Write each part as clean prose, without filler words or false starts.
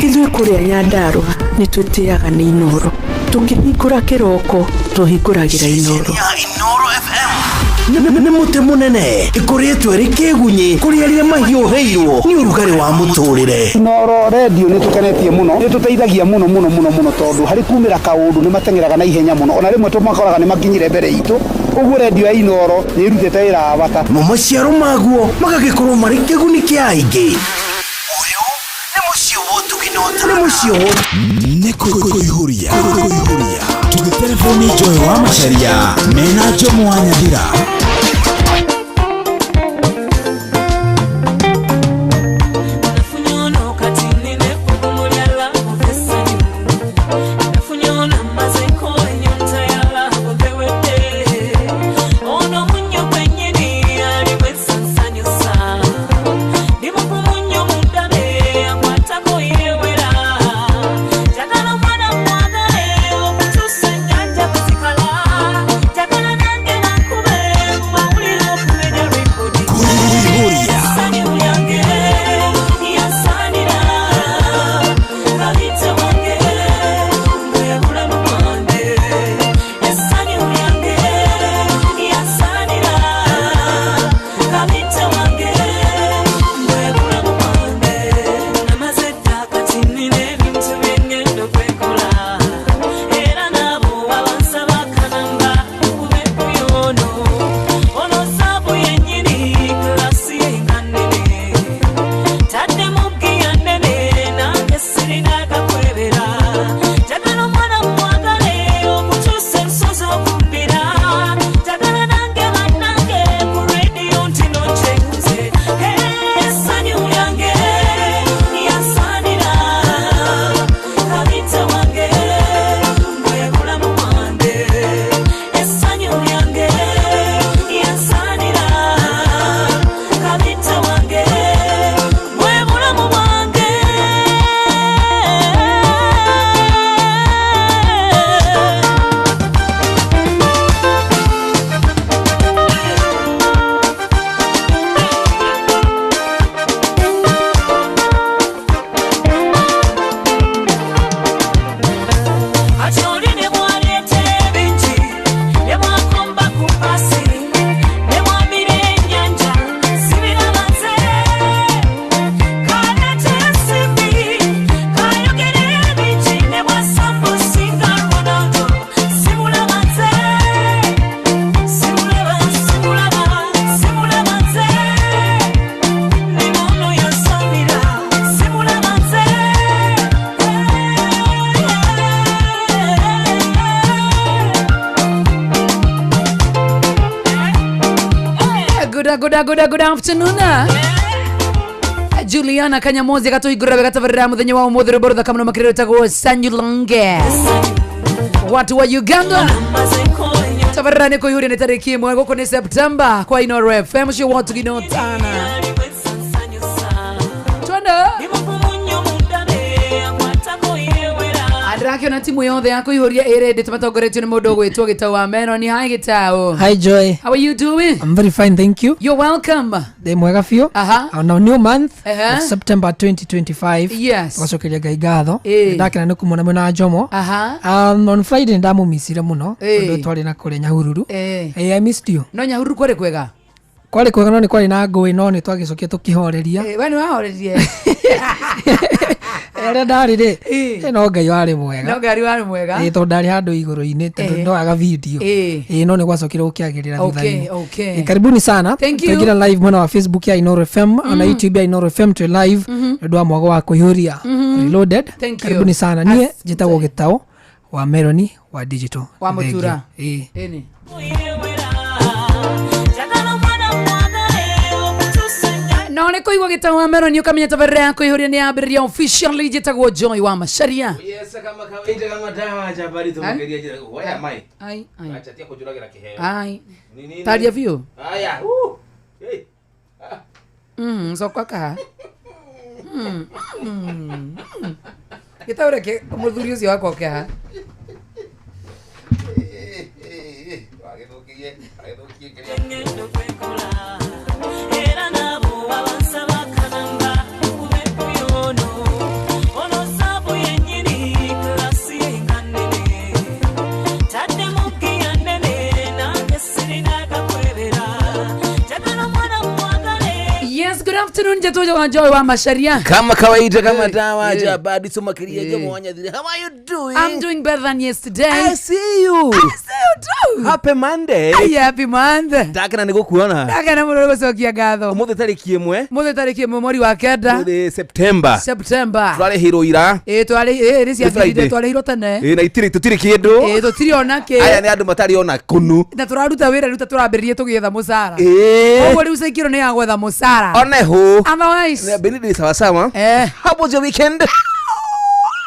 Ithuĩ kũrĩa Nyandarũa nĩ twĩtĩaga nĩ Inooro. Tũkĩhingũra kĩroko tũhingũragĩra Inooro. Ya Inooro FM nĩ mũtĩ mũnene ĩkũrĩtwo ĩrĩ kĩgunyĩ kũrĩ arĩa mahiũhĩirwo nĩ ũrugarĩ wa mũtũrĩre. Inooro Radio nĩ tũkenetie mũno, nĩ tũteithagia mũno mũno mũno mũno tondũ harĩ kumĩra kaũndũ nĩ mateng'eraga na ihenya mũno, ona rĩmwe tũmakoraga nĩ makinyire mbere itũ, ũguo radio ya Inooro nĩ ĩrutĩte wĩra wa bata. Mo maciaro maguo magagĩkorwo marĩ kĩguni kĩa aingĩ. Ũyũ nĩ mũciĩ wa ũtugi na ũtana. Nĩ mũciĩ wa nĩ kũihũria kũihũria tũgĩtereboni Joy wa Macharia mena Jomo wa Nyathira. Kũihũria. Good, good, good afternoon. Juliana Kanyamozi agatuhingũrĩra wega tabarĩra mũthenya wa ũmũthĩ rwĩmbo rũthaka mũno makĩria rwĩtagwo Sanyulange watu wa Uganda. Tabarĩra nĩ kũihũria nĩ tarĩki ĩmwe gũkũ nĩ September kwa Inooro FM ũcio wotugino tana twende. Ndĩrakĩona timu yothe ya kũihũria ĩrĩndĩ tũmatongoretio nĩ mũndũ ũgwĩtwo Gĩtau wa Meroni. Hi Gĩtau. Hi Joy. How are you doing? I'm very fine, thank you. You're welcome. Ndĩ mwega biũ. On a new month of September 2025. Tũgacokeria Ngai ngatho. Ndakena nĩ kũmuona mwena Jomo. On Friday ndamũmicire mũno tondũ twarĩ na kũrĩa Nyahururu. Hey, I missed you. No Nyahururu kwarĩ kwega. Kwarĩ kwega no nĩ kwarĩ na ngũĩ no nĩ twagĩcokia tũkĩhoreria. We nĩ wahorerie. Ũrĩa ndarĩ rĩ, no Ngai warĩ mwega. No Ngai warĩ mwega. Tondũ ndarĩ handũ igũrũ-inĩ tondũ ndoyaga video. No nĩ gwacokire gũkĩagĩrĩra thutha-inĩ. Karibuni sana. Thank you. Twaingĩra live mwena wa Facebook ya Inooro FM na YouTube ya Inooro FM twĩ live nĩ ũndũ wa mwago wa kũihũria Reloaded. Thank you. Karibuni sana. Niĩ njĩtagwo Gĩtaũ wa Meroni wa Digital. Wa Mũtura. Thank you. Ĩni. No nĩ kũigua Gĩtau wa Meroni ũkamenya tabarĩra ya kũihũria nĩ yambĩrĩria officially. Njĩtagwo Joy wa Macharia. Yes, kama kawaida kama dawa jabari tumukeria jira. Waya mai. Ai ai. Acha tia kujuragira kiheo. Ai. Ni nini? Taria biũ. Haya. Hey. Coka kaha. Gĩtau reke mũthuri ũcio wakwa oke haha. Wagĩthũkirie, wagĩthũkie kĩrĩa. Afternoon Jatojo Joy wa Macharia. Kama kawaida kama dawa jabadi sumakiria jomo wanyathire. How are you doing? I'm doing better than yesterday. I see you. I see you too. Happy Monday. Ay, happy Monday. Ndakena nĩ gũkuona. Ndakena mũno nĩ gũcokia ngatho. Ũmũthĩ tarĩki ĩmwe. Mũthĩ tarĩki ĩmwe mweri wa kenda. Mũthĩ September. September. Twarĩhirwo ira. Ĩĩ twarĩ ĩĩ nĩ ciathirire twarĩhirwo tene. Ĩĩ na itirĩ tũtirĩ kĩndũ. Ĩĩ tũtirĩ ona kĩ. Aya nĩ andũ matarĩ ona kunu. Na tũraruta wĩra rĩu ta tũrambĩrĩria tũgĩetha mũcara. Ĩĩ. Ũguo rĩu caikĩro nĩ ya gwetha mũcara. One hu. Otherwise. Benidi sawa sawa. Eh. How was your weekend?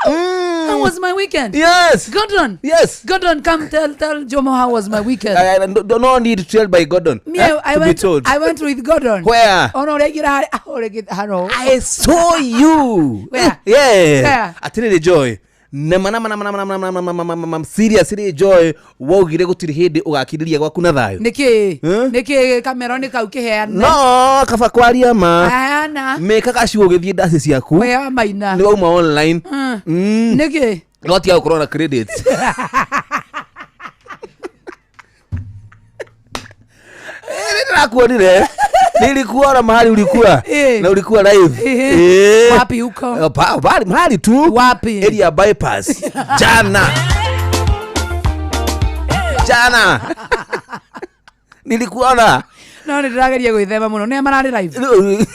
How was my weekend? Yes. Gordon. Yes. Gordon, come tell Jomo how was my weekend. I no need to tell by Gordon. Me, I went. Be told. I went with Gordon. Where? Oh no, regular. Oh, I saw you. Where? Yeah. Where? Atiriri Joy. Nama seriously Joy waugire gutiri hindi ugakiriria gwaku na thayo. Niki niki kamera ni kau kiheana. No kaba kwaria ma. Ana. Mekaga ciugo githie ndaci ciaku. We maina. Ni wauma online. Niki. No tiga gukorwo na credits. Nĩndĩrakuonire. Nilikuona mahali ulikuwa na ulikuwa live. Wapi huko? Mahali tu. Wapi? Area bypass. Jana. Jana. Nilikuona. No nĩndĩrageria gwĩthema mũno. Nĩa mararĩ live.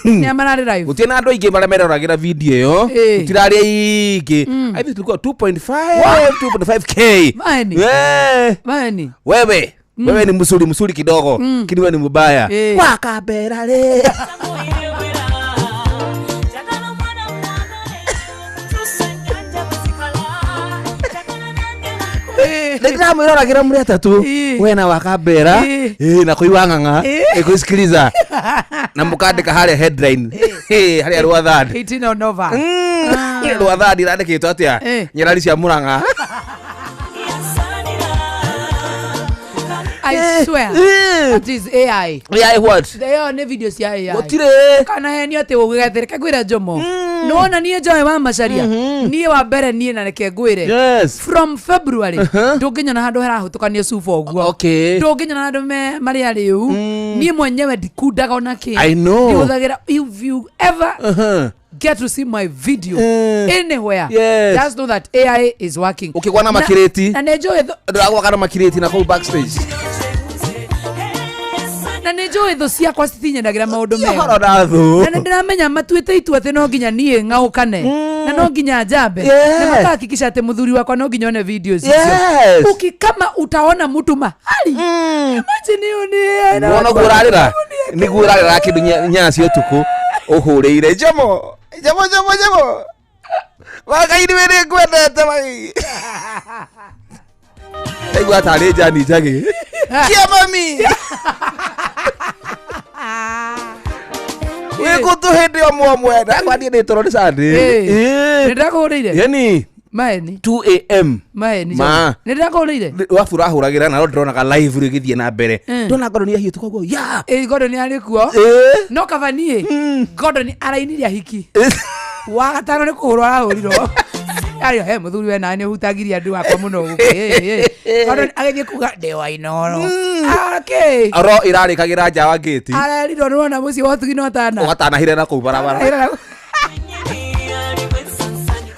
Nĩa mararĩ live. Gũtirĩ na andũ aingĩ marĩa meroragira video ĩyo. Gũtirarĩ aingĩ. I think tulikuwa 2.5 2.5k. Maeni. Maeni. Wewe. Wewe ni msuri msuri kidogo, lakini wewe ni mbaya. Wakabera le. Ndira mwirora muri atatu. We na wakabera. Na kuiwa ng'ang'a. Ikusikiliza. Na mukandika haria headline. Haria rwathani. 18 on over. Rwathani randikitwo atia? Nyarari cia Murang'a. I swear. That is AI. AI what? They are ne videos ya AI. Gutire. Kana henio ati ugethere kagwira Jomo. Nona nie Joy wa Macharia. Nie wa mbere nie na reke ngwire. Yes. From February ndunginyona handu harahutukanio cuba uguo. Okay. Ndunginyona handu me maria riu. Nie mwenyewe ndikundaga ona ki. I know. Ndihuthagira if you ever get to see my video anywhere. Yes. Just know that AI is working. Ukigwana makireti. Na nejo ndagwa kana makireti na kuu backstage. Na nĩnjũĩ thũ ciakwa citinyendagira maũndũ mega. Horo na thũ. Na nĩndĩramenya matuĩte itua atĩ no nginya niĩ ng'aũkane. Na no nginya njambe. Na makahakikisha atĩ mũthuri wakwa no nginya one videos icio. Yes. Uki kama utaona mtu mahali. Imagine hiyo ni. Wona guo ũrarĩra. Nĩguo ũrarĩra kĩndũ nyaci ũtukũ ũhũrĩire. Jomo. Jomo Jomo Jomo. Wakaini we nĩngwendete mai. Ndaigua tarĩ njani njagi. Kia mami. Wĩkũtũ hĩndĩ o mwamwe ndakwathiĩ nĩ toro nĩ Sunday. Nĩndakũhũrĩire. Yani Maeni. 2 am. Maeni. Ma. Nĩndakũhũrĩire. Wabu ũrahũragĩra na no ndĩronaga live rĩu ĩgĩthiĩ na mbere. Ndona Gordon ahiũte koguo. Ya. Ĩ Gordon arĩ kuo. No kaba niĩ. Gordon arainirie ahiki. Wa gatano nĩ kũhũrwo arahũrirwo. Ario he muthuri we nani hutagiria andu akwa muno guku. Gordon agithie kuga ndi wa Inoro. Okay. Oro irarikagira nja wa gate. Ararirwo nona mucii wa tugi no tana. Ugatanahire na kuu barabara.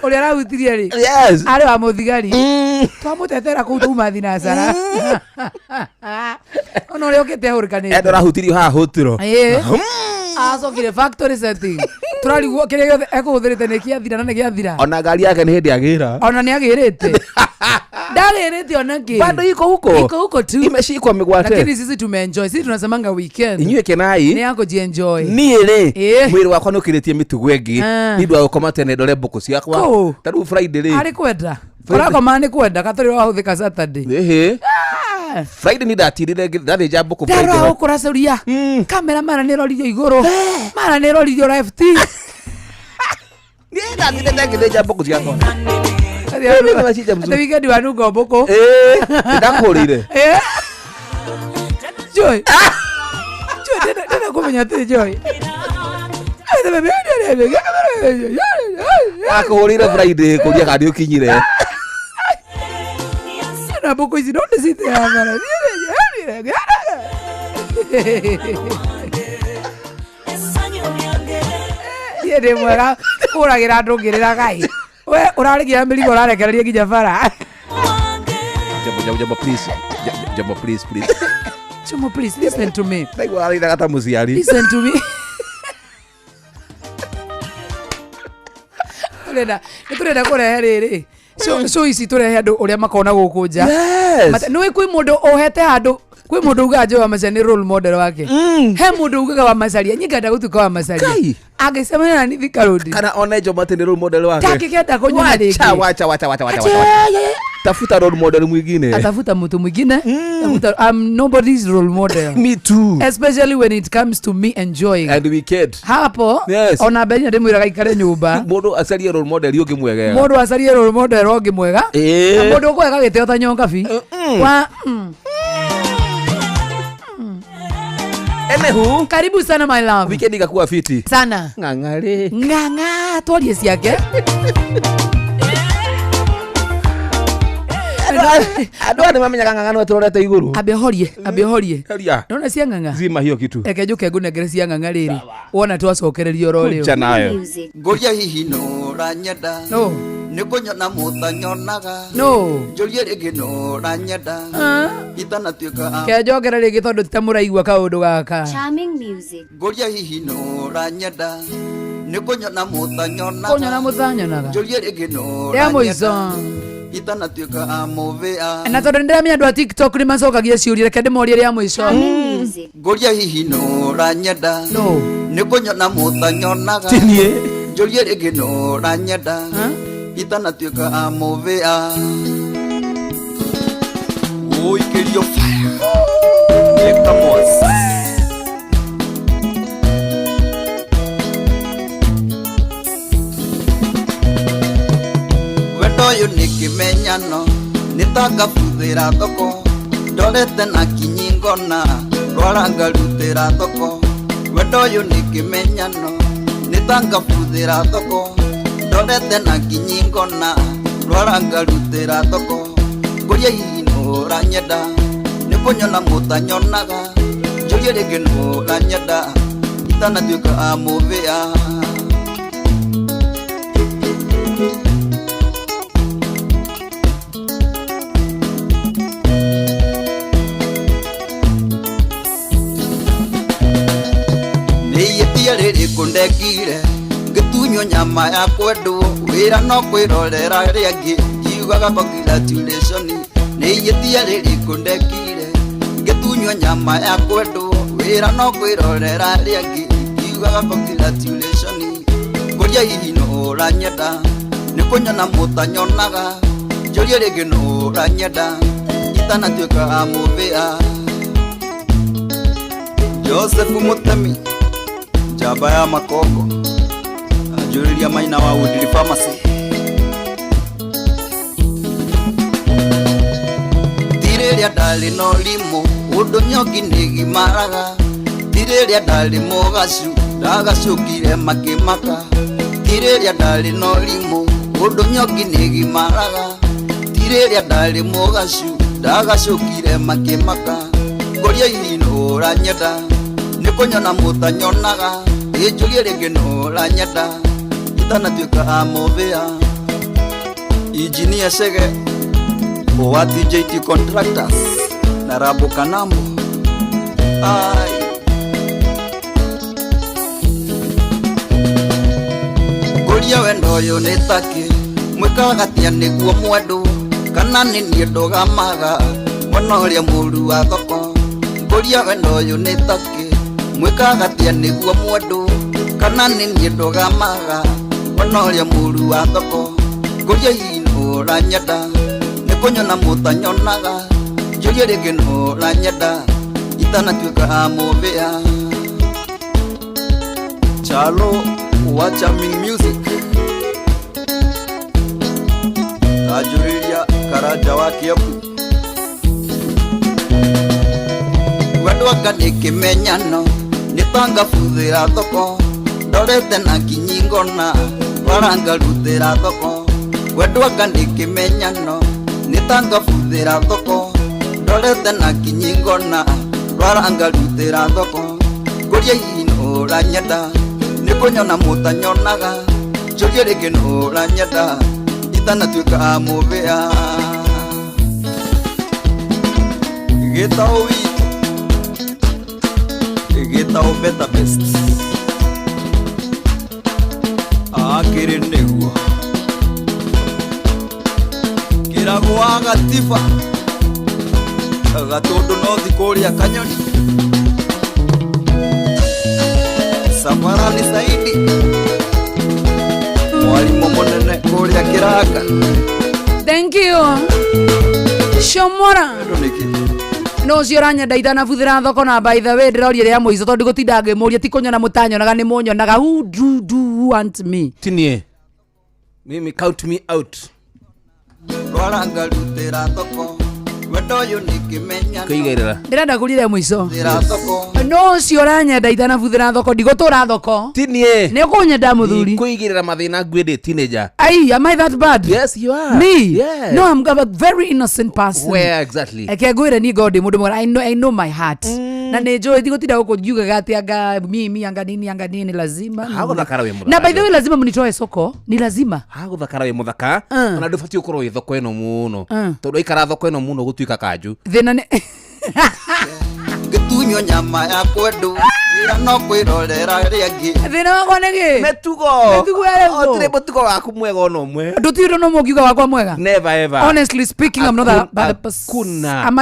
Uria arahutirie ri. Yes. Ari wa muthigari. Twamutetera kuu tuma thinacara. Ona uria ukite ahurikanite. Endo arahutirio haha hutiro. Acokire factory setting. Turarigwo kiria giothe ekuhuthirite ni kiathira na ni giathira. Ona ngari yake ni hindi agira. Ona ni agirite. Ndagirite ona ki. Bado iko huko. Iko huko tu. Imeshikwa migwate. Lakini sisi tumeenjoy. Sisi tunasemanga weekend. Inyuĩ kenai. Ni yako jienjoy. Niĩ rĩ mwĩrĩ wakwa nĩ ũkĩrĩtie mĩtugo ĩngĩ. Nĩ ndũ wa gũkoma tene ndore mbũkũ ciakwa. Ta rĩu Friday rĩ. Arĩ kwenda. Ũrakoma nĩ kwenda katũrĩ wahũthĩka Saturday. Ĩhĩ. Friday ni ndatirire ndathĩnja mbũkũ Friday. Ndarora ũkũracuria. Kamera mara nĩ ĩroririo igũrũ. Mara nĩ ĩroririo left. Niĩ ndathire ngĩthĩnja mbũkũ ciakwa. Ate weekend wa nungo mbũkũ. Ndakũhũrĩire. Joy. Joy ndenda kũmenya atĩ Joy. Akũhũrĩire Friday kũria kana nĩ ũkinyire. Na mbũkũ ici no ndĩciteaga. Niĩ ndĩ mwega kũragĩra andũ ngĩrĩraga ĩ. We ũrarĩkia mĩrigo ũrarekereria nginya bara. Jambo, jambo, jambo, please. Jambo, please, please. Chumo, please listen to me. Ndaigua arathaithaga ta mũciari. Listen to me. Tũrenda nĩ tũrenda kũrehe rĩrĩ. Show ici tũrehe andũ ũrĩa makona gũkũ nja. Yes. Nĩ kwĩ mũndũ ũhete handũ kwĩ mũndũ ugaga Joe wa Macharia nĩ role model wake. He mũndũ ugaga wa Macharia nyingenda gũtuĩka wa Macharia. Kai. Angĩcemania na nithi Karũndi. Kana one Jomo atĩ nĩ role model wake. Takĩkenda kũnyona Wacha, rĩngĩ. wacha, wacha, wacha, wacha, wacha. Tafuta role model mwingine. Atafuta mtu mwingine. Tafuta, I'm nobody's role model. Me too. Especially when it comes to me enjoying. And weekend. Hapo Yes. ona Benya ndĩmwĩraga aikare nyũmba. Mũndũ acarie role model ũngĩ mwegega. Mũndũ acarie role model ũngĩ mwega. Ĩĩ. Na mũndũ ũkũheka gĩtĩo ta nyongabi. Wa Anywho, karibu sana my love. Weekend ikakuwa fiti. Sana. Ng'ang'ari. Ng'ang'a twarie ciake. Andũ aya nĩmamenyaga ng'ang'a no tũrorete igũrũ. Ambe horie, ambe horie. Horia. Nona cia ng'ang'a. Zima hiyo kitu. Reke njũke ngũnengere cia ng'ang'a rĩrĩ. Wona twacokereria oro rĩu. Kuja nayo. Ngũria hihi nũ ũranyenda. No. Nĩ kũnyona mũtanyonaga. No. Njũrie rĩngĩ nũ ũranyenda. Itanatuĩka Ke njokere rĩngĩ tondũ ti ta mũraigua kaũndũ gaka. Charming music. Ngũria hihi nũ ũranyenda. Nĩ kũnyona mũtanyonaga. Kũnyona mũtanyonaga. Njũrie rĩngĩ nũ Rĩa mũico. Itanatuĩka mũvĩa. Na tondũ nĩndĩramenya andũ a TikTok nĩ macokagia ciũria reke ndĩmorie rĩa mũico. Ngũria hihi nũ ũranyenda. No. Nĩ kũnyona mũtanyonaga. Ti niĩ. Njũrie rĩngĩ nũ ũranyenda. Itanatuĩka mũvĩa. Ũikĩrio fire. Victor Moss. Wendo ũyũ nĩ kĩmenyano nĩ ta ngabuthĩra thoko ndorete na kinyi ngona rwara ngarutĩra thoko. Wendo ũyũ nĩ kĩmenyano nĩ ta ngabuthĩra thoko ndorete na kinyi ngona rwara ngarutĩra thoko. Ngũria hihi nũ ũranyenda nĩ kũnyona mũtanyonaga. Njũrie rĩngĩ nũ ũranyenda itanatuĩka mũvĩa. Nĩihĩtia rĩrĩkũ ndekire ngĩtunywo nyama ya kwendwo wĩra no kwĩrorera rĩangĩ ngiugaga congratulation. Nĩihĩtia rĩrĩkũ ndekire ngĩtunywo nyama ya kwendwo wĩra no kwĩrorera rĩangĩ ngiugaga congratulation. Ngũria hihi nũ ũranyenda nĩ kũnyona mũtanyonaga. Njũrie rĩngĩ nũ ũranyenda itanatuĩka mũvĩa. Joseph Mutemi njamba ya makongo anjũrĩria maina wa Woodley Pharmacy. Ti rĩrĩa ndarĩ na ũrimũ ũndũ nyongi nĩgimaraga. Ti rĩrĩa ndarĩ mũgacu ndagacũkire makĩmaka. Ti rĩrĩa ndarĩ na ũrimũ ũndũ nyongi nĩgimaraga. Ti rĩrĩa ndarĩ mũgacu ndagacũkire makĩmaka. Ngũria hihi nũ ũranyenda nĩ kũnyona mũtanyonaga. Ĩ njũrie rĩngĩ nũ ũranyenda itanatuĩka mũvĩa. Injinia Chege wa TJT Contractors na Rabo Kanambo. Ai. Ngũria wendo ũyũ nĩ takĩ mwĩkaga atĩa nĩguo mwendwo kana nĩ niĩ ndũgamaga mwena ũrĩa mũru wa thoko. Ngũria wendo ũyũ nĩ takĩ mwĩkaga atĩa nĩguo mwendwo kana nĩ niĩ ndũgamaga mwena ũrĩa mũru wa thoko. Ngũria hihi nũ ũranyenda nĩ kũnyona mũtanyonaga. Njũrie rĩngĩ nũ ũranyenda itanatuĩka mũvĩa. Chalo wa Charming Music anjũrĩria Karanja wa Kiambu. Wendo anga nĩ kĩmenyano nĩ ta ngabuthĩra thoko ndorete na kinyi ngona rwara ngarutĩra thoko. Wendo anga nĩ kĩmenyano nĩ ta ngabuthĩra thoko ndorete na kinyi ngona rwara ngarutĩra thoko. Ngũria hihi nũ ũranyenda Nĩ kũnyona mũtanyonaga njũrie rĩngĩ nũranyenda itanatuĩka mũbĩa gĩtaũ witũ gĩtaũ better best akĩrĩ nĩguo kĩragwo wa gatiba gatũndũ no thikũrĩa kanyoni Safarani Saidi mwalimu munene kũrĩa kĩranga. Thank you. Shomora. No ũcio ũranyenda itanabuthĩra thoko na by the way ndĩroria rĩa mũico tondũ ndigũtinda ngĩmũria ti kũnyona mũtanyonaga nĩ mũnyonaga. Who do you want me? Tinie. Mimi count me out. Rwara ngarutĩra thoko wendo ũyũ nĩ kĩmenyano. Kũigĩrĩra. Ndĩrenda kũria mũico. Rutĩra thoko. No ũcio ũranyenda itanabuthĩra thoko ndigũtũra thoko. Tinie. Nĩ ũkũnyenda mũthuri. Kũigĩrĩra mathĩna ngwĩ teenager. Ai, am I that bad? Yes, you are. Me? Yes. No, I'm a very innocent person. Where exactly? Eke ngwĩre niĩ ngorwo ndĩ mũndũ mwega. I know my heart. Na nĩ njũĩ ndigũtinda gũkũ ngiugaga atĩ anga mimi anga nini anga nini lazima. Hagũthakara wĩ mũthaka. Na by the way lazima mnitoe soko, ni lazima. Hagũthakara wĩ mũthaka. Ona ndũbatiĩ gũkorwo wĩ thoko ĩno mũno. Tondũ aikara thoko ĩno mũno gũtuĩka kanju. Thĩna nĩ Ngĩtunywo nyama ya kwendwo wĩra no kwĩrorera rĩangĩ. Thĩna wakwa nĩ kĩ? Mĩtugo. Mĩtugo ĩrĩkũ? Gũtirĩ mũtugo waku mwega ona ũmwe. Ndũtirĩ ũndũ ũmwe ũngiuga wakwa mwega. Never ever. Honestly speaking, I'm not that bad a person. Hakuna. Am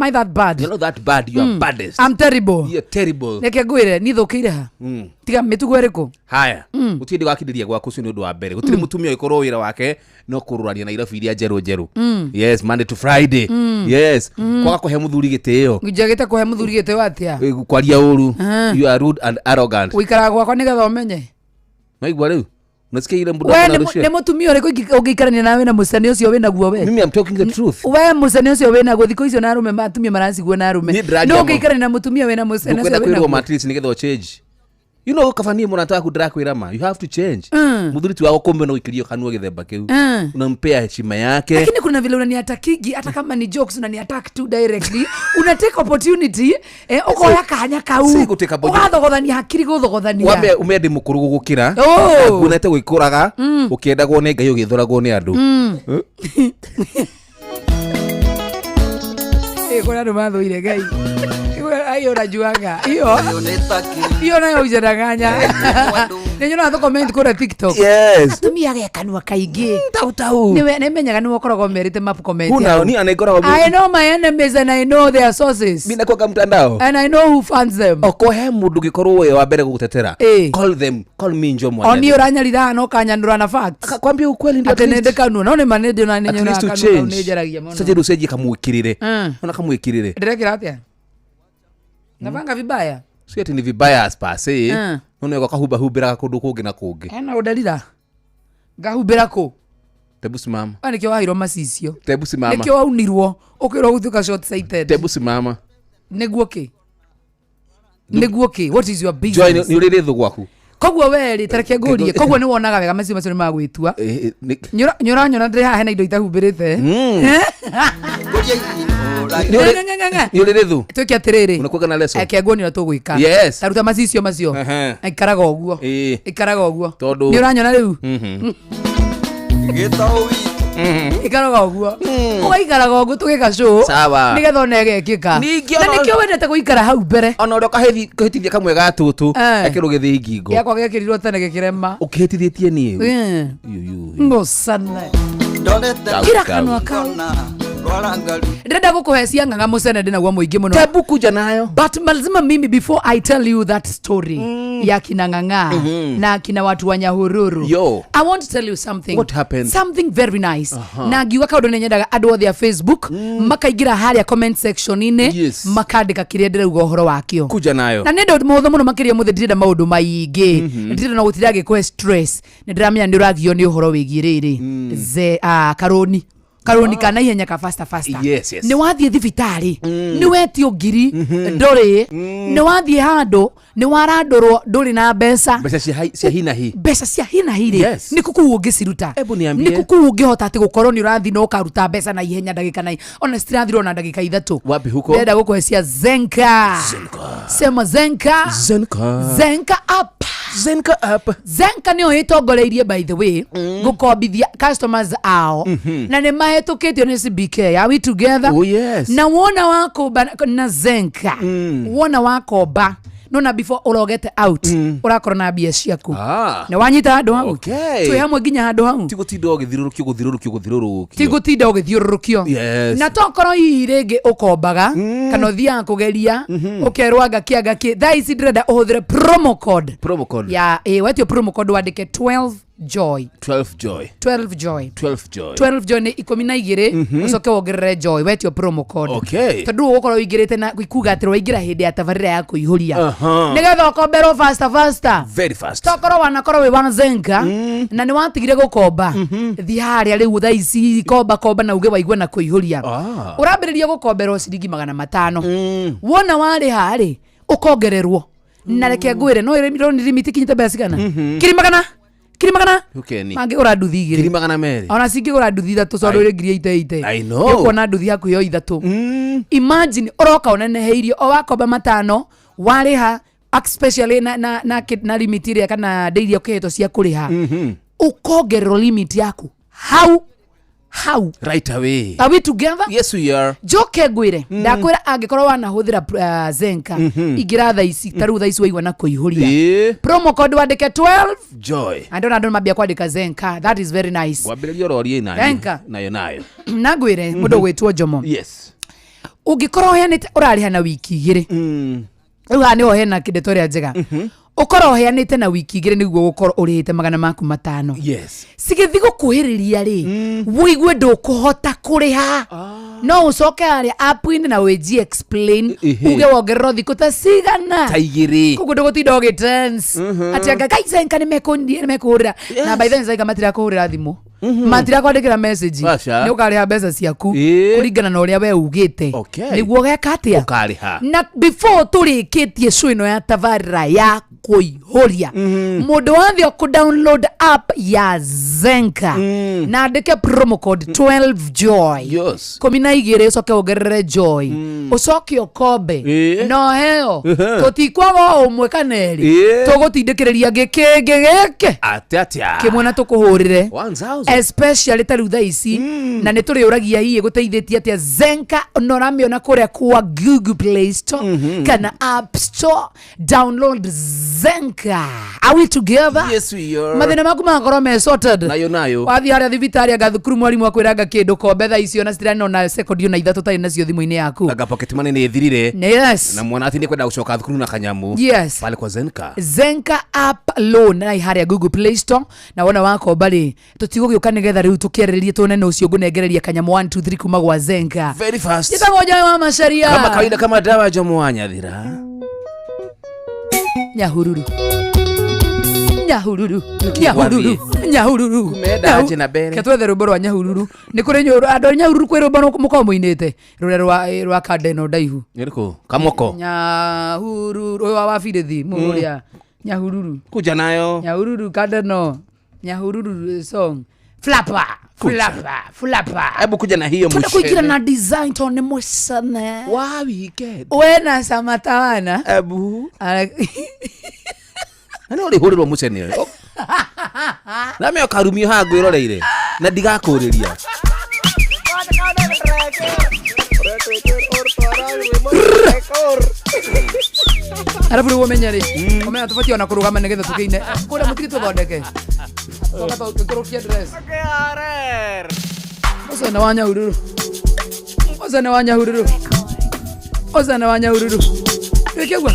I that bad? You're not that bad. You are baddest. I'm terrible. You're terrible. Reke ngwĩre niĩ thũkĩire ha? Tiga mĩtugo ĩrĩkũ? Haya. Gũtirĩ ndĩ wakindĩria gwaku ũcio nĩ ũndũ wa mbere. Gũtirĩ mũtumia ũngĩkorwo wĩra wake no kũrũrania na irabu iria njerũ njerũ. Yes, Monday to Friday. Yes. Kwaga kũhe mũthuri gĩtĩo. Njagĩte kũhe mũthuri gĩtĩo atĩa? Kwaria ũru. You are rude and arrogant. Ũikaraga gwakwa nĩgetha ũmenye. Maigua rĩu? Unasikia ile mbuda We nĩ mũtumia ũrĩkũ ũngĩikarania nawe na mũcene ũcio wĩnaguo we? Mimi I'm talking the truth. We mũcene ũcio wĩnaguo thikũ icio na arũme atumia maraciguo na arũme. No ũngĩikarania na mũtumia wĩna mũcene ũcio wĩnaguo. Ndũkwenda kwĩrwo at least nĩgetha ũchange. You know kaba niĩ mũrata waku ndĩrakwĩra ma you have to change. Mũthuri ti wako kumbe no ũikĩrio kanua gĩthemba kĩu. Unampea heshima yake. Lakini kuna vile unaniatakigi hata kama ni jokes unaniattack tu directly. Una take opportunity ukoya kanya kau. Ugathogothania hakiri guthogothania. Wambe ume ndi mukuru gugukira. Nguonete gwikuraga ukiendagwo nĩ Ngai ũgĩthũragwo nĩ andũ. Kuna andũ mathũire Ngai. Ayo unajuaga. Hiyo. Hiyo nayo ujadanganya. Nĩ nyonaga comment kũrĩa TikTok. Yes. Atumia ge kanua kaingĩ. Tau tau. Nĩ nĩmenyaga nĩwe ũkoragwo merĩte map comment. Kuna ni anaikoragwo. I know my enemies and I know their sources. Mimi nakuwa mtandao. And I know who funds them. Oko he mũndũ ũngĩkorwo we wa mbere gũgũtetera. Call them, call me Njomo. Oni ũranyarira no kanyanũra na facts. Kwambia ukweli ndio. Atĩ nĩ kanua no nĩ ma nĩ ndĩ na nyonaga kanua nĩ njaragia mũno. Sasa rĩu cenjie kamwĩkĩrĩre. Ona kamwĩkĩrĩre. Ndĩrekĩra atĩa? Navanga vibaya. Si ati ni vibaya as per se. No kahumba humbĩraga kũndũ kũngĩ na kũngĩ. Ena ũndarira. Ngahumbĩra kũ? Tebu simama. Wa nĩkĩo waheirwo macicio. Tebu simama. Nĩkĩo waunirwo ũkĩrwo gũtuĩka short sighted. Tebu simama. Nĩguo kĩ? Nĩguo kĩ? What is your business? Joy nĩ ũrĩ thũ gwaku. Koguo we rĩ tareke ngũrie. Koguo nĩ wonaga wega macio macio nĩ magwĩtua. Nĩ ũranyona ndĩrĩ haha hena indo itahumbĩrĩte. Nĩ ũrĩ thũ. Twĩke atĩrĩrĩ. Unakuwaga na leso. Reke nguonie ũrĩa tũgwĩka. Yes. Taruta macicio macio. Ikaraga ũguo. Ikaraga ũguo. Tondũ nĩ ũranyona rĩu? Ikaraga ũguo. Ũgaikaraga ũguo tũgĩka show. Nĩgetha one ĩgekĩka. Na nĩkĩo wendete gũikara hau mbere. Ona ũrĩa ũkahĩtithia kamwe ga tũtũ ekĩrwo gĩthĩi ngingo. Gĩakwa gĩekĩrirwo tene gĩkĩrema. Ũkĩhĩtithĩtie niĩ. Ngũcane. Kira kanua kau. Ndĩrenda gũkũhe cia ng'ang'a mũcene ndĩnaguo mũingĩ mũno. Tebu kuja nayo. But lazima mimi before I tell you that story ya kina ng'ang'a na kina watu wa Nyahururu. Yo. I want to tell you something. What happened? Something very nice. Na ngiuga kaũndũ nĩ nyendaga andũ othe a Facebook makaingĩra harĩa comment section-inĩ. Yes. Makandĩka kĩrĩa ndĩrauga ũhoro wakĩo. Kuja nayo. Na nĩ ũndũ mũhũthũ mũno makĩria mũthĩ ndirenda maũndũ maingĩ. Ndirenda na gũtinda ngĩkũhe stress. Nĩ ndĩramenya nĩ ũragio nĩ ũhoro wĩgiĩ rĩrĩ. Ze karũni. Karoni kana ihenya ka faster faster. Yes, yes. Nĩ wathiĩ thibitarĩ, nĩ wetio ngiri, ndũrĩ, nĩ wathiĩ handũ, nĩ warandũrwo ndũrĩ na mbeca. Mbeca cia hi na hi. Mbeca cia hi na hi rĩ, Yes. nĩ kũkũ ũngĩciruta. Ebu niambie. Nĩ kũkũ ũngĩhota atĩ gũkorwo nĩ ũrathiĩ na ũkaruta mbeca na ihenya ndagĩka na ona citirathira ona ndagĩka ithatũ. Wapi huko? Ndĩrenda gũkũhe cia Zenka. Zenka. Sema Zenka. Zenka. Zenka up. Zenka app. Zenka nĩyo ĩtongoreirie, by the way, gũkombithia customers ao, na nĩ mahĩtũkĩtio nĩ CBK. Are we together? Oh, yes. Na wona wakomba na Zenka, wona wakomba nona before ũrogete out, ũrakorwo na mbia ciaku. Nĩ wanyita handũ hau? Okay. Twĩ hamwe nginya handũ hau. Ti gũtinda ũgĩthiũrũrũkio, gũthiũrũrũkio, gũthiũrũrũkio. Ti gũtinda ũgĩthiũrũrũkio. Yes. Na tokorwo hihi rĩngĩ ũkombaga kana ũthiaga kũgeria, ũkerwo anga kĩ anga kĩ. Thaa ici ndĩrenda ũhũthĩre promo code. Promo code. Ya ĩ wetio promo code, wandĩke 12 joy. 12 joy. 12 joy. 12 joy. 12 joy nĩ 12, ũcoke wongerere joy wetio promo code. Tondũ ũgũkorwo ũingĩrĩte na kuga atĩ waingĩra hĩndĩ ya tabarĩra ya kũihũria, nĩgetha ũkomberwo faster faster. Very fast. Tokorwo wanakorwo wĩ wa Zenka na nĩ watigire gũkomba, thiĩ harĩa rĩu thaa ici, komba komba na uge waigua na kũihũria. Ũrambĩrĩria gũkomberwo ciringi 500. Wona warĩha rĩ, ũkongererwo. Na reke ngwĩre, no ĩrĩ limit ikinyĩte mbeca cigana? Ngiri magana, ngiri magana. Ukeni. Mangĩgũra nduthi igĩrĩ. 200,000. Ona cingĩgũra nduthi ithatũ, tondũ ĩrĩ ngiri eight eight. I know. Ũkuona nduthi hakuhĩ o ithatũ. Imagine ũroka ũneneheirio o wakomba 500, warĩha, especially na limit ĩrĩa kana ndĩ iria ũkĩhetwo cia kũrĩha, ũkongererwo limit yaku hau hau. Right away. Are we together? Yes, we are. Njoke ngwĩre, ndakwĩra angĩkorwo wanahũthĩra Zenka, ingĩra thaa ici, ta rĩu thaa ici waigua na kũihũria, promo code wandĩke 12 joy. Andũ na andũ mambia kwandĩka Zenka. That is very nice. Wambĩrĩria ũrorie nani. Zenka. Nayo nayo. Na ngwĩre mũndũ ũgwĩtwo Njomo, ũngĩkorwo ũheanĩte, ũrarĩha na wiki 2. Rĩu haha nĩho hena ndeto ĩrĩa njega. Ũkorwo ũheanĩte na wiki 2 nĩguo gũkorwo ũrĩhĩte 500,000. Cigĩthiĩ gũkuhĩrĩria rĩ, wũigue ndũkũhota kũrĩha, no ũcoke harĩa app-inĩ na wĩnjie explain, uge wongererwo thikũ ta cigana. Ta igĩrĩ. Koguo ndũgũtinda ũgĩtense atĩ anga kai Zenka nĩmekũhũrĩra. Na by then Zenka matirakũhũrĩra thimũ, matirakwandĩkĩra message. Aca. Nĩ ũkarĩha mbeca ciaku kũringana na ũrĩa we ugĩte. Nĩguo ũgeka atĩa? Ũkarĩha. Na before tũrĩkĩtie show ĩno ya tabarĩra ya kũihũria, mũndũ wothe ũkũ download app ya Zenka na andĩke promo code 12 joy, 12, ũcoke wongerere joy, ũcoke ũkombe no heo. Tũtikwaga o ũmwe kana erĩ. Tũgũtindĩkĩrĩria gĩkĩngĩ gĩkĩ Atĩa atĩa. kĩmwe na tũkũhũrĩre. 1000. Especially ta rĩu thaa ici, na nĩ tũrĩũragia hihi ĩgũteithĩtie atĩa Zenka. Na ũramĩona kũrĩa kwa Google Play Store kana App Store. Download Zenka. Are we together? Yes, we are. Mathĩna maku magakorwo me sorted. Nayo nayo. Wathiĩ harĩa thibitarĩ anga thukuru, mwarimũ akwĩranga kĩndũ, kombe thaa ici, ona citirarĩ ona sekondi ona ithatũ tarĩ nacio thimũ-inĩ yaku. Anga pocket money nĩ ĩthirire. Na mwana ati nĩ kwenda gũcoka thukuru na kanyamu. Pale kwa Zenka. Zenka app loan na harĩa Google Play Store, na wona wakomba rĩ, tũtigũgĩũka nĩgetha rĩu tũkĩarĩrĩrie tuone ũcio ngũnengereria kanyamũ 1 2 3 kuma gwa Zenka. Very fast. Njĩtagwo Joy wa Macharia. Kama kawaida, kama dawa, Jomo wa Nyathira. Nyahururu, Nyahururu, Nyahururu, Nyahururu. Kumenda aje na mbere. Ke twethe rwĩmbo rwa Nyahururu. Nĩ kũrĩ andũ a Nyahururu, kwĩ rwĩmbo mũkoragwo mũinĩte rũrĩa rwa kanda ĩno ndaihu. Nĩrĩkũ? Kamoko. Nyahururu, ũyũ wa wabirĩthi mũrĩa Nyahururu. Kuja nayo. Nyahururu kanda no Nyahururu song, flapa flapa flapa. Hebu kuja na hiyo. Twenda kũingĩra Mucene. na design tondũ nĩ mũcene. Wa weekend. We na samatawana. Ebu. Na nĩ ũrĩhũrĩrwo mũcene ũyũ. Na me ũkarumio haha ngwĩroreire na ndigakũrĩria. Arabu rĩu ũmenye rĩ, ũmenya tũbatiĩ ona kũrũgama nĩgetha tũkĩine kũrĩa mũtige tũthondeke tũkũrũkie dress. Ũcio nĩ wa Nyahururu, ũcio nĩ wa Nyahururu, ũcio nĩ wa Nyahururu. Wĩke ũguo,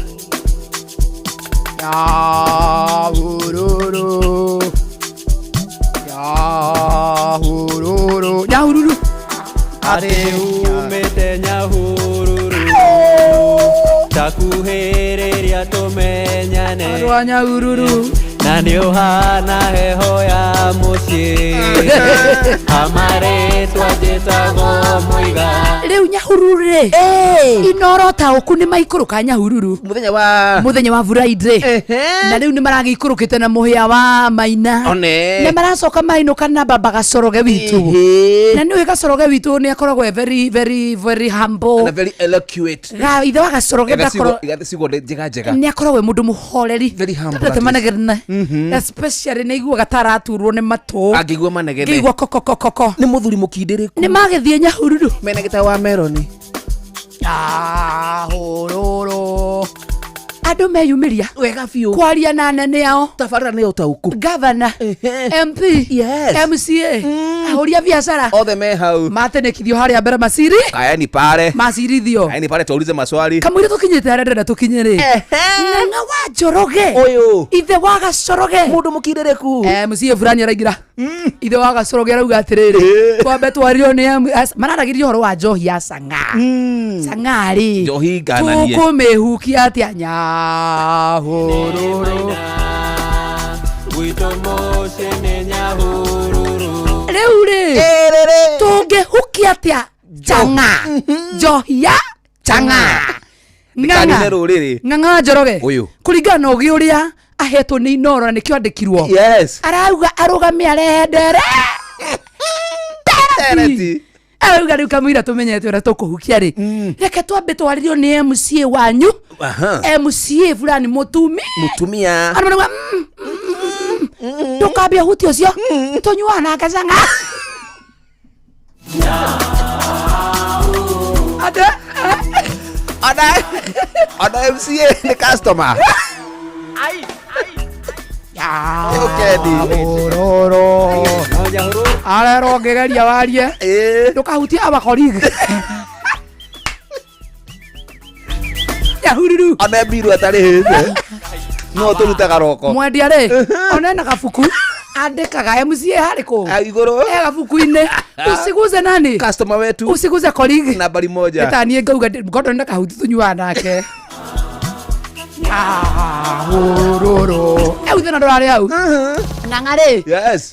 Nyahururu, Nyahururu, Nyahururu. Atĩ umĩte Nyahururu, takuhĩrĩria tũmenyane. Andũ a Nyahururu. Na nĩ ũhana heho ya mũciĩ, amarĩtwa njĩtagwo Mũiga. Rĩu Nyahururu. rĩ Inoro taũku nĩ maikũrũka Nyahururu muthenya wa muthenya wa Friday na rĩu nĩ maragĩikũrũkĩte na mũhĩa wa Maina One. na maracoka mainũka na baba Gacoroge witũ na nĩ ũĩ Gacoroge witũ nĩ akoragwo e very very very humble na very eloquent ga ithe wa Gacoroge ndakorwo ciugo njega njega nĩ akoragwo e mũndũ mũhoreri Very humble, Tondũ that is. manegene especially nĩ aiguaga ta araturwo nĩ matũ angĩigua manegene ngĩigua kokokokoko nĩ mũthuri mũkindĩrĩku nĩ magĩthiĩ Nyahururu mena gĩta wa meroni Nyahururu andũ meyumĩria wega biũ kwaria na anene ao tabarĩra nĩ ũtaũku gavana MP Yes. MCA ahũri a biacara othe me hau matenekithio harĩa mbere maciri kaeni pale macirithio kaeni pale tuulize maswali kamũira tũkinyĩte harĩa ndĩrenda tũkinye rĩ Ng'ang'a wa Njoroge ũyũ ithe wa Gacoroge mũndũ mũkindĩrĩku MCA fulani araingĩra ithe wa Gacoroge arauga atĩrĩrĩ twambe twario nĩ mararagĩria ũhoro wa njohi ya cang'a cang'a rĩ Njohi ngananie. tũkũmĩhukia atĩa Nyahururu Gwitũ mũciĩ nĩ Nyahururu rĩu rĩ tũngĩhukia atĩa chang'a njohi ya chang'a Ndĩkanine rũrĩrĩ Ng'ang'a wa Njoroge Ũyũ. kũringana na ũgĩ ũrĩa ahetwo nĩ Inoro na nĩkĩo andĩkirwo yes arauga arũgame arehe ndere Tereti. arauga rĩu kamũira tũmenyete ũrĩa tũkũhukia rĩ reke twambe twarĩrio nĩ MCA wanyu Aha. MCA fulani mũtumi mũtumia andũ marauga ndũkambia huti ũcio tũnyuaga nake cang'a Ate ona MCA nĩ customer Nyahururu arerwo ngĩgeria warie ndũkahutie abakorig Nyahururu ona mbiru atarĩhĩte no tũrutaga roko mwendia rĩ ona ena gabuku andĩkaga MCA harĩ kũ igũrũ e gabuku-inĩ usiguze nani customer wetu usiguze korig nambari moja nĩtaniĩ ngauga Gordon na kahuti tũnyuaga nake Nyahururu eu thĩna ndũrarĩ hau Ng'ang'a rĩ yes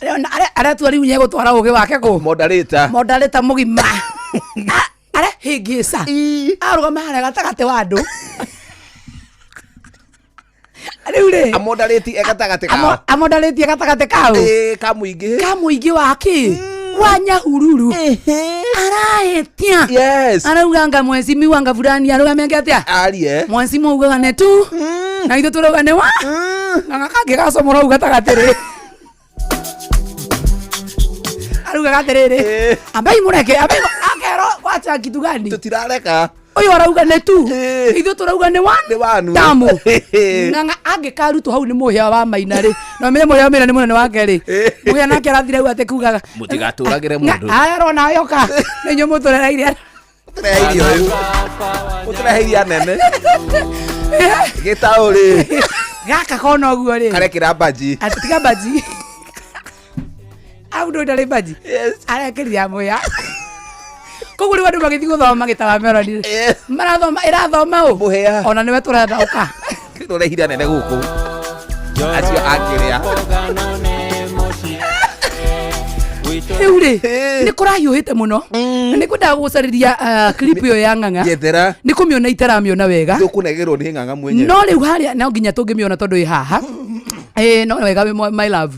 aretua rĩu nĩegũtwara ũgĩ wake kũ moderator moderator mũgima arehĩngĩca arũgama harĩa gatagatĩ wa andũ rĩu rĩ amodarĩti e gatagatĩ kao amodarĩtie gatagatĩ kau Ĩĩ, ka mũingĩ ka mũingĩ wa kĩ wa Nyahururu arahĩtia yes arauga anga mwecimiwa anga fulani arũgame ange atĩa arie mwecimu augaga nĩ tu na ithuĩ tũrauga nĩ wa ng'ang'a kangĩ gacomora hau gatagatĩ rĩ araugaga atĩrĩrĩ ambai mũreke ambai akerwo kwacha kitu gani tũtirareka ũyũ arauga nĩ tu ithuĩ tũrauga nĩ one nĩ wanu tamu ng'ang'a angĩkarutwo hau nĩ mũhĩa wa Maina rĩ na ũmenye mũhĩa wa Maina nĩ mũnene wake rĩ mũhĩa nake arathire hau atĩ kugaga mũtigatũragĩre mũndũ aya arona yoka nĩ inyuĩ mũtũrereire mũtũreheirie ũyũ mũtũreheirie anene gĩtaũ rĩ gaka kona ũguo rĩ karekĩra mbanji Ati tiga mbanji au ndå ndarä mbanji arekĩria mũya koguo rĩu andũ magĩthiĩ gũthoma gĩtawa meroni marathoma ĩrathoma ũ Mũhĩa. ona nĩwe tũrenda ũka tũrehire anene gũkũ acio akĩrĩa rĩu rĩ nĩ kũrahiũhĩte mũno na nĩ kwendaga gũcarĩria clip ĩyo ya Ng'ang'a njethera nĩ kũmĩona itaramĩona wega tũkũnegerwo nĩ ng'ang'a mwenyewe no rĩu harĩa no nginya tũngĩmĩona tondũ ĩ haha ĩ no wega wĩ my love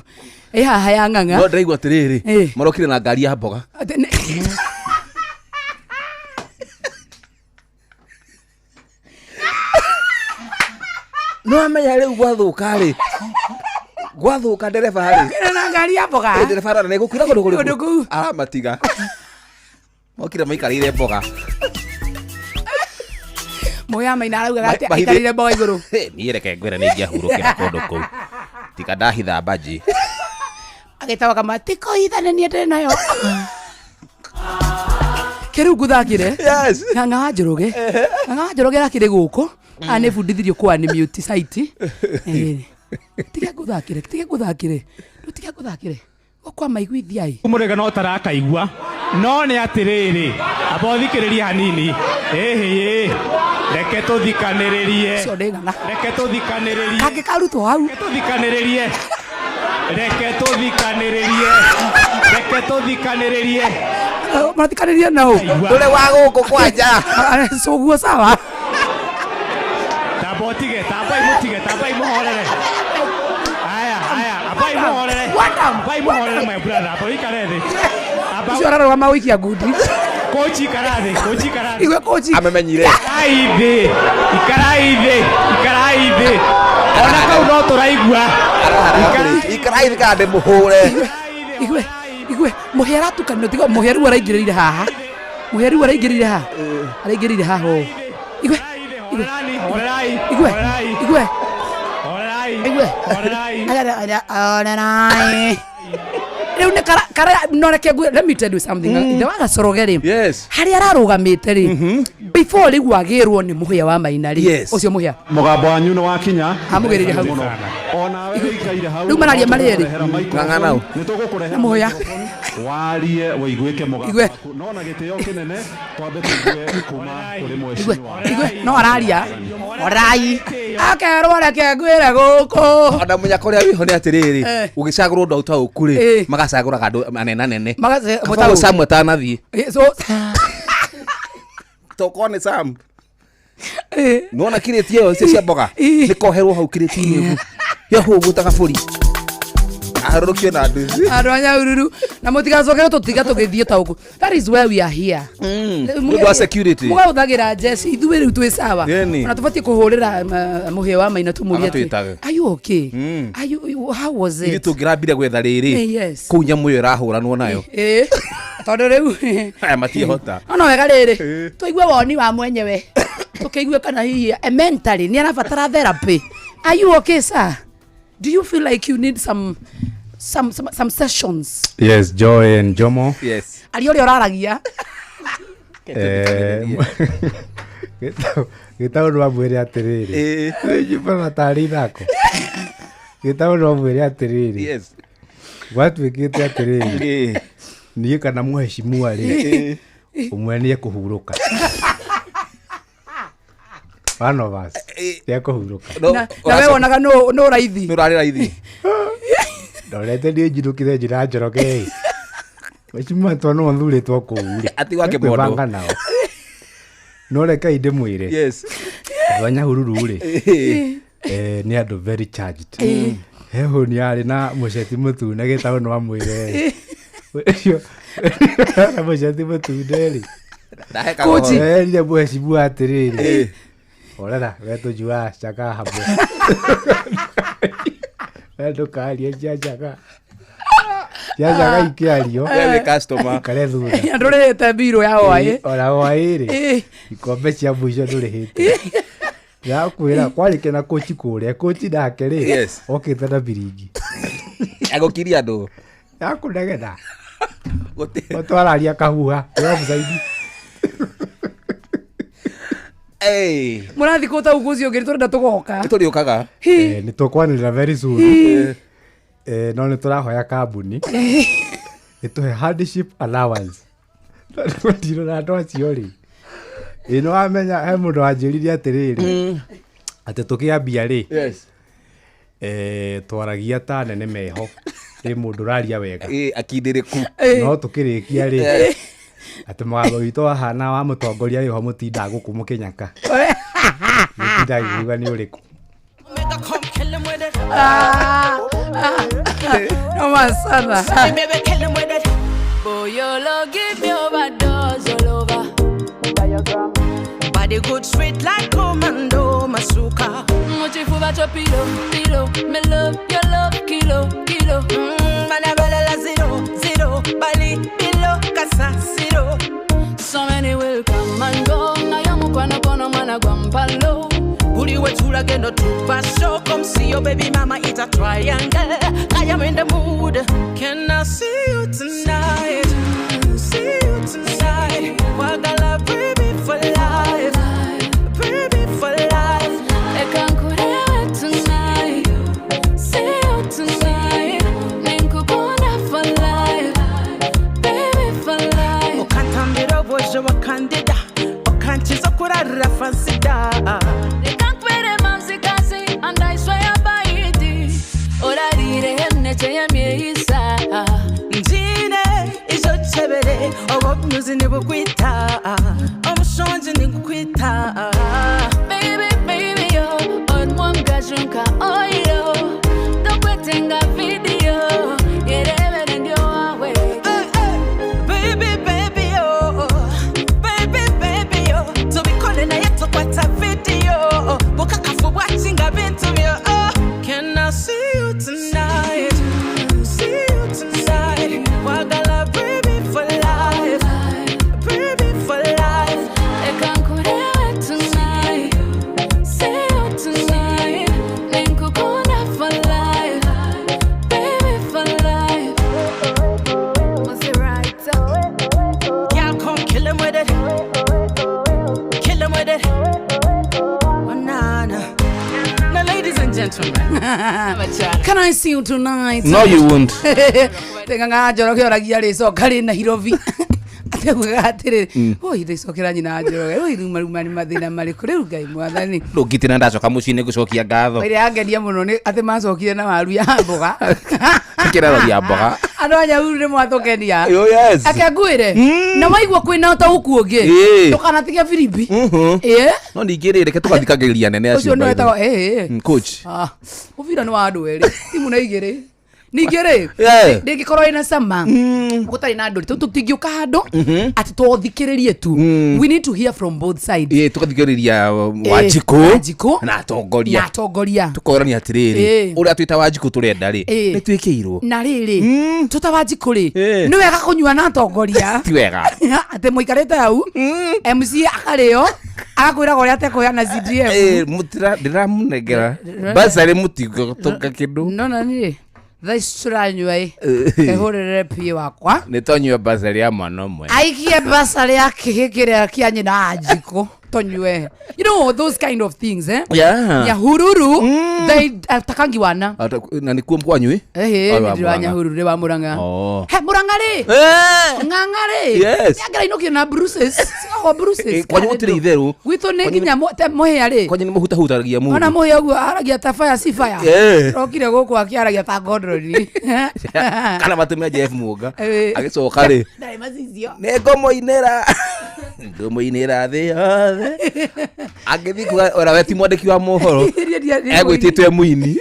ĩ haha ya Ng'ang'a no ndĩraigua atĩrĩrĩ Ĩ. marokire na ngari ya mboga Atĩ no amenya rĩu gwathũka rĩ gwathũka ndereba rĩ Okire na ngari ya mboga Ĩ, ndereba arona nĩgũkuĩra kũndũ Kũndũ kũrĩkũ kũu. aramatiga mokire maikarĩire mboga Mũhĩa Maina araugaga atĩ Mahithĩ- aikarĩire mboga igũrũ niĩ reke ngwĩre nĩ ingĩahurũkĩra kũndũ kũu tiga ndahitha mbanji agĩtawa kama tikoitha nĩ niĩ ndĩ nayo kĩrĩu ngũthakire Yes. Ng'ang'a wa Njoroge Ng'ang'a wa Njoroge arakĩrĩ gũkũ aya nĩ bundithirio kwa nĩ mute site tiga ngũthakĩre tiga ngũthakĩre tiga ngũthakĩre gũkwa maiguithia ĩ mũrĩga no tarakaigua no nĩ atĩrĩrĩ amba ũthikĩrĩrie hanini ĩhĩ reke tũthikanĩrĩrie Ũcio nĩ ng'ang'a reke tũthikanĩrĩrie kangĩ karutwo hau reke tũthikanĩrĩrie reke tũthikanĩrĩrie reke tũthikanĩrĩrie Marathikaniria nau. Ndũrĩ wa gũkũ kwanja. Soguo sawa. Tamba ũtige, tamba imũtige, tamba imũhorere. Aya, aya, amba imũhorere. Amba imũhorere my brother, amba ũikare thĩ. Ũcio ararũgama gũikia ngundi. Kochi ikara thĩ, kochi ikara thĩ. Igwe kochi. Amemenyire. Ikarai thĩ, ikarai thĩ, ikarai thĩ. Ona kau no tũraigua. Ikarai thĩ kana ndĩmũhũre. Igwe, igwe, mũhĩa aratukanio tiga mũhĩa rĩu araingĩrĩire haha. Mũhĩa rĩu araingĩrĩire haha. Araingĩrĩire haha ũũ. Igwe, igwe, igwe, igwe. Igwe. Horerai. Rĩu nĩ kara no reke ngwĩre, let me tell you something. Ithe wa Gacoroge rĩ. Yes. Harĩa ararũgamĩte rĩ. Before rĩu agĩrwo nĩ mũhĩa wa Maina rĩ. Yes. Ũcio mũhĩa. Mũgambo wanyu nĩ wakinya. Amũgĩrĩire hau. Onawe ũikaire hau. Rĩu mararia marĩ erĩ. Ng'ang'a nau. Nĩ tũgũkũrehera Na mũhĩa. warie wĩiguĩke mũgambo Igwe. waku. No na gĩtĩo kĩnene twambe tũigue kuma kũrĩ mheshimiwa. Igwe, no araria. Orai. Akerwo reke ngwĩre gũkũ. Ona mũnyaka ũrĩa wĩho nĩ atĩrĩrĩ, ũgĩcagũrwo ũndũ ũtaũku rĩ, magacagũraga andũ anene anene. Kaba Sam atanathiĩ. Tokorwo nĩ Sam. Nĩwona kirĩti ĩyo icio cia mboga nĩ koherwo hau kirĩti-inĩ ũguo. Yohwo ũguo ta gabũri. Aharũrũkio na nduthi. Andũ a Nyahururu na mũtigacoke gũtũtiga tũgĩthiĩ ta ũguo. That is where we are here. Nĩ ũndũ wa security. Mũgahũthagĩra njeci ithuĩ rĩu twĩ sawa. Yeni. Ona tũbatiĩ kũhũrĩra mũhĩa wa Maina tũmũrie atĩ, Agatwĩtage. are you okay? Are you, how was Ithuĩ it? tũngĩrambire gwetha rĩrĩ Yes. kũu nyamũ ĩyo ĩrahũranwo nayo. Tondũ rĩu Aya matiĩhota. no wega rĩrĩ tũigue woni wa mwenyewe tũkĩigue kana hihi mentally nĩ arabatara therapy. Are you okay, sir? Do you feel like you need some sessions? Yes, Joy and Jomo. Yes. Ari ũrĩa ũraragia. Gĩtaũ no amwĩre atĩrĩrĩ. Nyumbana tarĩ ithako. Gĩtaũ no amwĩre atĩrĩrĩ. Yes. Gwatuĩkĩte atĩrĩrĩ. Niĩ kana mheshimiwa rĩ. Ũmwe nĩ ekũhurũka. One of us. Nĩ ekũhurũka. Na we wonaga no raithi. Nĩ ũrarĩ raithi. Ndorete niĩ njinũkire njĩra Njoroge. Mheshimiwa to no thurĩtwo kũu rĩ. Ati gwake mondo. Nĩkwĩbanga nao. No rekei ndĩmwĩre. Yes. Andũ a Nyahururu rĩ. Nĩ andũ very charged. He hũni yarĩ na mũceti mũtune gĩtaũ no amwĩre. Ũcio na mũceti mũtune rĩ. Kochi. Erire mheshimiwa atĩrĩrĩ. Orera, we tũjuaga chaka hamwe. We ndũkarie cia chaka. Cia chaka ikĩario. We wĩ customer. Ikare thutha. Ndũrĩhĩte mbirũ ya hwaĩ. Ona hwaĩ rĩ. Ikombe cia mũico ndũrĩhĩte. Ndakwĩra kwarĩ na kochi kũrĩa kochi nake rĩ. Yes. Okĩte na biringi. Agũkiria andũ. Yakũnegena. Twararia kahuha. Wĩ offside. Mũrathiĩ kũ ta ũguo ũcio ũngĩ tũrenda tũgoka. Nĩ tũrĩũkaga. Nĩ tũkwanĩrĩra very soon. No nĩ tũrahoya kambuni ĩtũhe hardship allowance. Tondũ na andũ acio rĩ. Ĩ nĩ wamenya he mũndũ wanjĩrire atĩrĩrĩ. Atĩ tũkĩambia rĩ. Yes. Twaragia ta anene meho. Rĩ mũndũ ũraria wega. Akindĩrĩku. No tũkĩrĩkia rĩ. Atĩ mũgambo witũ wahana wa mũtongoria wĩho mũtindaga gũkũ mũkĩnyaka. Mũtindaga ngiuga nĩ ũrĩkũ. Noma sana. Boy, your love give me overdose all over. Body good sweet like commando masuka. Muchifuba cho pilo, pilo. Me love your love kilo, kilo. Manabala zero, zero. Bali bilo kasa zero. So many will come and go. Na yamu kwa kono mana gwampalo. Buri wetula gendo tupa show. Come see your baby mama it's a triangle. I am in the mood. Can I see you tonight? See you tonight. Wagala baby for life. Baby for life. Ekankure tonight. See you tonight. Ninkukona for life. Baby for life. Okantambira bojo wakandida. Okanchiza kurara fansida. And I swear by it. Orarire hemne cheyamisa. Njine Obuhanuzi nibukwita, omushonji nigukwita. Baby, baby, yo, onwangajunka oyo. Tokwetenga video, yerebere ndio wawe. Baby, baby, yo, baby, baby, yo. Tubikole naye tukwata video. Bukakafu bwachinga bintu byo. Oh, can I see you tonight? See you tonight. Wagala baby for life. Baby for life. Reka nkurebe tonight. See you tonight. Ninkukunda for life. Baby for life. Was it right? Y'all come kill him with it. Kill him with it. Oh, nah, nah. Now, ladies and gentlemen. Can I see you tonight? No, you won't. Tenga Njoroge oragia rĩcoka rĩ Nairobi. Ategugaga atĩrĩrĩ, oi rĩcokera nyina Njoroge, oi ruma ruma nĩ mathĩna marĩkũ rĩu Ngai mwathani. Ndũngĩtĩna ndacoka mũciĩ nĩ gũcokia ngatho. Ĩrĩa yangenia mũno nĩ atĩ macokire na waru ya mboga. Kĩrarori ya mboga. Andũ a Nyahururu nĩ mwatũkenia. Oh, yes. Ake ngwĩre, na waigua kwĩna ũtaũku ũngĩ, ndũkanatige birimbi. Ĩĩ. No ningĩ rĩ, reke tũgathikagĩrĩria anene acio. Ũcio nĩ by the wetagwo way. ĩĩ. Coach. Ah, mũbira nĩ wa andũ erĩ, timu na igĩrĩ. Ningĩ rĩ, ndĩngĩkorwo ĩna cama gũtarĩ na andũ rĩ, tũtingĩũka handũ atĩ tũthikĩrĩrie tu. We need to hear from both sides. Ĩĩ, tũgathikĩrĩria Wanjikũ Wanjikũ na atongoria. Na atongoria. Tũkorania atĩrĩrĩ, ũrĩa twĩta Wanjikũ tũrenda rĩ, nĩ twĩkĩirwo. Na rĩrĩ, tũta Wanjikũ rĩ, nĩ wega kũnyua na atongoria. Ti wega. Atĩ mũikarĩte hau, MC akarĩo, agakwĩraga ũrĩa atekũheana CDF. Ĩĩ, mũtira ndĩramũnengera basarĩ mũtigũtũnga kĩndũ. No na niĩ thaa ici tũranyua ĩ, ehũrĩre PA wakwa. Nĩ tonyua basarĩ ya mwana ũmwe. Aikie basarĩ ya kĩhĩ kĩrĩa kĩa nyina Wanjikũ tonyue. You know those kind of things, eh? Yeah. Nyahururu, they takangi wana. Na nĩkuo kwanyu ĩ? Ehe, Oyo nĩ wa ndĩra Murang'a. Nyahururu nĩ wa Murang'a. Oh. He Murang'a rĩ? Ng'ang'a rĩ? Yes. Nĩangĩrainũkio na bruises. Cigagwo bruises. Eh, kwanyu gũtirĩ itherũ. Gwitũ nĩ nginya mũhĩa rĩ. Kwanyu nĩ mũhutahutagia mũndũ. Ona mũhĩa ũguo aragia ta fire si fire. Rokire gũkũ akĩaragia ta Godroni. Kana matũme Jeff Muga. Eh. Agĩcoka rĩ. Ndarĩ macicio. Nĩ ngũmũinĩra. Ngũmũinĩra thĩ yothe. Angĩthiĩ kuga ona we ti mwandĩki wa mohoro. Egwĩtĩtwo e mũini.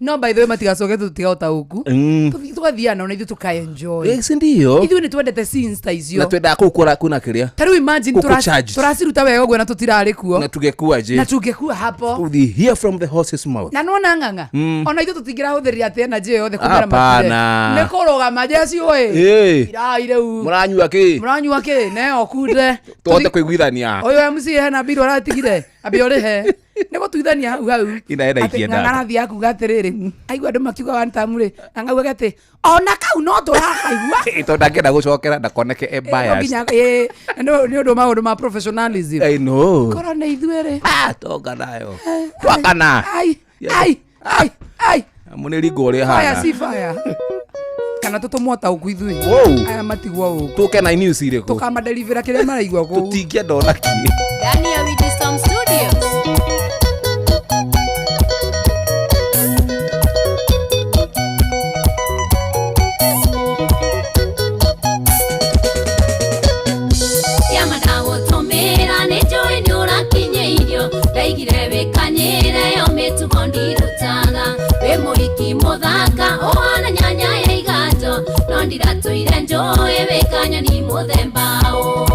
No by the way matigacoke tũtiga ũtaũku. Tũthiĩ tũgathiana na ithuĩ tũkaenjoy. Eh, si ndio? Ithuĩ nĩ twendete scenes ta icio. Na twendaga kũu kwĩna kĩrĩa. Ta rĩu imagine Gũkũ charged. tũraciruta wega ũguo na tũtirarĩ kuo. Na tũgekua je. Na tũngĩkua hapo. We hear from the horse's mouth. Na nona ng'ang'a. Ona ithuĩ tũtingĩrahũthĩrire atĩ energy ĩyo yothe kũmera Hapana. Nĩ kũrũgama jeci ĩ. Ĩĩ. Irai rĩu. Mũranyua kĩ? Mũranyua kĩ? Neo kunde. Tũhote kũiguithania. Ũyũ MC hena mbirũ aratigire. Ambe ũrĩhe. Nĩ gũtuithania hau hau. Ina hena Atĩ ikienda. Ng'ang'a arathiĩ akuga atĩrĩrĩ, aigua andũ makiuga one time rĩ, Ng'ang'a augaga atĩ ona kau no tũrakaigua. Ĩ, tondũ ndangĩenda gũcokera ndakoneke e No biased. nginya ĩ, nĩ ũndũ maũndũ ma professionalism. I know. Korwo nĩ ithuĩ rĩ. Ah, tonga nayo. Twakana. Ai, ai, ai, ai. Amu nĩ ringo ũrĩa Fire hana. si fire. Kana tũtũmwo taũku ithuĩ. Wow. Aya matigwo gũkũ. Tũke na news irĩkũ? Tũkamadelivera kĩrĩa maraigua kũu. Tũtingĩenda ona kĩ. Daniel with the Storm Studios. Kĩama ndagũtũmĩra nĩ njũĩ nĩ ũrakinyĩirio ndaigire wĩkanyĩre yo mĩtugo ndirutaga wĩ mũhiki mũthaka ũhana nyanya ya iganjo no ndiratũire njũĩ wĩkanyoni mũthemba ũ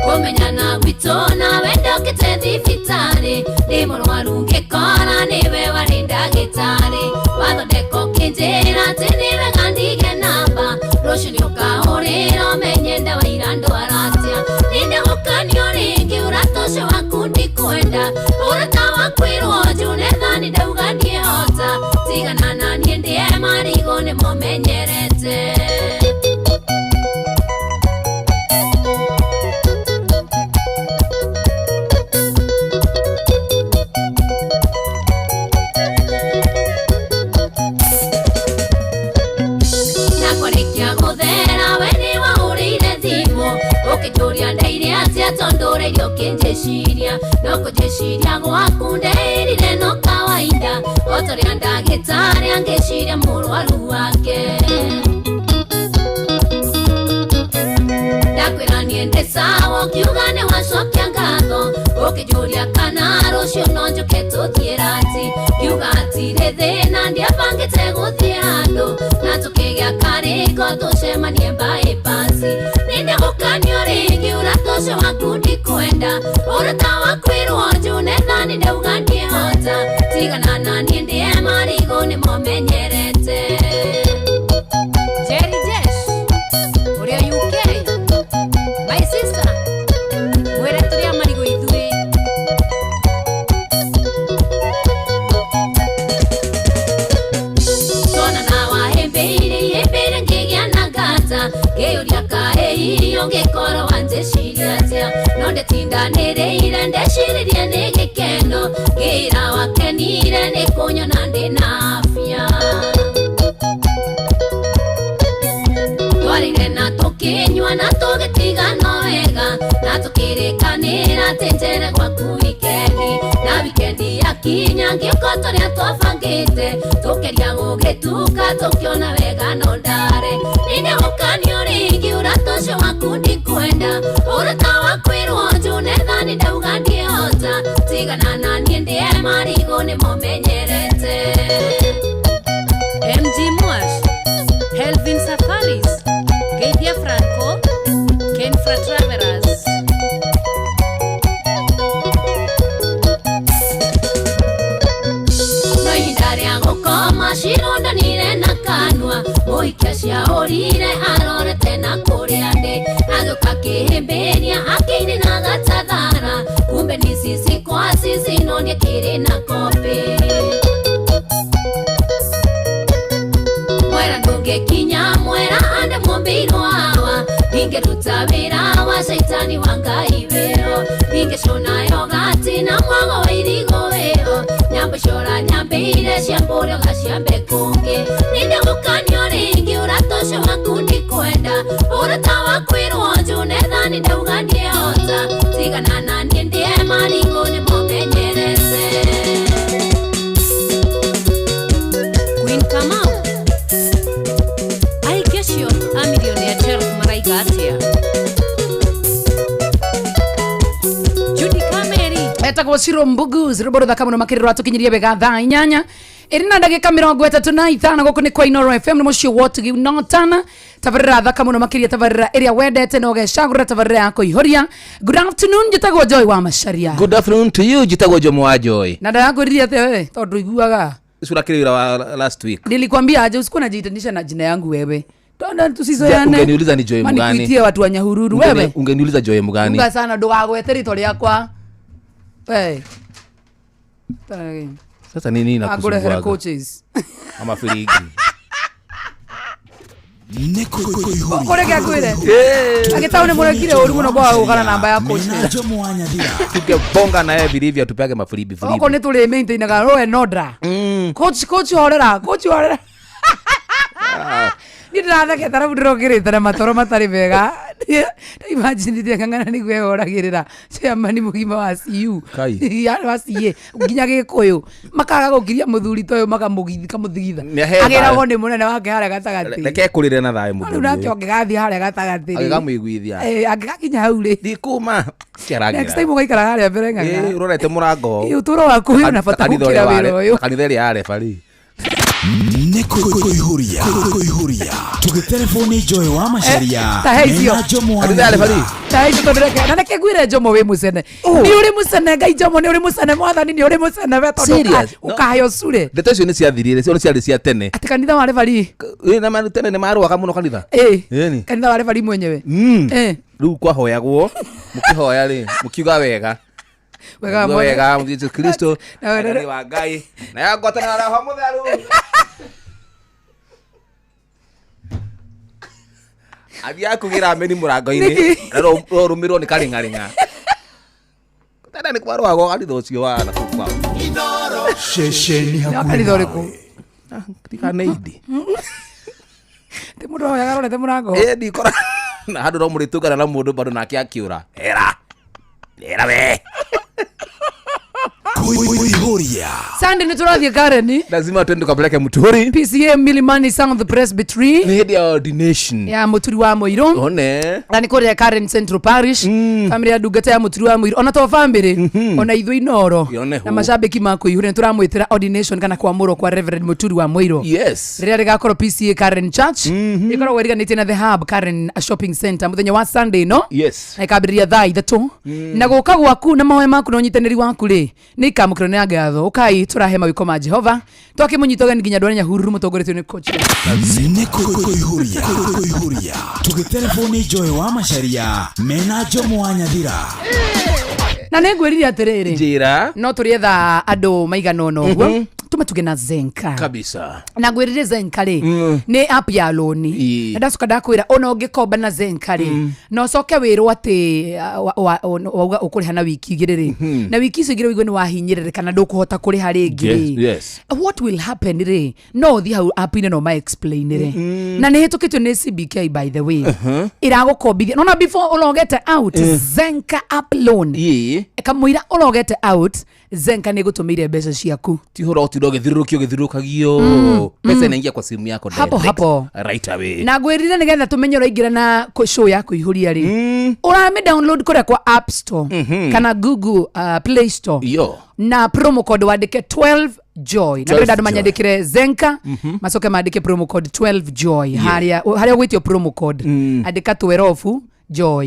kũmenyana gwitũ nawe ndokĩte thibitarĩ ndĩ mũrwaru ngĩkora nĩwe warĩ ndagĩtarĩ wathondeka ũkĩnjĩra atĩ nĩ wega ndige namba rũciũ nĩũkahũrĩra ũmenye ndawa irandwara atĩa nĩndagũkanio rĩngĩ ũrata ũcio waku ndikwenda ũrata wa kwĩrwo njune thani ndauga ndiĩhota tigana na niĩ ndĩe marigũ nĩmo menyerete. tondũ ũrairio ũkĩnjĩciria no kũnjĩciria gwaku ndeĩrire no kawaida o ta ũrĩa ndagĩtarĩ angĩciria mũrwaru wake ndakwĩra niĩ ndĩ sawa ũkiuga nĩ wacokia ngatho ũkĩnjũria kana rũciũ no njũke tũthiĩ rati ngiuga hatirĩ thĩna ndiabangĩte gũthiĩ handũ na tũkĩgĩa karĩko tũcemanie bypass nĩndagũkanio rĩngĩ ũrata ũcio waku ndikwenda ũrata wa kwĩrwo njune thani ndauga ndiĩhota tigana na niĩ ndĩe marigũ nĩmomenyerete Jerry Jesh ũrĩa UK my sister mwĩre tũrĩa marigũ ithuĩ tona na wahĩmbĩire ihĩmbĩire ngĩgĩa na nganja ngĩyũria kaĩ irio ngĩkorwo wanjĩciria atĩa no ndĩtindanĩrĩire ndeciririe nĩ gĩkeno ngĩra wakenire nĩ kũnyona ndĩ na afya twarĩire na tũkĩnyua na tũgĩtigana wega na tũkĩrĩkanĩra atĩ njere gwaku wikendi na wikendi yakinya ngĩũka tũrĩa twabangĩte tũkĩria gũgĩtuka tũkĩona wega no ndare nĩndagũkanio rĩngĩ ũrata ũcio waku ndikwenda ũrata wa kwĩrwo njune thani ndauga ndiĩhota tigana na niĩ ndĩe marigũ nĩmomenyerete MG Mwash, Helvin Safaris, Geithia Franco, Kenfra Travelers. No ihinda rĩa gũkoma cirondanire na kanua mũhikia ciahũrire arorete na kũrĩa ndĩ agĩũka akĩhĩmbĩria akĩinĩra gatathara kumbe ni sisi kwa sisi no ndiakĩrĩ na kopi mwera ndũngĩkinya mwera ande mũmbĩirwo awa ndingĩruta wĩra wa caitani wa ngai wĩho ndingĩcũna yogati na mwago wa irigũ wĩho nyambo cora nyambĩire ciambũre ũgaciambe kũngĩ nĩndagũkanio rĩngĩ ũrata ũcio waku ndikwenda ũrata wa kwĩrwo njune thani ndauga ndiĩhota tigana na niĩ ndĩe marigũ nĩmomenyerete Queen Kamau ahikia acio a milioni ya 12 maraiga atĩa Judy Kameri etagwo Ciro Mbugu rwĩmbo rũthaka mũno makĩria rwatũkinyirie wega thaa inyanya ĩrĩ na ndagĩka mĩrongo ĩtatũ na ithano gũkũ nĩ kwa Inooro FM nĩ mũciĩ wa ũtugi na ũtana tabarĩra thaka mũno makĩria tabarĩra ĩrĩa wendete na ũgecagũra tabarĩra ya kũihũria. Good afternoon njĩtagwo Joy wa Macharia. Good afternoon to you njĩtagwo Jomo wa Joy. Na ndakwĩrire atĩa wewe tondũ iguaga sura kile wa last week nilikwambia aje usikuwa unajiitanisha na jina yangu wewe. Tonda tusizoeane. Ungeniuliza ni Joy mgani? Nikuitie watu wa Nyahururu wewe. Ungeniuliza Joy mgani? Unga sana ndugagwete rĩtwa rĩakwa. Wewe. Sasa nini Nakusumbua? Coaches. Ama filigi. Kũreke akwĩre. Agĩtaũ nĩ mũrekire ũru mũno kwaga gũkana namba ya coach. Tukebonga na yeye vilivyo tupage mafiribi firibi. Oko nĩ tũrĩ maintainaga roe nodra. Coach coach horera, coach horera. Niĩ ndĩrathekete arabu ndĩrokĩrĩte na matoro matarĩ mega. Imagine ng'ang'ana nĩguo ehoragĩrĩra chairman mũgima wa CU wa CA nginya Gĩkũyũ makaga gũkiria mũthuri ta ũyũ makamũthigitha agĩragwo nĩ mũnene wake harĩa gatagatĩ. Reke ekũrĩre na thayũ mũthuri rĩu nake ũngĩgathiĩ harĩa gatagatĩ agĩkamũiguithia angĩgakinya hau rĩ ndikuma next time ũgaikara harĩa mbere ng'ang'a ũrorete mũrango ũtũũro waku wĩ na bata gũkĩra wĩra ũyũ kanitha ĩrĩa ya referee. Nĩkũihũria kũihũria tũgĩtelefoni Joy wa Macharia na Jomo wa ta icio tondũ reke na reke ngwĩre Jomo wĩ mũcene nĩ ũrĩ mũcene Ngai Jomo nĩ ũrĩ mũcene mwathani nĩ ũrĩ mũcene we tondũ ũkaheo cure. Ndeto icio nĩ ciathirire cio nĩ ciarĩ cia tene atĩ kanitha wa referee na tene nĩ marũaga mũno kanitha kanitha wa referee mwenyewe rĩu kwahoyagwo mũkĩhoya rĩ mũkiuga wega wega wega Jesu Kristo na wa Ngai na ya ngwatanĩro na Roho Mũtheru athiaga kũgĩra ameni mũrango-inĩ na rũmĩrwo nĩ karĩng'arĩng'a tene nĩ kwarũagwo kanitha ũcio wa na kũu kwao ceceni hakuhĩ kanitha ũrĩkũ ndikane indi ti mũndũ ahoyaga arorete mũrango ndikora na handũ no mũrĩtũngana na mũndũ bado nake akĩũra era Rera we. Kuihuria. Sunday nĩ tũrathiĩ Karen. Lazima twende tukapeleke muturi. PCA Milimani South Presbytery. Nĩ hĩndĩ ya ordination. Ya Muturi wa Mũirũ. One. Na nĩ kũrĩa Karen Central Parish. Family ya ndungata ya Muturi wa Mũirũ. Ona to family. Ona ithuĩ Inoro. Yone Na hu. macambĩki ma kũihũria nĩ tũramwĩtĩra ordination kana kwamũrwo kwa Reverend Muturi wa Mũirũ. Yes. Rĩrĩa rĩgakorwo PCA Karen Church. Ĩkoragwo ĩriganĩtie na The Hub Karen Shopping Center mũthenya wa Sunday no. Yes. Na ĩkambĩrĩria thaa 3. Na gũka gwaku na mahoya maku na ũnyitanĩri waku rĩ nĩ ikamũkĩrwo nĩ ngatho. Ũkai tũrahe mawĩko ma Jehova. Twakĩmũnyita ũgeni nginya ndwara Nyahururu mũtongoretio nĩ coach. Nĩ kuihuria. Kuihuria. Tũgĩtelefoni Joy wa Macharia mena Jomo wa Nyathira. Na nĩ ngwĩrire atĩrĩrĩ. Njĩra. No tũrĩetha andũ maigana ũna ũguo. Tũmatuge na Zenka. Kabisa. Na ngwĩrire Zenka rĩ nĩ app ya loni. Ii. Na ndacoka ndakwĩra ona ũngĩkomba na Zenka rĩ na ũcoke wĩrwo atĩ wauga ũkũrĩha na wiki 2 rĩ na wiki icio 2 ũigue nĩ wahinyĩrĩrĩka na ndũkũhota kũrĩha rĩngĩ rĩ. Yes. What will happen rĩ no ũthiĩ hau app-inĩ no ma-explain-ĩre. Na nĩ hĩtũkĩtio nĩ CBK by the way. Ĩragũkombithia nona before ũlogete out Zenka app loan. Kamũira ũlogete out Zenka nĩ ĩgũtũmĩire mbeca ciaku. Ti horo ũtinda ũgĩthirũrũkio ũgĩthirũrũkagio. Pesa inaingia kwa simu yako Hapo, direct. hapo. Right away. Na ngwĩrire nĩgetha tũmenye ũraingĩra na show ya kũihũria rĩ ũrame download kũrĩa kwa App Store kana Google Play Store. Yo. Na promo code wandĩke 12 joy na 12 ndĩrenda andũ joy. manyandĩkĩre Zenka macoke mandĩke promo code 12 joy harĩa harĩa ũgwĩtio promo code andĩka 12 joy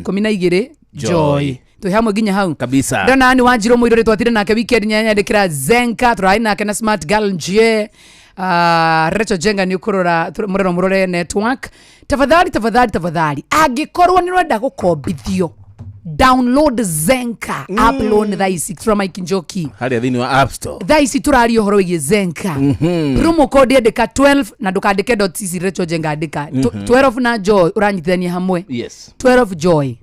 12 Joy. joy twĩ hamwe nginya hau Kabisa. ndona nĩ wanjirwo mũirũ rĩ twatire nake weekend nyanyandĩkĩra Zenka tũrarĩ nake na smart girl nje Rachel Jenga nĩ ũkũrora mũrero mũrore network tafadhali tafadhali tafadhali angĩkorwo nĩ ũrenda gũkombithio download Zenka app loan thaa ici tũra Mike Njoki Harĩa thĩinĩ wa App Store. thaa ici tũraria ũhoro wĩgiĩ Zenka promo code andĩka 12 na ndũkandĩke dot cc Rachel Jenga andĩka 12 na joy ũranyitithania hamwe Yes. 12 joy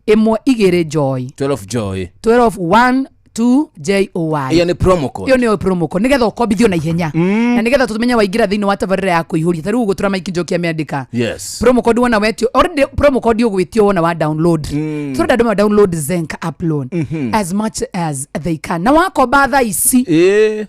1 2 joy 12 joy. 12 1 2 J O Y. Iyo nĩ promo code. Iyo nĩyo promo code nĩgetha ũkombithio na ihenya na nĩgetha tũmenye waingĩra thĩinĩ wa tabarĩra ya kũihũria ta rĩu ũguo tũra Mike Njoki amĩandĩka Yes. promo code wona wetio already promo code ũgwĩtio wona wa download tũrenda andũ ma download Zenka app loan as much as they can na wakomba thaa ici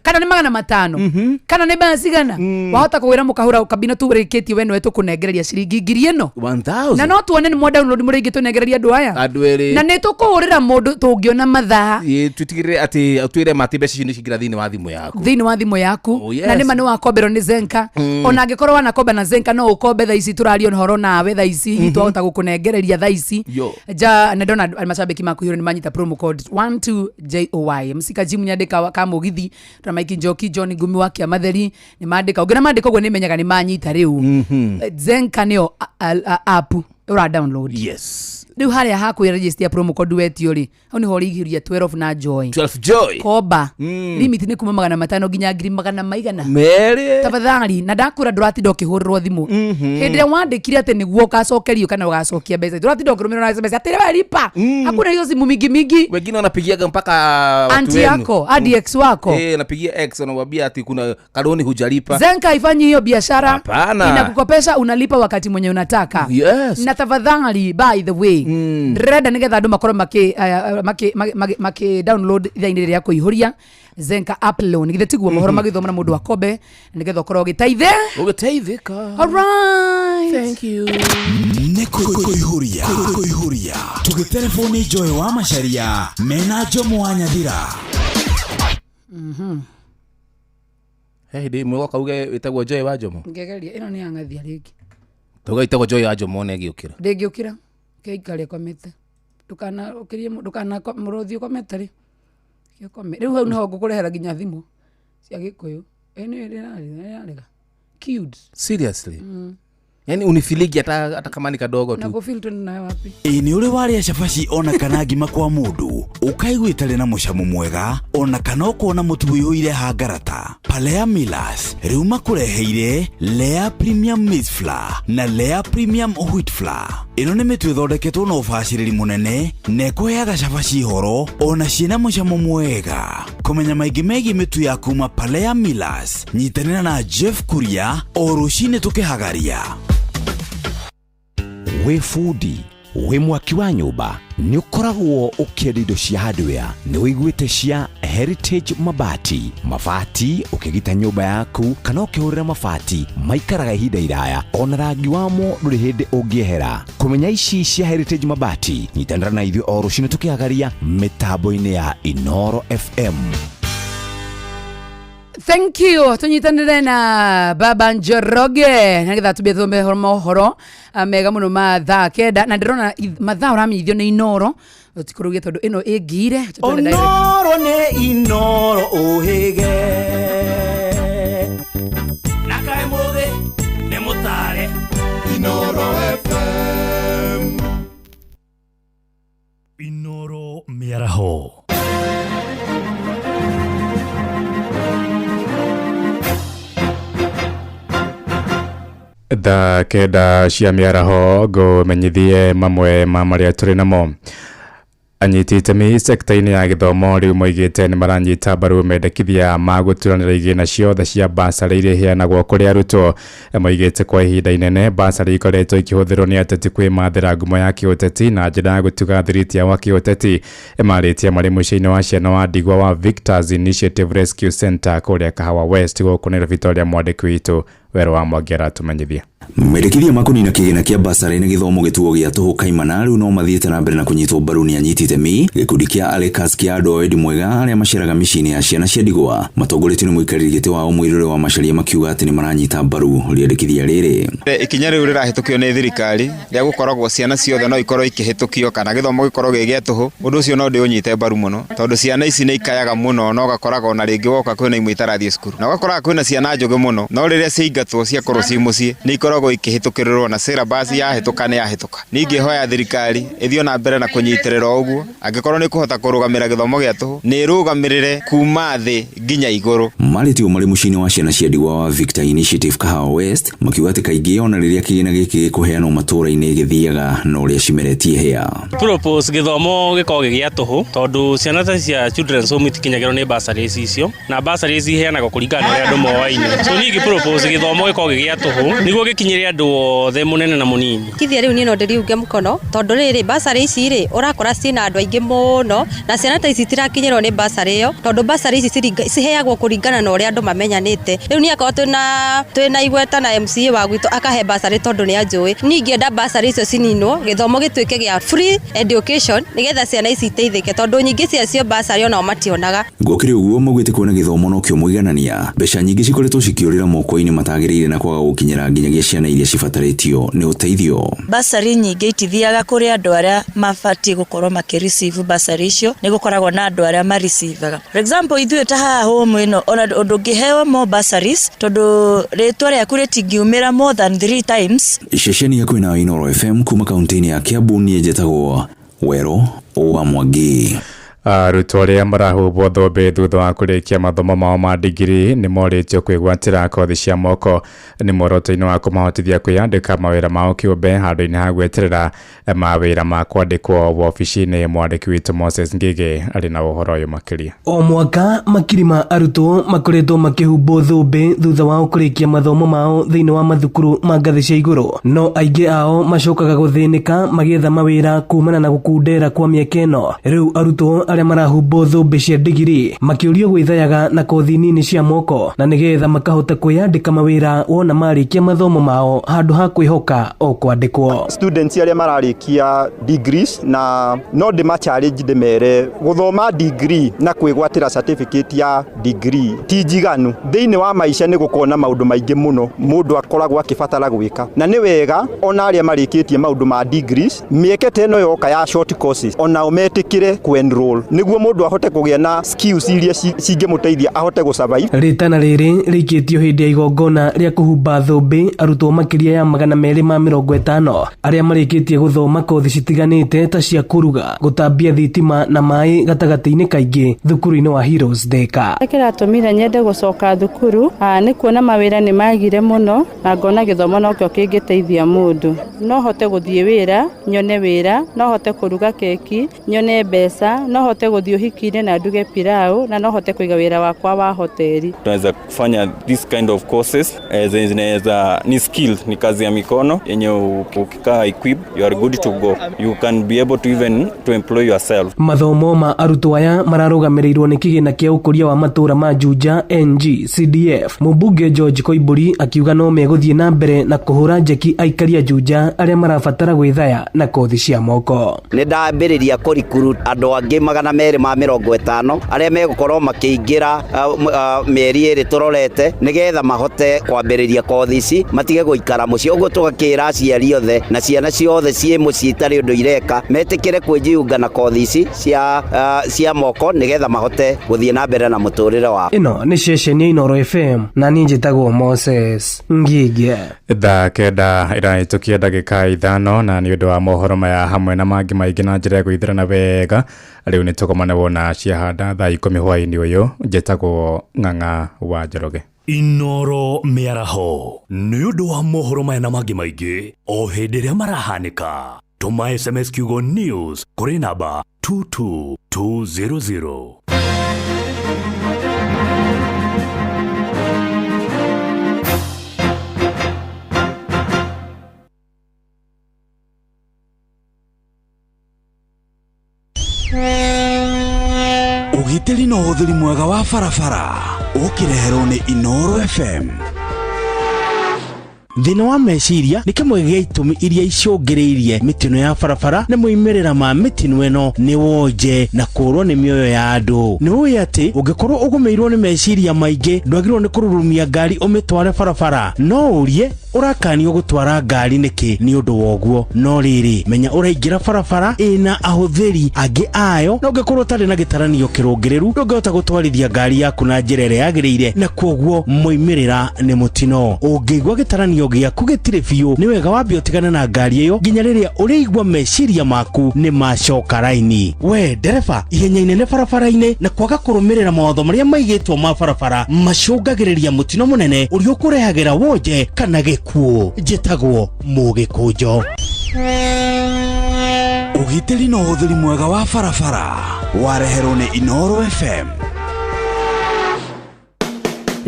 kana nĩ 500 kana nĩ mbeca cigana wahota kũgwĩra mũkahũra kabina tũrĩkĩtie we nĩwe tũkũnengereria ciringi ngiri ĩno 1000. na no tuone nĩ mwa download mũrĩ aingĩ tũnengereria andũ aya Andũ erĩ. na nĩ tũkũhũrĩra mũndũ tũngĩona mathaa Ĩ, tũtigĩrĩre atĩ twĩre mati mbeca icio nĩ ciingĩra thĩinĩ wa thimũ yaku. thĩinĩ wa thimũ yaku Oh, yes. na nĩma nĩ wakomberwo nĩ Zenka ona angĩkorwo wanakomba na Zenka no ũkombe thaa ici tũraria ũhoro nawe thaa ici hihi twahota gũkũnengereria thaa ici Yo. ja na ndona macambĩki maku nĩ manyita promo code 12 JOY msika jimu nyandĩka ka mũgithi tũra Mike Njoki John Ngumi wa Kĩamatheri nĩ mandĩka ũngĩ na mandĩka ũguo nĩ menyaga nĩ manyita rĩu Zenka nĩyo app ũra download Yes. rĩu harĩa hakwĩ register promo code wetio rĩ hau nĩho ũrĩihũria 12 na joy 12 joy. komba limit nĩ kuma 500 nginya ngiri magana maigana Merĩ. tafadhali na ndakwĩra ndũratinda ũkĩhũrĩrwo thimũ hĩndĩ ĩrĩa wandĩkire atĩ nĩguo ũgacokerio kana ũgacokia mbeca ndũratinda ũkĩrũmĩrĩrwo na SMS atĩ we lipa hakuna hizo simu mingi mingi Wengine wanapigiaga mpaka watu anti wenu. yako hadi ex wako Eh, napigia ex anamwambia ati kuna kaloni hujalipa. Zenka haifanyi hiyo biashara. Hapana. Inakukopesha unalipa wakati mwenye unataka. Yes. Na tafadhali by the way ndĩrenda nĩgetha andũ makorwo makĩ download ithaa-inĩ rĩrĩa kũihũria Zenka app loan githĩ tiguo mohoro magĩthoma na mũndũ akombe nĩgetha ũkorwo ũgĩteithĩ Ũgĩteithĩka. All right. Thank you. Nĩ kuihuria. Kuihuria. Tũgĩtelefoni Joy wa Macharia mena Jomo wa Nyathira. He hĩndĩ ĩmwe woka uge wĩtagwo Joy wa Jomo. Ngegeria ĩno nĩ yang'athia rĩngĩ Tuga ĩtagwo Joy wa Jomo one ĩgĩũkĩra. ndĩngĩũkĩra kĩikare komete ndũkana ũkĩrie ndũkana mũrũthi ũkomete rĩ gĩkome rĩu hau nĩho ngũkũrehera nginya thimũ cia gĩkũyũ ĩ nĩ ĩrarega cute Seriously. Yaani unifiligi hata kama ni kadogo na tu. kũfeel twende nayo wapi Ĩ nĩ ũrĩ warĩa cabaci ona kana ngima kwa mũndũ ũkaigua ĩtarĩ na mũcamo mwega ona kana ũkona mũtu ũiyũire hangarata. Palea Millers rĩu makũreheire Lea Premium Maize Flour na Lea Premium Wheat Flour. Ĩno nĩ mĩtu ĩthondeketwo na ũbacĩrĩri mũnene na ĩkũheaga cabaci horo ona ciĩna mũcamo mwega. Kũmenya maingĩ megiĩ mĩtu ya kuma Palea Millers, nyitanĩra na Jeff Kuria o rũcinĩ tũkĩhagaria. Wĩ bundi Wĩ mwaki wa nyũmba nĩ ũkoragwo ũkĩenda indo cia hardware, nĩ wĩiguĩte cia Heritage Mabati. Mabati ũkĩgita nyũmba yaku kana ũkĩhũrĩra mabati maikaraga ihinda iraya, ona rangi wamo ndũrĩ hĩndĩ ũngĩehera. Kũmenya ici cia Heritage Mabati, nyitanĩra na ithuĩ o rũcinĩ tũkĩagaria mĩtambo-inĩ ya Inoro FM. Thank you. Tunyitanire na Baba Njoroge nigetha tubie thome mohoro mega muno ma thaa 9, na ndirona mathaa uramenyithio ni Inoro tutikurugie tondu ino ingire. Onoro nĩ Inoro ũhĩge na kaĩ mũthĩ nĩ mũtare. Inoro FM. Inoro mĩaraho. Thaa 9 cia mĩaraho ngũmenyithie mamwe ma marĩa tũrĩ namo. Anyiti itemi sekta-inĩ ya gĩthomo rĩu moigĩte nĩ maranyita mbaru mendekithia ma gũturanĩra igĩna ciothe cia basarĩ iria iheanagwo kũrĩ arutwo. Moigĩte kwa ihinda inene basarĩ ikoretwo ikĩhũthĩrwo nĩ ateti kwĩmathĩra ngumo ya kĩũteti na njĩra ya gũtuga thiriti wa kĩũteti. Marĩtie marĩ mũciĩ-inĩ wa ciana wa ndigwa wa Victors Initiative Rescue Center kũrĩa Kahawa West gũkũ Nairobi, ta ũrĩa mwandĩki witũ Werũ wa Mwangi aratumenyithia. Mendekithia ma kũnina kĩgĩna kĩa basarĩ na gĩthomo gĩtuo gĩa tũhũ kaimana rĩu no mathiĩte na mbere na kũnyitwo mbaru nĩ anyiti itemi. Gĩkundi kĩa Alekas kĩa andũ a wendi mwega arĩa maceraga mĩciĩ-inĩ ya ciana cia ndigwa matongoretio nĩ mũikarĩri gĩtĩ wao Mũirũrĩ wa Macharia makiuga atĩ nĩ maranyita mbaru rĩendekithia rĩrĩ. Ikinya rĩu rĩrahĩtũkio nĩ thirikari rĩa gũkoragwo ciana ciothe no ikorwo ikĩhĩtũkio kana gĩthomo gĩkorwo gĩ gĩa tũhũ, ũndũ ũcio no ndĩũnyite mbaru mũno tondũ ciana ici nĩ ikayaga mũno na ũgakoraga ona rĩngĩ woka kwĩna imwe itarathiĩ cukuru na ũgakoraga kwĩna ciana njũgĩ mũno, no rĩrĩa ciaingatwo ciakorwo ciĩ mũciĩ nĩ ikoragwo ikĩhĩtũkĩrĩrwo na syllabus yahĩtũka nĩ yahĩtũka. Ningĩ hoya thirikari ĩthiĩ na mbere na kũnyitĩrĩra ũguo, angĩkorwo nĩ kũhota kũrũgamĩra gĩthomo gĩa tũhũ nĩ ĩrũgamĩrĩre kuma thĩ nginya igũrũ. Marĩtio marĩ mũciĩ-inĩ wa ciana cia ndigwa wa Victor Initiative Kahawa West makiuga atĩ kaingĩ ona rĩrĩa kĩgĩna gĩkĩ gĩkũheanwo matũũra-inĩ gĩthiaga na ũrĩa cimeretie hĩa. Propose gĩthomo gĩkorwo gĩ gĩa tũhũ tondũ ciana ta cia children's home itikinyagĩrwo nĩ bursaries icio na bursaries iheanagwo kũringana na ũrĩa andũ moaine. So niĩ ingĩ propose gĩthomo gĩkorwo gĩ gĩa tũhũ nĩguo gĩkinyĩre andũ othe mũnene na mũnini. Kithia rĩu niĩ no ndĩriunge mũkono tondũ rĩrĩ basarĩ ici rĩ ũrakora ciĩna andũ aingĩ mũno na ciana ta ici itirakinyĩrwo nĩ basarĩ ĩyo tondũ basarĩ ici ciheagwo kũringana na ũrĩa andũ mamenyanĩte. Rĩu niĩ akorwo twĩna igweta na MCA wa gwitũ akahe basarĩ tondũ nĩ anjũĩ, niĩ ingĩenda basarĩ icio cininwo gĩthomo gĩtuĩke gĩa free education nĩgetha ciana ici iteithĩke tondũ nyingĩ ciacio basarĩ onao mationaga. Gũkĩrĩ ũguo maugĩte kuona gĩthomo nokĩo mũiganania mbeca nyingĩ cikoretwo cikĩũrĩra moko-inĩ matagĩrĩire na kwaga gũkinyĩra nginyagia ciana iria cibatarĩtio nĩ ũteithio. Basarĩ nyingĩ itithiaga kũrĩ andũ arĩa mabatiĩ gũkorwo makĩreceive basarĩ icio, nĩ gũkoragwo na andũ arĩa mareceivaga. For example ithuĩ ta haha home ĩno ona ndũngĩheo more bursaries tondũ rĩtwa rĩaku rĩtingiumĩra more than 3 times. Ceceni ya kwĩna Inoro FM kuma kaunti-inĩ ya Kiambu niĩ njĩtagwo Werũ wa Mwangi. Arutwo arĩa marahubwo thũmbĩ thutha wa kũrĩkia mathomo mao ma digiri nĩ morĩtio kwĩgwatĩra kothi cia moko nĩ muoroto-inĩ wa kũmahotithia kwĩyandĩka mawĩra mao kĩũmbe handũ-inĩ ha gweterera mawĩra ma kwandĩkwo wobici-inĩ. Mwandĩki witũ Moses Ngige arĩ na ũhoro ũyũ makĩria. O mwaka makiri ma arutwo makoretwo makĩhumbwo thũmbĩ thutha wao kũrĩkia mathomo mao thĩinĩ wa mathukuru ma ngathĩ cia igũrũ, no aingĩ ao macokaga gũthĩnĩka magĩetha mawĩra kumana na gũkundera kwa mĩeke ĩno. Rĩu arutwo arĩa marahumbwo thũmbĩ cia digiri makĩũrio gwĩthayaga na kothi nini cia moko na nĩgetha makahota kwĩyandĩka mawĩra wona marĩkia mathomo mao handũ ha kwĩhoka o kwandĩkwo. Students arĩa mararĩkia degrees na no ndĩma challenge ndĩmere gũthoma degree na kwĩgwatĩra certificate ya degree ti njiganu. Thĩinĩ wa maica nĩ gũkorwo na maũndũ maingĩ mũno mũndũ akoragwo akĩbatara gwĩka, na nĩ wega ona arĩa marĩkĩtie maũndũ ma degrees mĩeke ta ĩno yoka ya short courses onao metĩkĩre kũ-enroll nĩguo mũndũ ahote kũgĩa na skills iria cingĩmũteithia ahote gũ-survive. Rĩtana rĩrĩ rĩikĩtio hĩndĩ ya igongona rĩa kũhumba thũmbĩ arutwo makĩria ya 250 arĩa marĩkĩtie gũthoma kothi citiganĩte ta cia kũruga, gũtambia thitima na maĩ gatagatĩ-inĩ kaingĩ thukuru-inĩ wa Heroes Thika. Kĩratũmire nyende gũcoka thukuru nĩ kuona mawĩra nĩ magire mũno na ngona gĩthomo nokĩo kĩngĩteithia mũndũ. No hote gũthiĩ wĩra nyone wĩra, no hote kũruga keki nyone mbeca, no hote gũthiĩ ũhiki-inĩ na nduge pilau na no hote kũiga wĩra wakwa wa hoteli. Tunaweza kufanya this kind of courses zenye zinaweza ni skill, ni kazi ya mikono yenye ukikaa equip you are good to go, you can be able to even to employ yourself. Mathomo ma arutwo aya mararũgamĩrĩirwo nĩ kĩgĩna kĩa ũkũria wa matũũra ma Juja NG-CDF. Mũmbunge George Koimburi akiuga no megũthiĩ na mbere na kũhũra njeki aikari a Juja arĩa marabatara gwĩthaya na kothi cia moko. Nĩ ndambĩrĩria kũrikuru andũ angĩ 250 arĩa megũkorwo makĩingĩra mĩeri ĩrĩ tũrorete nĩgetha mahote kwambĩrĩria kothi ici matige gũikara mũciĩ. Ũguo tũgakĩra aciari othe na ciana ciothe ciĩ mũciĩ itarĩ ũndũ ireka metĩkĩre kwĩjiunga na kothi ici cia moko nĩgetha mahote gũthiĩ na mbere na mũtũrĩre wao. Ĩno nĩ ceceni ya Inooro FM na niĩ njĩtagwo Moses Ngige. Thaa 9 ĩrahĩtũkia ndagĩka 5 na nĩ ũndũ wa mohoro maya hamwe na mangĩ maingĩ na njĩra ya gwĩthĩrana wega rĩu nĩ tũgomane wona ciahanda thaa 10 hwaĩ-inĩ ũyũ. Njĩtagwo Ng'ang'a wa Njoroge. Inooro mĩaraho nĩ ũndũ wa mohoro maya na mangĩ maingĩ o hĩndĩ ĩrĩa marahanĩka. Tũma SMS kiugo news kũrĩ namba 22200. Ũgitĩri na ũhũthĩri mwega wa barabara ũkĩreherwo nĩ Inooro FM. Thĩna wa meciria nĩ kĩmwe gĩa itũmi iria icũngĩrĩirie mĩtino ya barabara na moimĩrĩra ma mĩtino ĩno nĩ wonje na kũũrwo nĩ mĩoyo ya andũ. Nĩ ũĩ atĩ ũngĩkorwo ũgũmĩirwo nĩ meciria maingĩ ndwagĩrĩirwo nĩ kũrurumia ngari ũmĩtware barabara. No ũrie ũrakanio gũtwara ngari nĩkĩ nĩ ũndũ wa ũguo. No rĩrĩ, menya ũraingĩra barabara ĩna ahũthĩri angĩ ayo na ũngĩkorwo ũtarĩ na gĩtaranio kĩrũngĩrĩru ndũngĩhota gũtwarithia ngari yaku na njĩra ĩrĩa yagĩrĩire na kwoguo moimĩrĩra nĩ mũtino. Ũngĩigua gĩtaranio gĩaku gĩtirĩ biũ nĩ wega wambe ũtigane na ngari ĩyo nginya rĩrĩa ũrĩigua meciria maku nĩ macoka raini. We ndereba, ihenya inene barabara-inĩ na kwaga kũrũmĩrĩra mawatho marĩa maigĩtwo ma barabara macũngagĩrĩria mũtino mũnene ũrĩa ũkũrehagĩra wonje kana gĩkuũ. Njĩtagwo Mũgĩkũnjo. Ũgitĩri na ũhũthĩri mwega wa barabara wareherwo nĩ Inooro FM.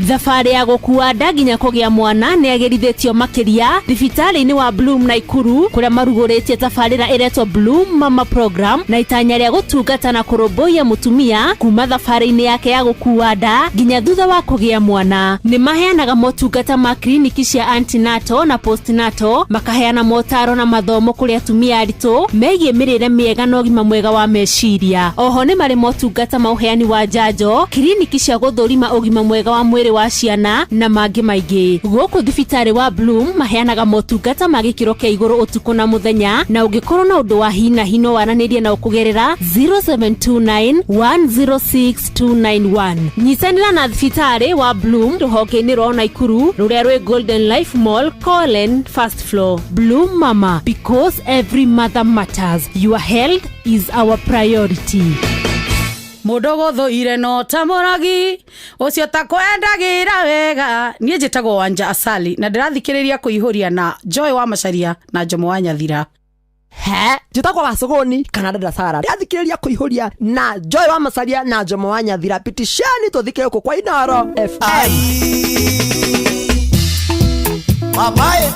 Thabarĩ ya gũkua nda nginya kũgĩa mwana nĩ agĩrithĩtio makĩria thibitarĩ-inĩ wa Bloom Naikuru kũrĩa marugũrĩtie tabarĩra ĩretwo Bloom Mama Program na itanya rĩa gũtungata na kũrũmbũiya mũtumia kuma thabarĩ-inĩ yake ya gũkua nda nginya thutha wa kũgĩa mwana. Nĩ maheanaga motungata ma kliniki cia antenatal na postnatal, makaheana motaro na mathomo kũrĩ atumia aritũ megiĩ mĩrĩre mĩega na ũgima mwega wa meciria. Oho nĩ marĩ motungata ma ũheani wa njanjo, kliniki cia gũthũrima ũgima mwega wa mwĩrĩ wa ciana na mangĩ maingĩ. Gũkũ thibitarĩ wa Bloom maheanaga motungata ma gĩkĩro kĩa igũrũ ũtukũ na mũthenya, na ũngĩkorwo na ũndũ wa hi na hi no waranĩrie nao kũgerera 0729 106 291. Nyitanĩra na thibitarĩ wa Bloom rũhonge-inĩ rwa Naikuru rũrĩa rwĩ Golden Life Mall, Colin, first floor. Bloom Mama, because every mother matters. Your health is our priority. Mũndũ gũthũire no ta mũrogi ũcio takwendagĩra wega. Niĩ njĩtagwo Wanja Asali na ndĩrathikĩrĩria kũihũria na Joy wa Macharia na Jomo wa Nyathira. He njĩtagwo Wacogoni kana Dada Sara, ndĩrathikĩrĩria kũihũria na Joy wa Macharia na Jomo wa Nyathira. Pitishani tũthike gũkũ kwa Inooro FM. Babae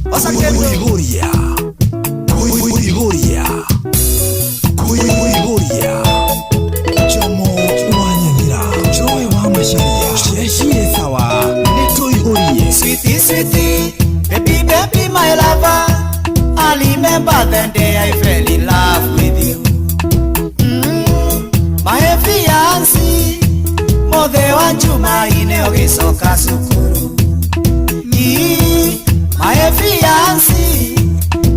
Kũihũria, kũihũria, kũihũria. Jomo wa Nyathira, Joy wa Macharia, Cecire sawa, nĩtũihũrie. Sweetie, sweetie, baby, baby, my lover, I remember the day I fell in love with you. My fiancé, mothe wa Jumaine ũgĩcoka cukuru. My fiancé,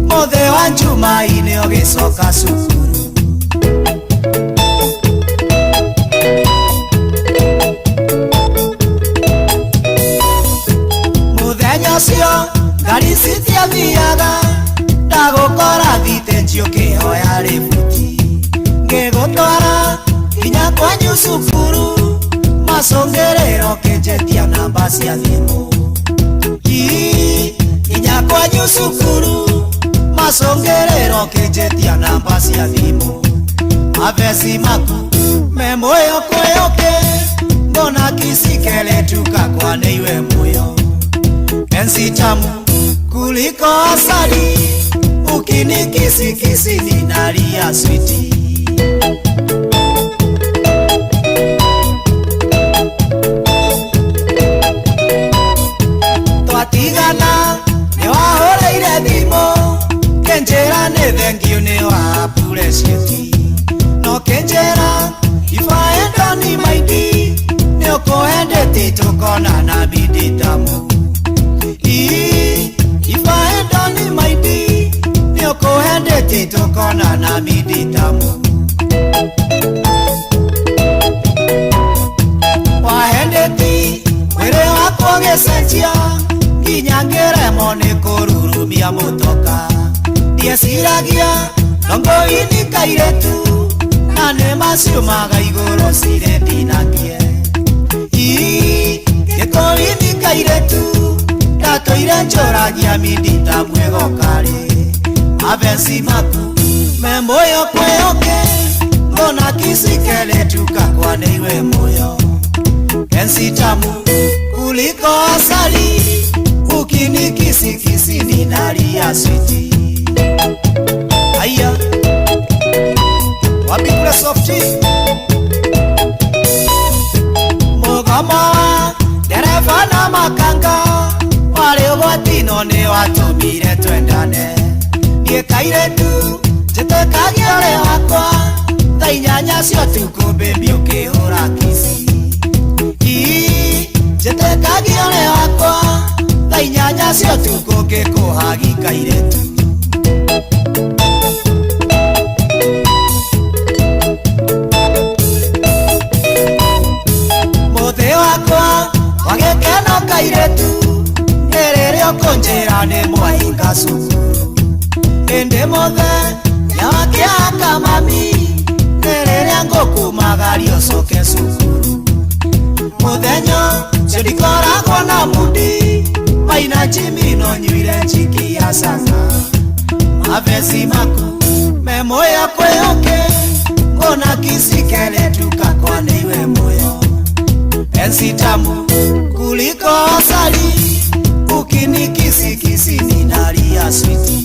mothe wa Jumaine ũgĩcoka cukuru. Mũthenya ũcio ngari citiathiaga, ndagũkora thitĩnji ũkĩhoya rĩbuti. Ngĩgũtwara nginya kwanyu cukuru, macũngĩrĩro ũkĩnjĩtia namba cia thimũ. Nginya kwanyu cukuru, macũngĩrĩro ũkĩnjĩtia namba cia thimũ. Mavesi maku me moyo kweyoke mbona kisikele tukakwane iwe moyo penzi tamu kuliko asali ukinikisikisi ninalia switi. Twatigana nĩwahũrĩire thimũ kĩnjĩra nĩ thengiũ nĩ wa appreciate no kĩnjĩra ifaendoni maindi nĩũkũendete tũkonana bidi tamu ifaendoni maindi nĩũkũendete tũkonana bidi tamu wahendeti mwĩrĩ wakwa ũgĩcenjia nginya ngĩremwo nĩ kũrurumia mũtoka ndieciragia ndongo-inĩ kairĩtu na nĩ maciumaga igũrũ cirĩ ndinakie gĩkũinĩ kairĩtu ndatũire njũragia mindita mwĩgokarĩ mabenci maku me moyo kweyoke mbona kisikele tukakwa nĩ iwe moyo penzi tamu kuliko asali ukinikisikisi ninalia switi. Aya wapi kule softi mugama dereva na makanga wale ũgwati-inĩ nĩ watũmire twendane niĩ kairĩtu njĩtĩkagia ũrĩ wakwa thaa inyanya cia ũtukũ baby ũkĩhũra kici njĩtĩkagia ũrĩ wakwa thaa inyanya cia ũtukũ ngĩkũhagi kairĩtu. Mũthĩ wakwa wa gĩkeno kairĩtu nĩ rĩrĩa ũkũnjĩra nĩ mwahinga cukuru ĩndĩ mũthenya wa kĩhaka mami nĩ rĩrĩa ngũkumagaria ũcoke cukuru mũthenya ũcio ndikoragwo na mudi maina jimi no nyuire njiki ya canga mavesi maku me moyo kweyoke ngona kisikele tukakwa nĩ iwe moyo penzi tamu kuliko asali ukinikisikisi ninalia switi.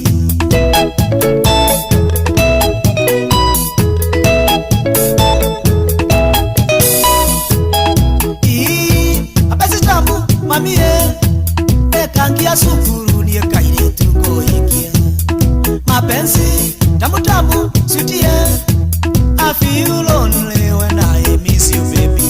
Mapenzi tamu mamie ekangia sukuru niĩ kairĩtu kũhikia mapenzi tamu tamu sweetie I feel lonely when I miss you baby.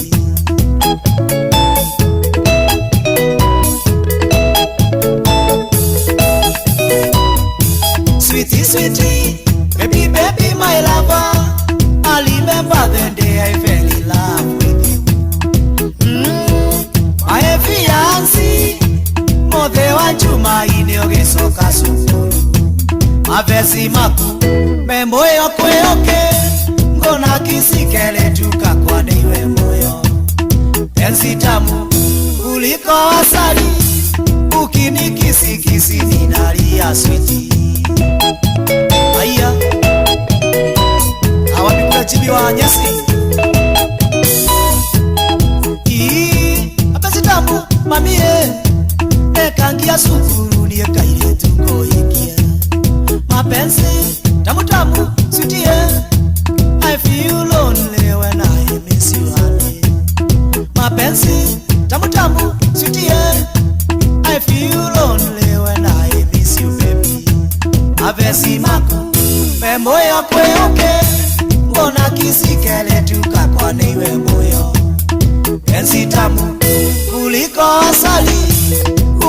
Sweetie, sweetie, baby, baby, my lover, I remember the day I fell in love with you. My fiancé, mothe wa Jumaine ũgĩcoka cukuru mavesi maku me moyo kweyoke ngona kisikele tukakwa nĩ iwe moyo penzi tamu kuliko asali ukinikisikisi ninalia switi. Aya awapikula chibi wa nyasi mapenzi tamu mamie ekangia sukuru niĩ kairĩtu kũhikia mapenzi tamu tamu sweetie I feel lonely when I miss you honey mapenzi tamu tamu sweetie I feel lonely when I miss you baby mavesi maku me moyo kweyoke mbona kisikele tukakwa nĩ iwe moyo penzi tamu kuliko asali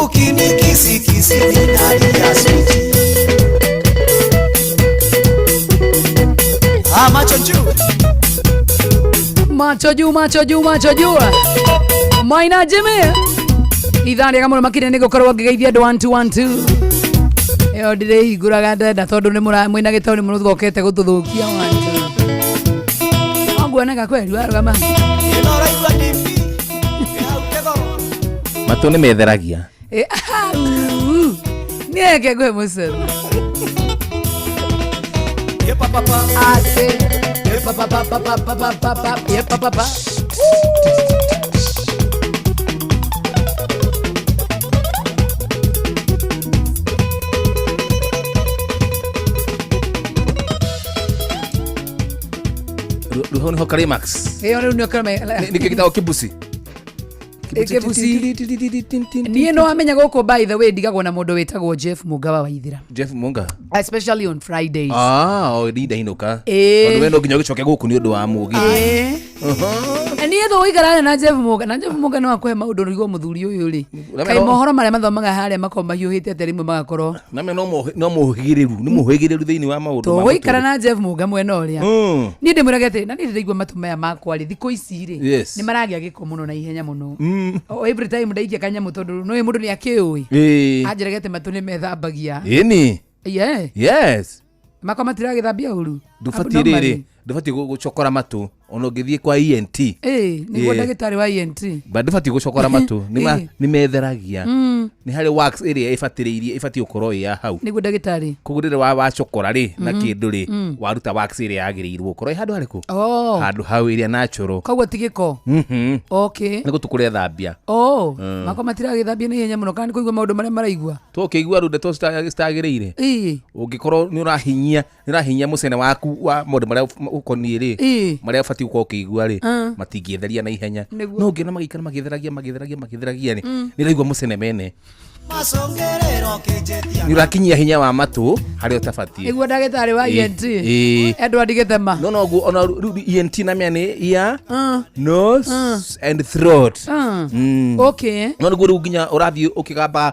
ukinikisikisi ninalia switi. Macho juu macho juu macho juu macho juu Maina Jimmy ithaa rĩega mũno makĩria nĩ gũkorwo ngĩgeithia andũ 1 2 1 2 ĩyo ndĩrĩhingũraga ndenda tondũ nĩ mwĩna gĩtau nĩ mũthokete gũtũthũkia 1 2 onguonaga kweri warũgama matũ nĩ metheragia nĩeke ngũhe mũcoro. Ate. pa pa pa pa pa pa pa pa ye pa pa pa. Rĩu hau nĩho climax. Ĩyo rĩu nĩyo climax. Nĩkĩo gĩtagwo kibuci. Kĩbuci. Niĩ no amenya gũkũ, by the way, ndigagwo na mũndũ wĩtagwo Jeff Mũgawa Waithira, Jeff Munga. Especially on Fridays. Ah, o ndinda inũka. Ĩĩ. Tondũ we no nginya ũgĩcoke gũkũ nĩ ũndũ wa mũgithi. Ĩĩ. Na niĩ tũgũikarana na Jeff Mũga, na Jeff Mũga no akũhe maũndũ nĩguo mũthuri ũyũ rĩ, kaĩ mohoro marĩa mathomaga harĩa makorwo mahiũhĩte atĩa, rĩmwe magakorwo Name no mũhĩgĩrĩru, nĩ mũhĩgĩrĩru thĩinĩ wa maũndũ ma tũgũikara mũtũrĩre. Na Jeff Mũga mwena ũrĩa. Niĩ ndĩmwĩrage atĩrĩ, na niĩ ndĩraigua matũ maya makwa rĩ, thikũ ici rĩ, nĩ maragĩa gĩko mũno na ihenya mũno. O every time ndaikia kanyamũ, tondũ nĩ mũndũ nĩ akĩũĩ, anjĩrage atĩ matũ nĩ methambagia. Ĩni. Yeah. Yes. Makwa matiragĩthambia ũru. Ndũbatiĩ rĩrĩ, ndũbatiĩ gũcokora matũ ona ũngĩthiĩ kwa ENT. Ĩĩ, nĩguo ndagĩtarĩ wa ENT. Ba ndũbatiĩ gũcokora matũ, nĩ metheragia. Nĩ harĩ wax ĩrĩa ĩbatĩrĩirie, ĩbatiĩ gũkorwo ĩ ya hau. Nĩguo ndagĩtarĩ. Koguo rĩrĩa wacokora rĩ na kĩndũ rĩ, waruta wax ĩrĩa yagĩrĩirwo gũkorwo ĩ handũ harĩkũ? Oh. Handũ hau ĩrĩa natural. Koguo ti gĩko. Okay. Nĩ gũtũ kũrethambia. Oh, makwa matiragĩthambia na ihenya mũno, kana nĩ kũigua maũndũ marĩa maraigua. Tũkĩigua rĩu ndeto citagĩrĩire. Ũngĩkorwo nĩ ũrahinyia, nĩ ũrahinyia mũcene waku wa maũndũ marĩa ũkoniĩ rĩ, marĩa ũbatiĩ gũkorwo ũkĩigua rĩ, matingĩtheria na ihenya. Nĩguo. No ũngĩona magĩikara magĩtheragia magĩtheragia magĩtheragia rĩ, nĩ ũraigua mũcene mene, nĩ ũrakinyia hinya wa matũ harĩa ũtabatiĩ. Nĩguo ndagĩtarĩ wa ENT. Edward Gĩthema. No noguo ona rĩu ENT na mĩa nĩ ear, nose and throat. No nĩguo rĩu nginya ũrathiĩ ũkĩgamba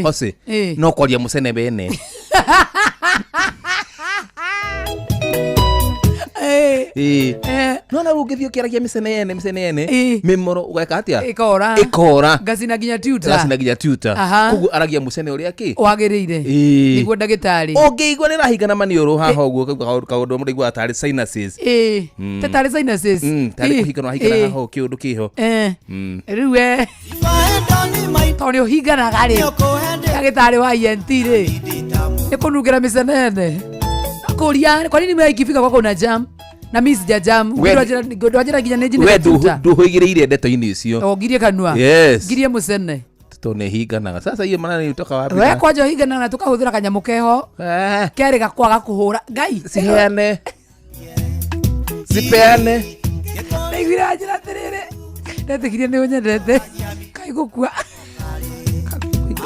hose, no kwaria mũcene wene. Ĩĩ. No na rĩu ũngĩthiĩ ũkĩaragia mĩcene yene, mĩcene yene, mĩmoro ũgeka atĩa? Ĩkora. Ĩkora. Ngacina nginya tuta. Gacina nginya tuta. Koguo aragia mũcene ũrĩa kĩ wagĩrĩire. Ĩĩ. Nĩguo ndagĩtarĩ. Ũngĩigua nĩ ũrahingana maniũrũ haha ũguo, kaũndũ mũndũ aiguaga tarĩ sinuses. Tarĩ sinuses. Tarĩ kũhingana ũrahingana haha ũũ, kĩũndũ kĩho. Rĩu we tondũ nĩ ũhinganaga rĩ, ndagĩtarĩ wa ENT rĩ, nĩ kũnungĩra mĩcenene kũria, kwa nini mimi ikifika kwako una jam na mimi sija jam? Ndwanjĩra nginya nĩ We njinĩte tuta. ndũhũigĩrĩire ndeto-inĩ icio. O ngirie kanua. Yes. Ngirie mũcene. Tondũ nĩ hinganaga sasa hiyo maana ni utoka wapi? We kwanja ũhinganaga na tũkahũthĩra kanyamũ keho kerĩ gakwaga kũhũra ngai. Ciheane, cipeane. Ndaiguire anjĩra atĩrĩrĩ, ndetĩkirie nĩ ũnyendete, kaĩ gũkua.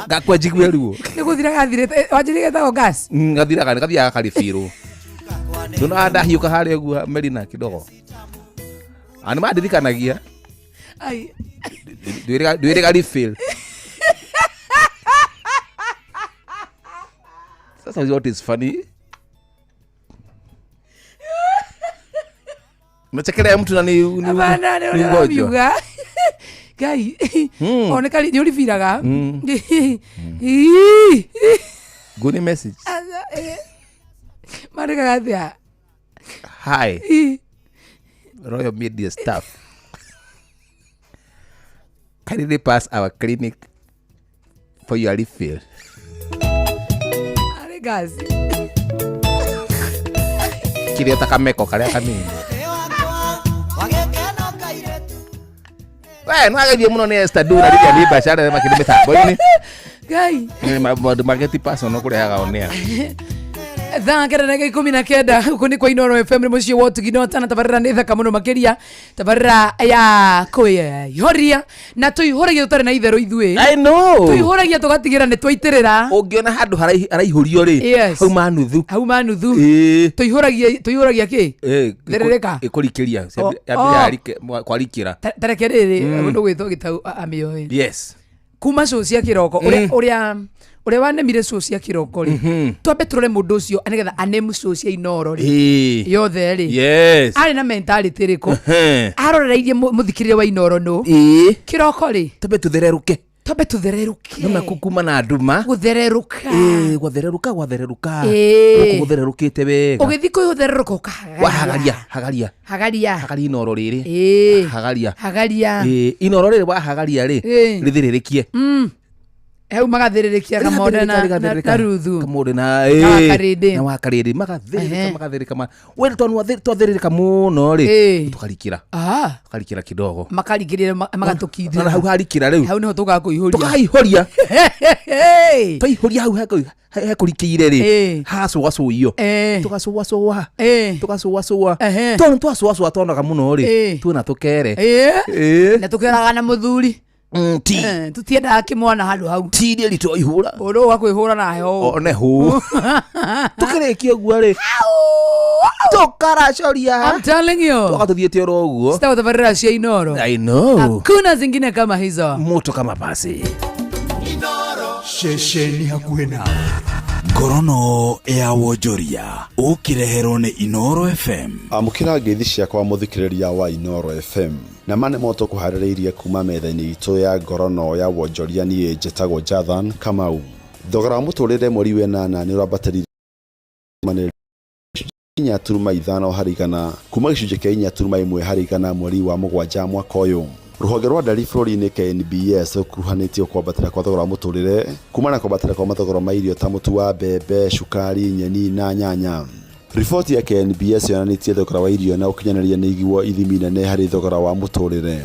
Gakwa njigue ruo. Nĩ gũthira gathirĩte, wanjĩrire getagwo gas. Gathiraga, nĩ gathiaga karibirũ. Ndona ndahiũka harĩa ũguo merina kidogo nĩ mandirikanagia. Ai. Ndwĩrĩga refill. Sasa what is funny? Unachekelea mtu na Hapana, nĩ ni ũrĩa ugonjwa. ũramiuga ngai oneka nĩ ũribiraga. Good message. Mandĩkaga atĩa? Hi. Royal Media staff. Kindly pass our clinic for your refill. Arĩ gas. Kĩrĩa ta kameko karĩa kanini. We, no ageithio mũno nĩ Esther Dura rĩrĩa nĩ bacare makĩrĩ mĩtambo-inĩ. Ngai. Nĩ maũndũ make ti personal kũrehaga on air. Thaa 9:19, gũkũ nĩ kwa Inooro FM, nĩ mũciĩ wa ũtugi na ũtana. Tabarĩra nĩ thaka mũno makĩria, tabarĩra ya kwĩihũria, na tũihũragia tũtarĩ na itherũ ithuĩ. I know. Tũihũragia tũgatigĩra nĩ twaitĩrĩra. Ũngĩona handũ haraihũrio rĩ, Yes. hauma nuthu. Hauma nuthu. Ĩĩ. Tũihũragia kĩ? Therereka. Ĩkũrikĩria. Oh, Yambĩrĩria kwarikĩra. Tareke rĩrĩ, mũndũ gwĩtwo gĩtau amĩoĩ Yes. kuma cũ cia kĩroko, ũrĩa ũrĩa wanemire cũ cia kĩroko rĩ, twambe tũrore mũndũ ũcio nĩgetha anemu cũ cia Inooro rĩ Ĩĩ. yothe rĩ, Yes. arĩ na mentality ĩrĩkũ? Ehe. Arorereirie mũthikĩrĩria wa Inooro nũ? Ĩĩ. Kĩroko rĩ, Twambe tũthererũke. Twambe tũthererũke. Nĩma kuma na nduma. Gũthererũka. Ĩĩ, gwathererũka gwathererũka. Ĩĩ. Gũkũ gũthererũkĩte wega. Ũgĩthiĩ kwĩgũthererũka ũkahagaria. Wahagaria, hagaria. Hagaria. Hagaria inoro rĩrĩ. Ĩĩ. Hagaria. Hagaria. Ĩĩ, inoro rĩrĩ wahagaria rĩ, Ĩĩ. rĩthĩrĩrĩkie. Hau magathĩrĩrĩkia Kamonde na Ruthu. Kamonde na Na Wakarĩndĩ. na Wakarĩndĩ magathĩrĩrĩka. Ehe. Magathĩrĩrĩka we tondũ twathĩrĩrĩka mũno rĩ, Ĩĩ. tũkarikĩra. Ah. Tũkarikĩra kidogo. Makarikĩrĩra magatũkindĩra. Na hau harikĩra rĩu hau nĩho tũkaga kũihũria. Tũkahaihũria. Hey! Twaihũria hau hekũrikĩire rĩ, Ĩĩ. hacũgacũio, Ĩĩ. tũgacũacũa, Ĩĩ. tũgacũacũa. Ehe. Tondũ twacũacũa twonaga mũno rĩ, Ĩĩ. tuona tũkere. Ĩĩ. Ĩĩ. Na tũkeraga na mũthuri. Ti. Eh, tũtiendaga kĩmwana handũ hau. Ti rĩri twaihũra. Ũndũ ũyũ wa kwĩhũra na heho. One hũ tũkĩrĩkia ũguo rĩ, tũkaracoria. I'm telling you. Tũka tũthiĩte oro ũguo. Sitago tabarĩra cia Inoro. I know. Hakuna zingine kama hizo. Moto kama pasi. Ceceni hakuhĩ nawe. Ngorono ya wonjoria ũkĩreherwo nĩ Inoro FM. Amũkĩra ngeithi ciakwa mũthikĩrĩria wa Inoro FM na ma nĩmo tũkũharĩrĩirie kuma metha-inĩ itũ ya ngorono ya wonjoria. Niĩ njĩtagwo Jathan Kamau. Thogora wa mũtũrĩre mweri wenana nĩ ũrambatĩrire 4.5 harĩ igana kuma gĩcunjĩ kĩa 4.1 harĩ igana mweri wa 7 mwaka ũyũ. Rũhonge rwa ndari bũrũri-inĩ KNBS rũkuruhanĩtio kwambatĩra kwa thogora wa mũtũrĩre kuma na kwambatĩra kwa mathogora ma irio ta mũtu wa mbembe, cukari, nyeni na nyanya. Riboti ya KNBS yonanĩtie thogora wa irio na ũkinyanĩria nĩ iguo ithimi nene harĩ thogora wa mũtũrĩre.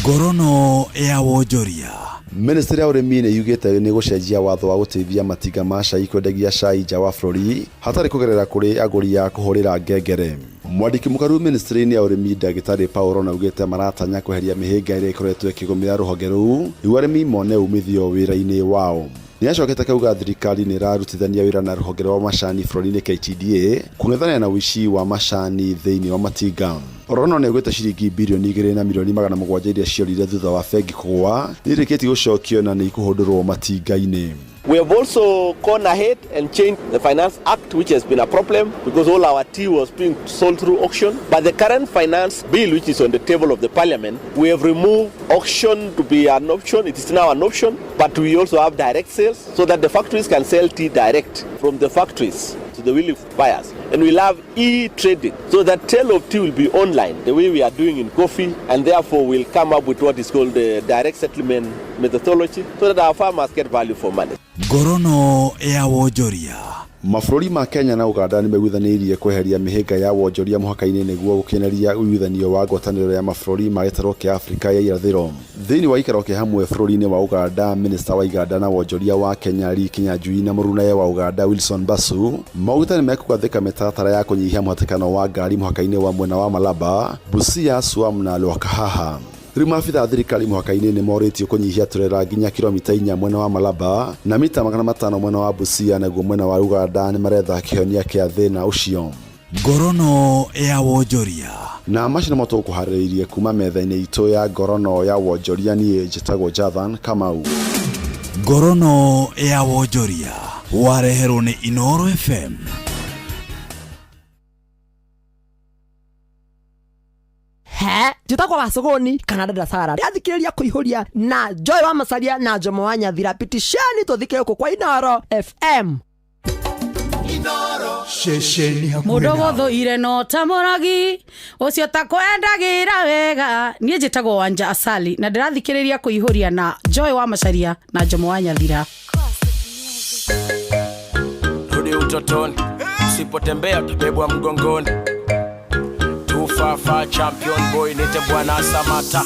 Ngorono ya wonjoria. Ministry ya ũrĩmi nĩ yugĩte nĩ gũcenjia watho wa gũteithia matinga ma cai kwendagia cai nja wa bũrũri hatarĩ kũgerera kũrĩ agũri a kũhũrĩra ngengere. Mwandĩki mũkaru ministry-inĩ ya ũrĩmi ndagĩtarĩ Paul augĩte maratanya kweheria mĩhĩnga ĩrĩa ĩkoretwo ĩkĩgũmĩra rũhonge rũu nĩguo arĩmi mone umithio wĩra-inĩ wao. Nĩ acokete kauga thirikari nĩ ĩrarutithania wĩra na rũhonge rwa macani bũrũri-inĩ KTDA kũng'ethania na ũici wa macani thĩinĩ wa matinga. Orono nĩ augĩte ciringi birioni 2 na mirioni 700 iria ciorire thutha wa bengi kũgũa nĩ irĩkĩtie gũcokio na nĩ ikũhũndũrwo matinga-inĩ. We have also gone ahead and changed the Finance Act, which has been a problem because all our tea was being sold through auction. But the current finance bill, which is on the table of the parliament, we have removed auction to be an option. It is now an option, but we also have direct sales so that the factories can sell tea direct from the factories to the willing buyers. And we'll have e-trading so that sale of tea will be online, the way we are doing in coffee, and therefore we'll come up with what is called the direct settlement methodology so that our farmers get value for money. Ngorono ya wonjoria. Mabũrũri ma Kenya na Uganda nĩ maiguithanĩirie kweheria mĩhĩnga ya wonjoria mũhaka-inĩ nĩguo gũkinyanĩria ũiguithanio wa ngwatanĩro ya mabũrũri ma gĩtarũ kĩa Afrika ya irathĩro. Thĩinĩ wa gĩikaro kĩa hamwe bũrũri-inĩ wa Uganda, minista wa iganda na wonjoria wa Kenya Lee Kinyanjui na mũrunaye wa Uganda Wilson Basu maugĩte nĩ mekũgathĩka mĩtaratara ya kũnyihia mũhatĩkano wa ngari mũhaka-inĩ wa mwena wa Malaba, Busia, Suam na Lwakahaha. Rĩu maabitha a thirikari mũhaka-inĩ nĩ morĩtio kũnyihia turera nginya kilomita 4 mwena wa Malaba na mita 500 mwena wa Busia, naguo mwena wa Uganda nĩ maretha kĩhonia kĩa thĩna ũcio. Ngorono ya wonjoria. Na macio nĩmo tũkũharĩrĩirie kuma metha-inĩ itũ ya ngorono ya wonjoria. Niĩ njĩtagwo Jathan Kamau. Ngorono ya wonjoria wareherwo nĩ Inoro FM. He njĩtagwo Wacogoni kana Dada Sara ndĩrathikĩrĩria kũihũria na Joy wa Macaria na Njomo wa Nyathira. Pitisheni tũthike gũkũ kwa Inoro FM. Ceceni hakuhĩ Mũndũ nawe. Gũthũire no ta mũrogi ũcio takwendagĩra wega. Niĩ njĩtagwo Wanja Asali na ndĩrathikĩrĩria kũihũria na Joy wa Macaria na Njomo wa Nyathira. Rudi utotoni, usipotembea utabebwa mgongoni. Tufafa champion boy, nite bwana Samata.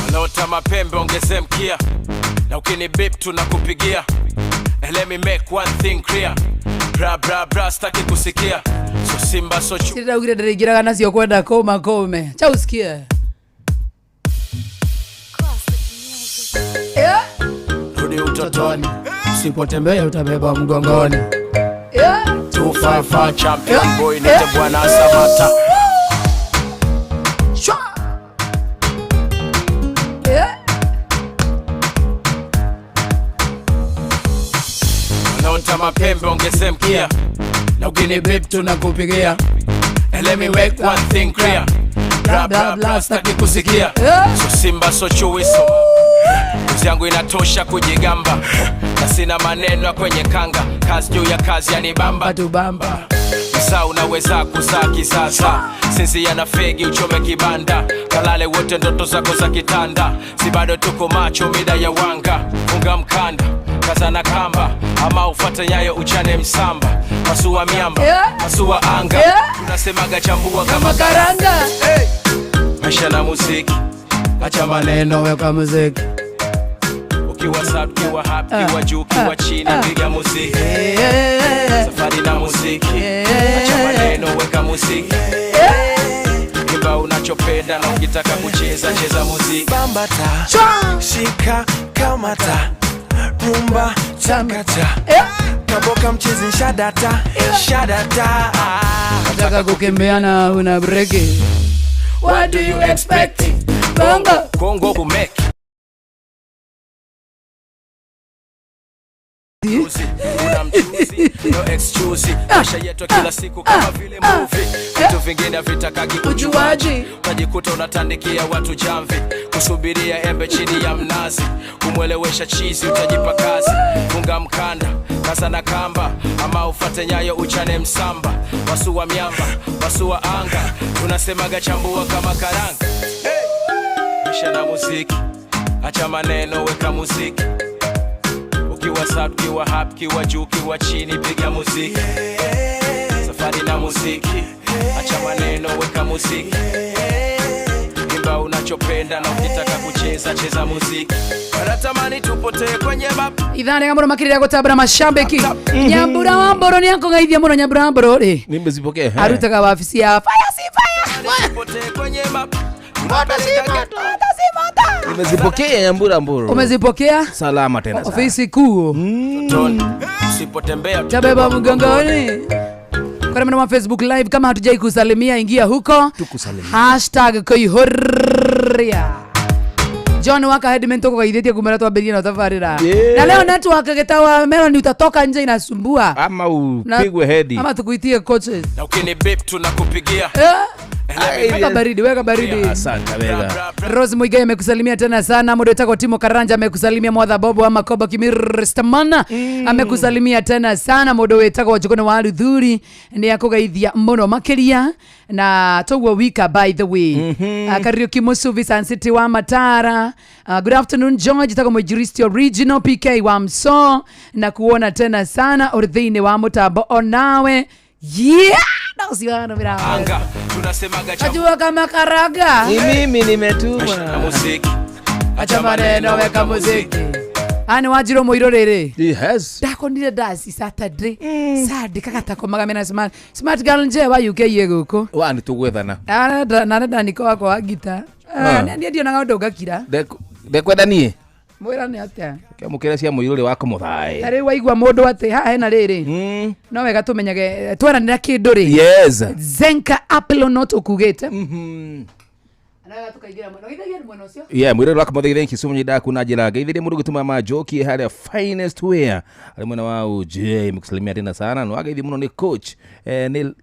Wanaota mapembe ongeze mkia, na ukini bip tunakupigia. And let me make one thing clear, bra bra bra, staki kusikia so simba so chu. Siraugire ndĩrĩingĩraga nacio kwenda kũma kũme cha usikie. Yeah. Rudi utotoni, usipotembea utabeba mgongoni. Yeah. 255 champion boy, nite bwana Samata. Shwa. Yeah. Wanaota mapembe ongeze mkia, na ukini bip tunakupigia. And let me make one thing clear, bra bra bra, staki kusikia so simba so chui so kazi yangu inatosha kujigamba na sina maneno ya kwenye kanga, kazi juu ya kazi yanibamba tubamba. Ukizaa unaweza kuzaa kisasa. Sinzia na fegi uchome kibanda. Kalale wote ndoto zako za kitanda. Si bado tuko macho mida ya wanga. Funga mkanda, kaza na kamba. Ama ufuate nyayo uchane msamba. Pasua miamba, pasua anga. Tunasemaga chambua kama karanga. Hey. Maisha na muziki, acha maneno weka muziki. Ukiwa sub, ukiwa hap, ukiwa juu, ukiwa chini, piga muziki. Safari na muziki, acha maneno weka muziki. Imba unachopenda na ukitaka kucheza cheza muziki. Bambata, shika kamata, rumba chakata, kaboka mchezi shadata, shadata. Nataka kukembeana una breki. What do you expect? Bongo Kongo kumeki. Una mchuzi, no excuse. Maisha yetu kila siku kama vile movie. Vitu vingine vitakagi ujuaji. Utajikuta unatandikia watu jamvi. Kusubiria embe chini ya mnazi. Kumwelewesha chizi utajipa kazi. Funga mkanda, kaza na kamba. Ama ufate nyayo uchane msamba. Pasua miamba, pasua anga. Tunasemaga chambua kama karanga. Hey! Maisha na muziki, acha maneno weka muziki. Ukiwa sub, ukiwa hap, ukiwa juu, ukiwa chini, piga muziki. Safari na muziki, acha maneno weka muziki. Imba unachopenda na ukitaka kucheza cheza muziki. Wanatamani tupotee kwenye map. Ithani muno makirira gutabura mashambiki. Nyambura wa Mboro ni akũgeithia muno Nyambura wa Mboro ri. Nimezipokea. Arutaga wabici ya fire si fire. Tupotee kwenye map. Nimezipokea Nyambura Mboro. Umezipokea? Salama tena sana. Ofisi kuu. Usipotembea tabeba mgongoni. Kwa maana wa Facebook live kama hatujai kusalimia ingia huko. Tukusalimia. Hashtag Koihoria. John Waka headman toko kaithĩtie kumera twambĩrĩrie na tabarĩra. Na leo network gĩtawa Melon utatoka nje inasumbua. Ama upigwe hedi. Ama tukuitie coaches. Na ukinibip tunakupigia. Weka baridi, weka baridi. Asante wega. Rose Muigai amekusalimia tena sana. Mudo wetagwo Timo Karanja amekusalimia. Mwatha Bobo ama Koba Kimirustamana amekusalimia tena sana. Mudo wetagwo Njuguna wa Ruthuri ni akugeithia muno makiria na toguo wika by the way. Kariuki Musuvi Sun City wa Matara. Good afternoon George tago mwinjilisti original PK wa Mso na kuona tena sana uri wa mutambo onawe. Yeah! Anga tunasemaga chambua kama karaga. Ni mimi nimetuma. Na muziki. Acha maneno weka muziki. Ani wajiro muiro riri. Yes. Ndakonire ndaci Saturday. Saturday kagatakomaga mena smart. Smart girl nje wa UK ye guku. Wa ni tugwethana. Na na niko wakwa wa gita. Ndiĩ ndionaga ũndũ ngakira. Ndekwenda niĩ. Mwĩra nĩ atĩa? Kĩamũkĩra cia mũirũrĩ wa kũmũthaĩ. Ta rĩu waigua mũndũ atĩ haha hena rĩrĩ. No wega tũmenyage tweranĩra kĩndũ rĩ. Yes. Zenka Apple not ũkugĩte. Yeah, mwirero wako mothe thank you so much ndaku na njira ngeithirie mundu gituma ma joki haria finest wear ari mwena wa UJ mkusalimia tena sana no ageithi muno ni coach ni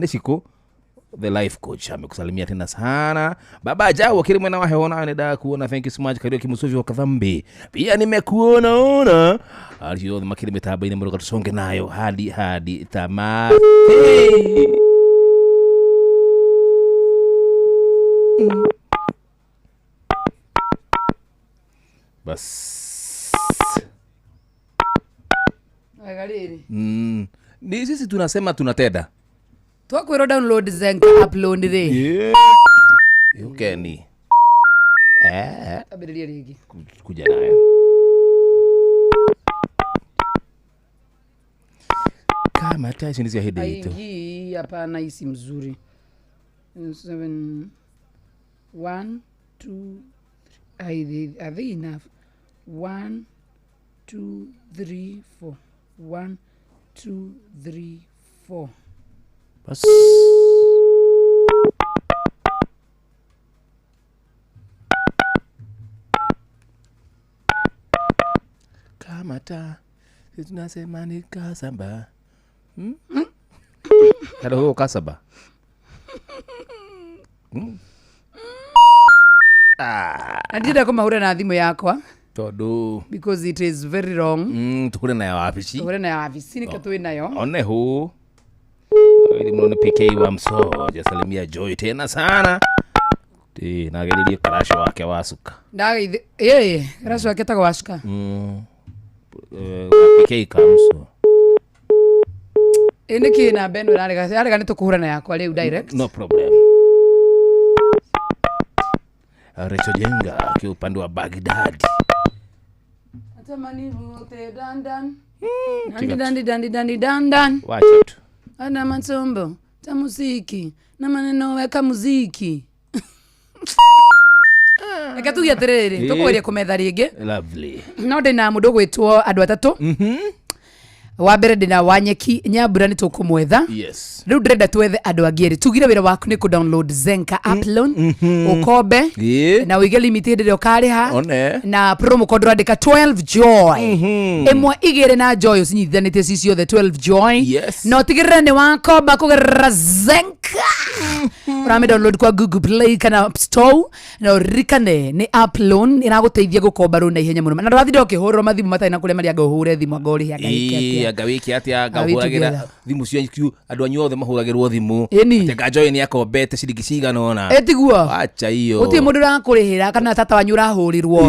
Shiko the life coach amekusalimia tena sana. Baba Jao kile mwena wa heona ni ndakuona thank you so much. Kariuki Musuvi wa Kathambi pia nimekuona ona alio makiri mitamba-inĩ mũno tusonge nayo hadi tamati. Bas. Ni sisi tunasema tunatenda. Twakwĩrwo download Zenka upload rĩ. Yeah. Yukeni. Ambĩrĩria rĩngĩ. Kuja nayo. Kama tashi ni hidi itu. Hii hapana isi mzuri. 7 1 2 3 are they enough? 1 2 3 4 1 2 3 4. Bas. Kama ta tunasema ni kasaba. Kada huo kasaba. Andida kũmahũra na thimũ yakwa tondu because it is very wrong. Tuhure na ya wabici. Tuhure na ya wabici nĩkĩo twĩ nayo. One hu. Kweli mno nĩ PK wa Msoja salimia Joy tena sana. Ti nageririe karash wake wasuka. Ndageithi ĩĩ karash wake etagwo Wacuka. PK Kamso. Ĩ nĩkĩ namba ĩno ĩrarega yarega nĩ tũkũhũrana yakwa rĩu direct. No problem. Rachel Jenga akiwa upande wa Baghdad. Natamani wote dandan. Dandi dandi dandi dandi dandan. Wacha tu. Ana matombo ta muziki na maneno weka muziki. Reke tuge atiriri tukugeria kumetha ringi. Lovely. No ndina mundu gwitwo andu atatu. Wa mbere ndina Wanyeki Nyambura ni tukumwetha. Yes. Riu ndĩrenda twethe andũ angĩ erĩ. Tugire wĩra waku nĩ kũ download Zenka app loan ũkombe na ũige limit hĩndĩ ĩrĩa ũkarĩha na promo code ũrandĩka 12 joy. Ĩmwe igĩrĩ na joy ũcinyitithanĩtie ci ciothe 12 joy. Yes. Na ũtigĩrĩre nĩ wakomba kũgerera Zenka. Ũrame download kwa Google Play kana App Store na ũririkane nĩ app loan ĩragũteithia gũkomba rũni na ihenya mũno. Na ndũrathiĩ ũkĩhũrĩrwo mathimũ matarĩ na kũrĩa marĩa anga ũhũre thimũ anga ũrĩhe anga wĩke atĩa. Anga wĩke atĩa anga ũhũragĩra thimũ cianyu andũ anyu othe mahũragĩrwo thimũ. Ĩni. Atĩ anga Joy nĩ akombete ciringi cigana ũna. Ĩtiguo. Acha iyo. Gũtirĩ mũndũ ũrakũrĩhĩra kana tata wanyu ũrahũrĩrwo.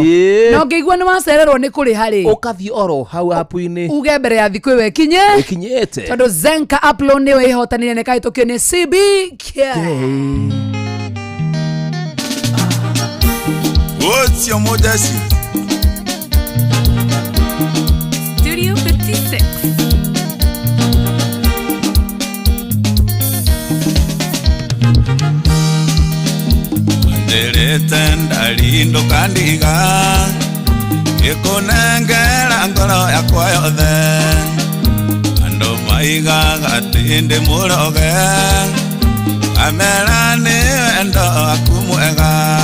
Na ũngĩigua nĩ wacererwo nĩ kũrĩha rĩ. Ũkathiĩ oro hau app-inĩ. Uge mbere ya thikũ ĩyo ĩkinye. Ĩkinyĩte. Tondũ Zenka app loan nĩyo ĩhotanire na ĩkahĩtũkio nĩ CBK. What's your modesty? Studio 56. Nderete ndalindo kandiga ikunengera ngoro yakwa yothe andu maigaga atĩ ndĩ mũroge amera nĩ wendo waku mwega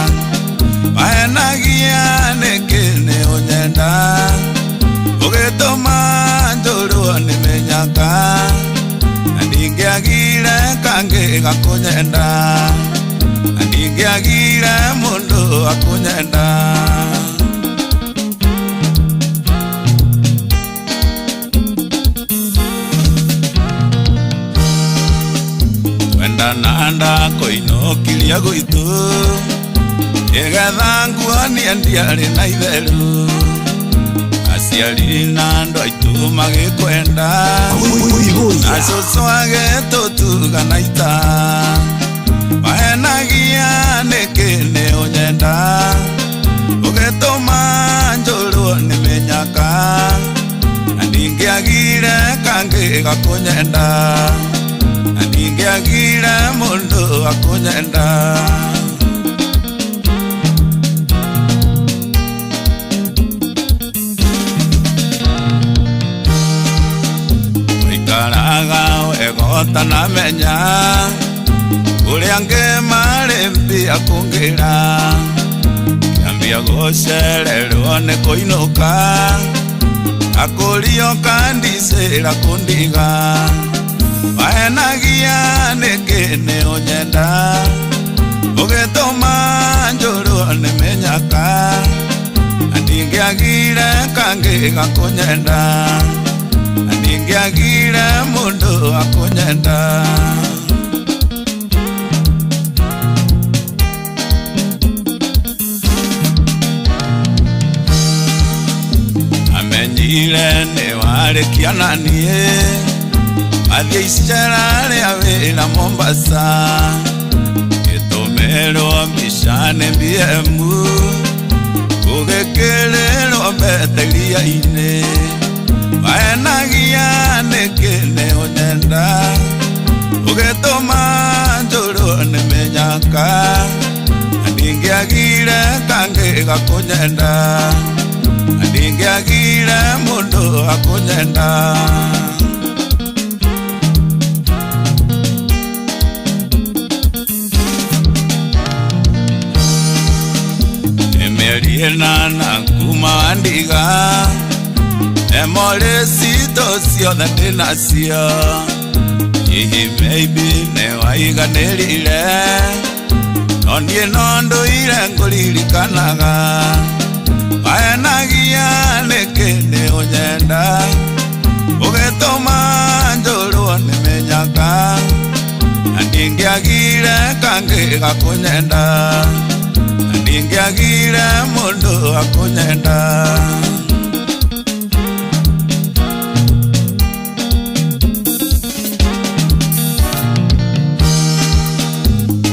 mahenagia nĩkĩ nĩ ũnyenda ũgĩtũma njũrwo nĩ mĩnyaka na ndingĩagire kangĩ gakũnyenda na ndingĩagire mũndũ akũnyenda. Wenda koinokiria gwitũ igetha nguonie ndiarĩ na itheru aciari na andũ aitũ magĩkwenda na cũcũ agĩtũtuga na ita mahenagia nĩkĩ nĩ ũnyenda ũgĩtũma njũrwo nĩ mĩnyaka na ndingĩagire kangĩ gakũnyenda na ndingĩagire mũndũ akũnyenda. Waikaraga wega ũtanamenya ũrĩa angĩ marĩ mbia kũngĩra kĩambia gũcererwo nĩ kũinũka akũrio kandicĩra kũndiga mahenagia nĩkĩ nĩ ũnyenda ũgĩtũma njũrwo nĩ mĩnyaka na ndingĩagire kangĩ gakũnyenda na ndingĩagire mũndũ akũnyenda. Amenyire nĩ warĩkia na niĩ athiĩ icera rĩa wĩra Mombasa gĩtũmĩrwo mbica nĩ BM ũgĩkĩrĩrwo mbete iria-inĩ mahenagia nĩkĩ nĩ ũnyenda ũgĩtũma njũrwo nĩ mĩnyaka na ndingĩagire kangĩ gakũnyenda na ndingĩagire mũndũ akũnyenda. Mĩeri ĩnana kuma wandiga emorĩ citũ ciothe ndĩnacio hihi maybe nĩ waiganĩrire no niĩ no ndũire ngũririkanaga mahenagia nĩkĩ nĩ ũnyenda ũgĩtũma njũrwo nĩ mĩnyaka Ndingĩagire kangĩ gakũnyenda, na ndingĩagire mũndũ akũnyenda.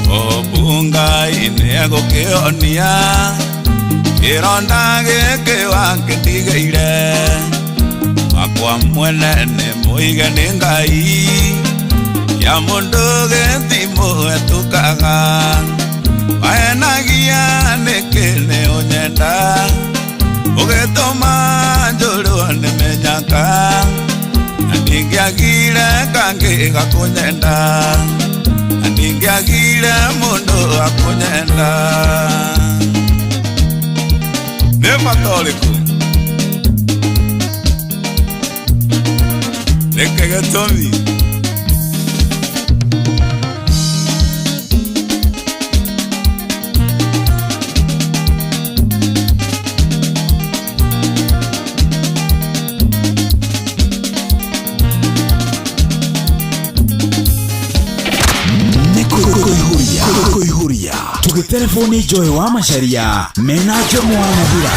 Obungai nĩegũkĩonia kĩronda gĩkĩ wakĩndigĩire, wakwa mwene nĩ mũige nĩ Ngai, ya mũndũ gĩthimo etukaga, wahenagia nĩkĩ nĩ ũnyenda, ũgĩtũma njũrwo nĩ mĩnyaka, na ndingĩagire kangĩ gakũnyenda, na ndingĩagire mũndũ akũnyenda. Nĩ bata ũrĩkũ? Nĩkĩ gĩtũmi? Kuihuria tugitelefoni Joy wa Macharia mena Jomo wa Nyathira.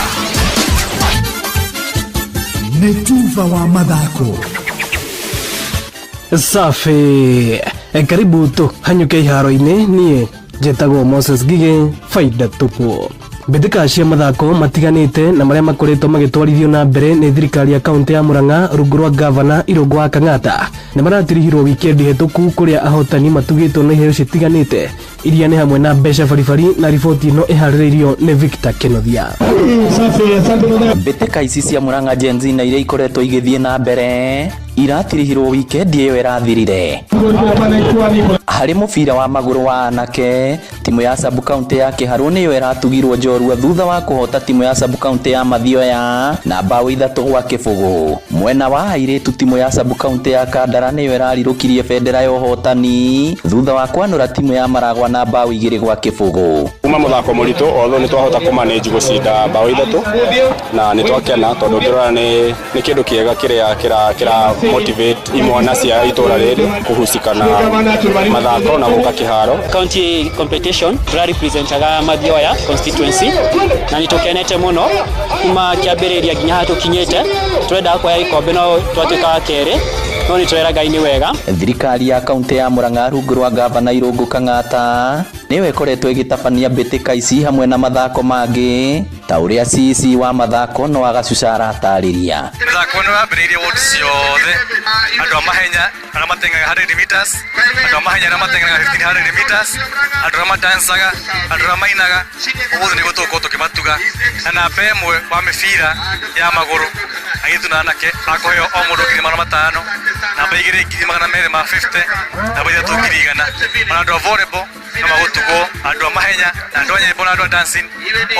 Nĩ tuba wa mathako. Safi. Karibu tu hanyuke iharo-inĩ. Niĩ njĩtagwo Moses Ngigĩ, faida tupu. Mbĩtĩka cia mathako matiganĩte na marĩa makoretwo magĩtwarithio na mbere nĩ thirikari ya kaunti ya Murang'a rungu rwa gavana Irũngũ wa Kang'ata nĩ maratirihirwo wikendi hetũku, kũrĩa ahotani matugĩtwo na iheo citiganĩte iria nĩ hamwe na mbeca baribari, na riboti ĩno ĩharĩrĩirio nĩ Victor Kenothia. Mbĩtĩka ici cia Murang'a Gen Z na iria ikoretwo igĩthiĩ na mbere iratirihirwo wikendi ĩyo ĩrathirire. Harĩ mũbira wa magũrũ wa anake, timu ya sub county ya Kĩharũ nĩyo ĩratugirwo njorua thutha wa kũhota timu ya sub county ya Mathioya na mbaũ 3-0. Mwena wa airĩtu, timu ya sub county ya Kandara nĩyo ĩrarirũkirie bendera ya ũhotani thutha wa kwanũra timu ya Maragwa na mbaũ 2-0. Kuma muthako mũritũ, although nĩ twahota kũmanage gũcinda mbaũ 3 na nĩ twakena tondũ ngĩrora nĩ kĩndũ kĩega kĩrĩa kĩra motivate imwana cia itũra rĩrĩ kũhusika na mathako na gũka kĩharo. County competition tũrarepresentaga Mathioya constituency na nĩ tũkenete mũno kuma kĩambĩrĩria nginya haha tũkinyĩte. Tũrendaga kuoya gĩkombe no twatuĩka wa kerĩ, no nĩ tũrera Ngai nĩ wega. Thirikari ya kaunti ya Murang'a rungu rwa gavana Irũngũ Kang'ata nĩyo ĩkoretwo ĩgĩtabania mbĩtĩka ici hamwe na mathako mangĩ ta ũrĩa CC wa mathako no Agacuca aratarĩria. Mĩthako nĩ wambĩrĩirie ward ciothe, andũ a mahenya arĩa mateng'eraga 100 meters, andũ a mahenya arĩa mateng'eraga 1500 meters, andũ arĩa madancaga, andũ arĩa mainaga, ũmũthĩ nĩguo tũgũkorwo tũkĩmatuga. Na namba ĩmwe wa mĩbira ya magũrũ airĩtu na anake akũheo o mũndũ 500,000, namba 2 250,000, namba 3 100,000. Ona andũ a volleyball no magũtugwo, andũ a mahenya na andũ a nyĩmbo na andũ a dancing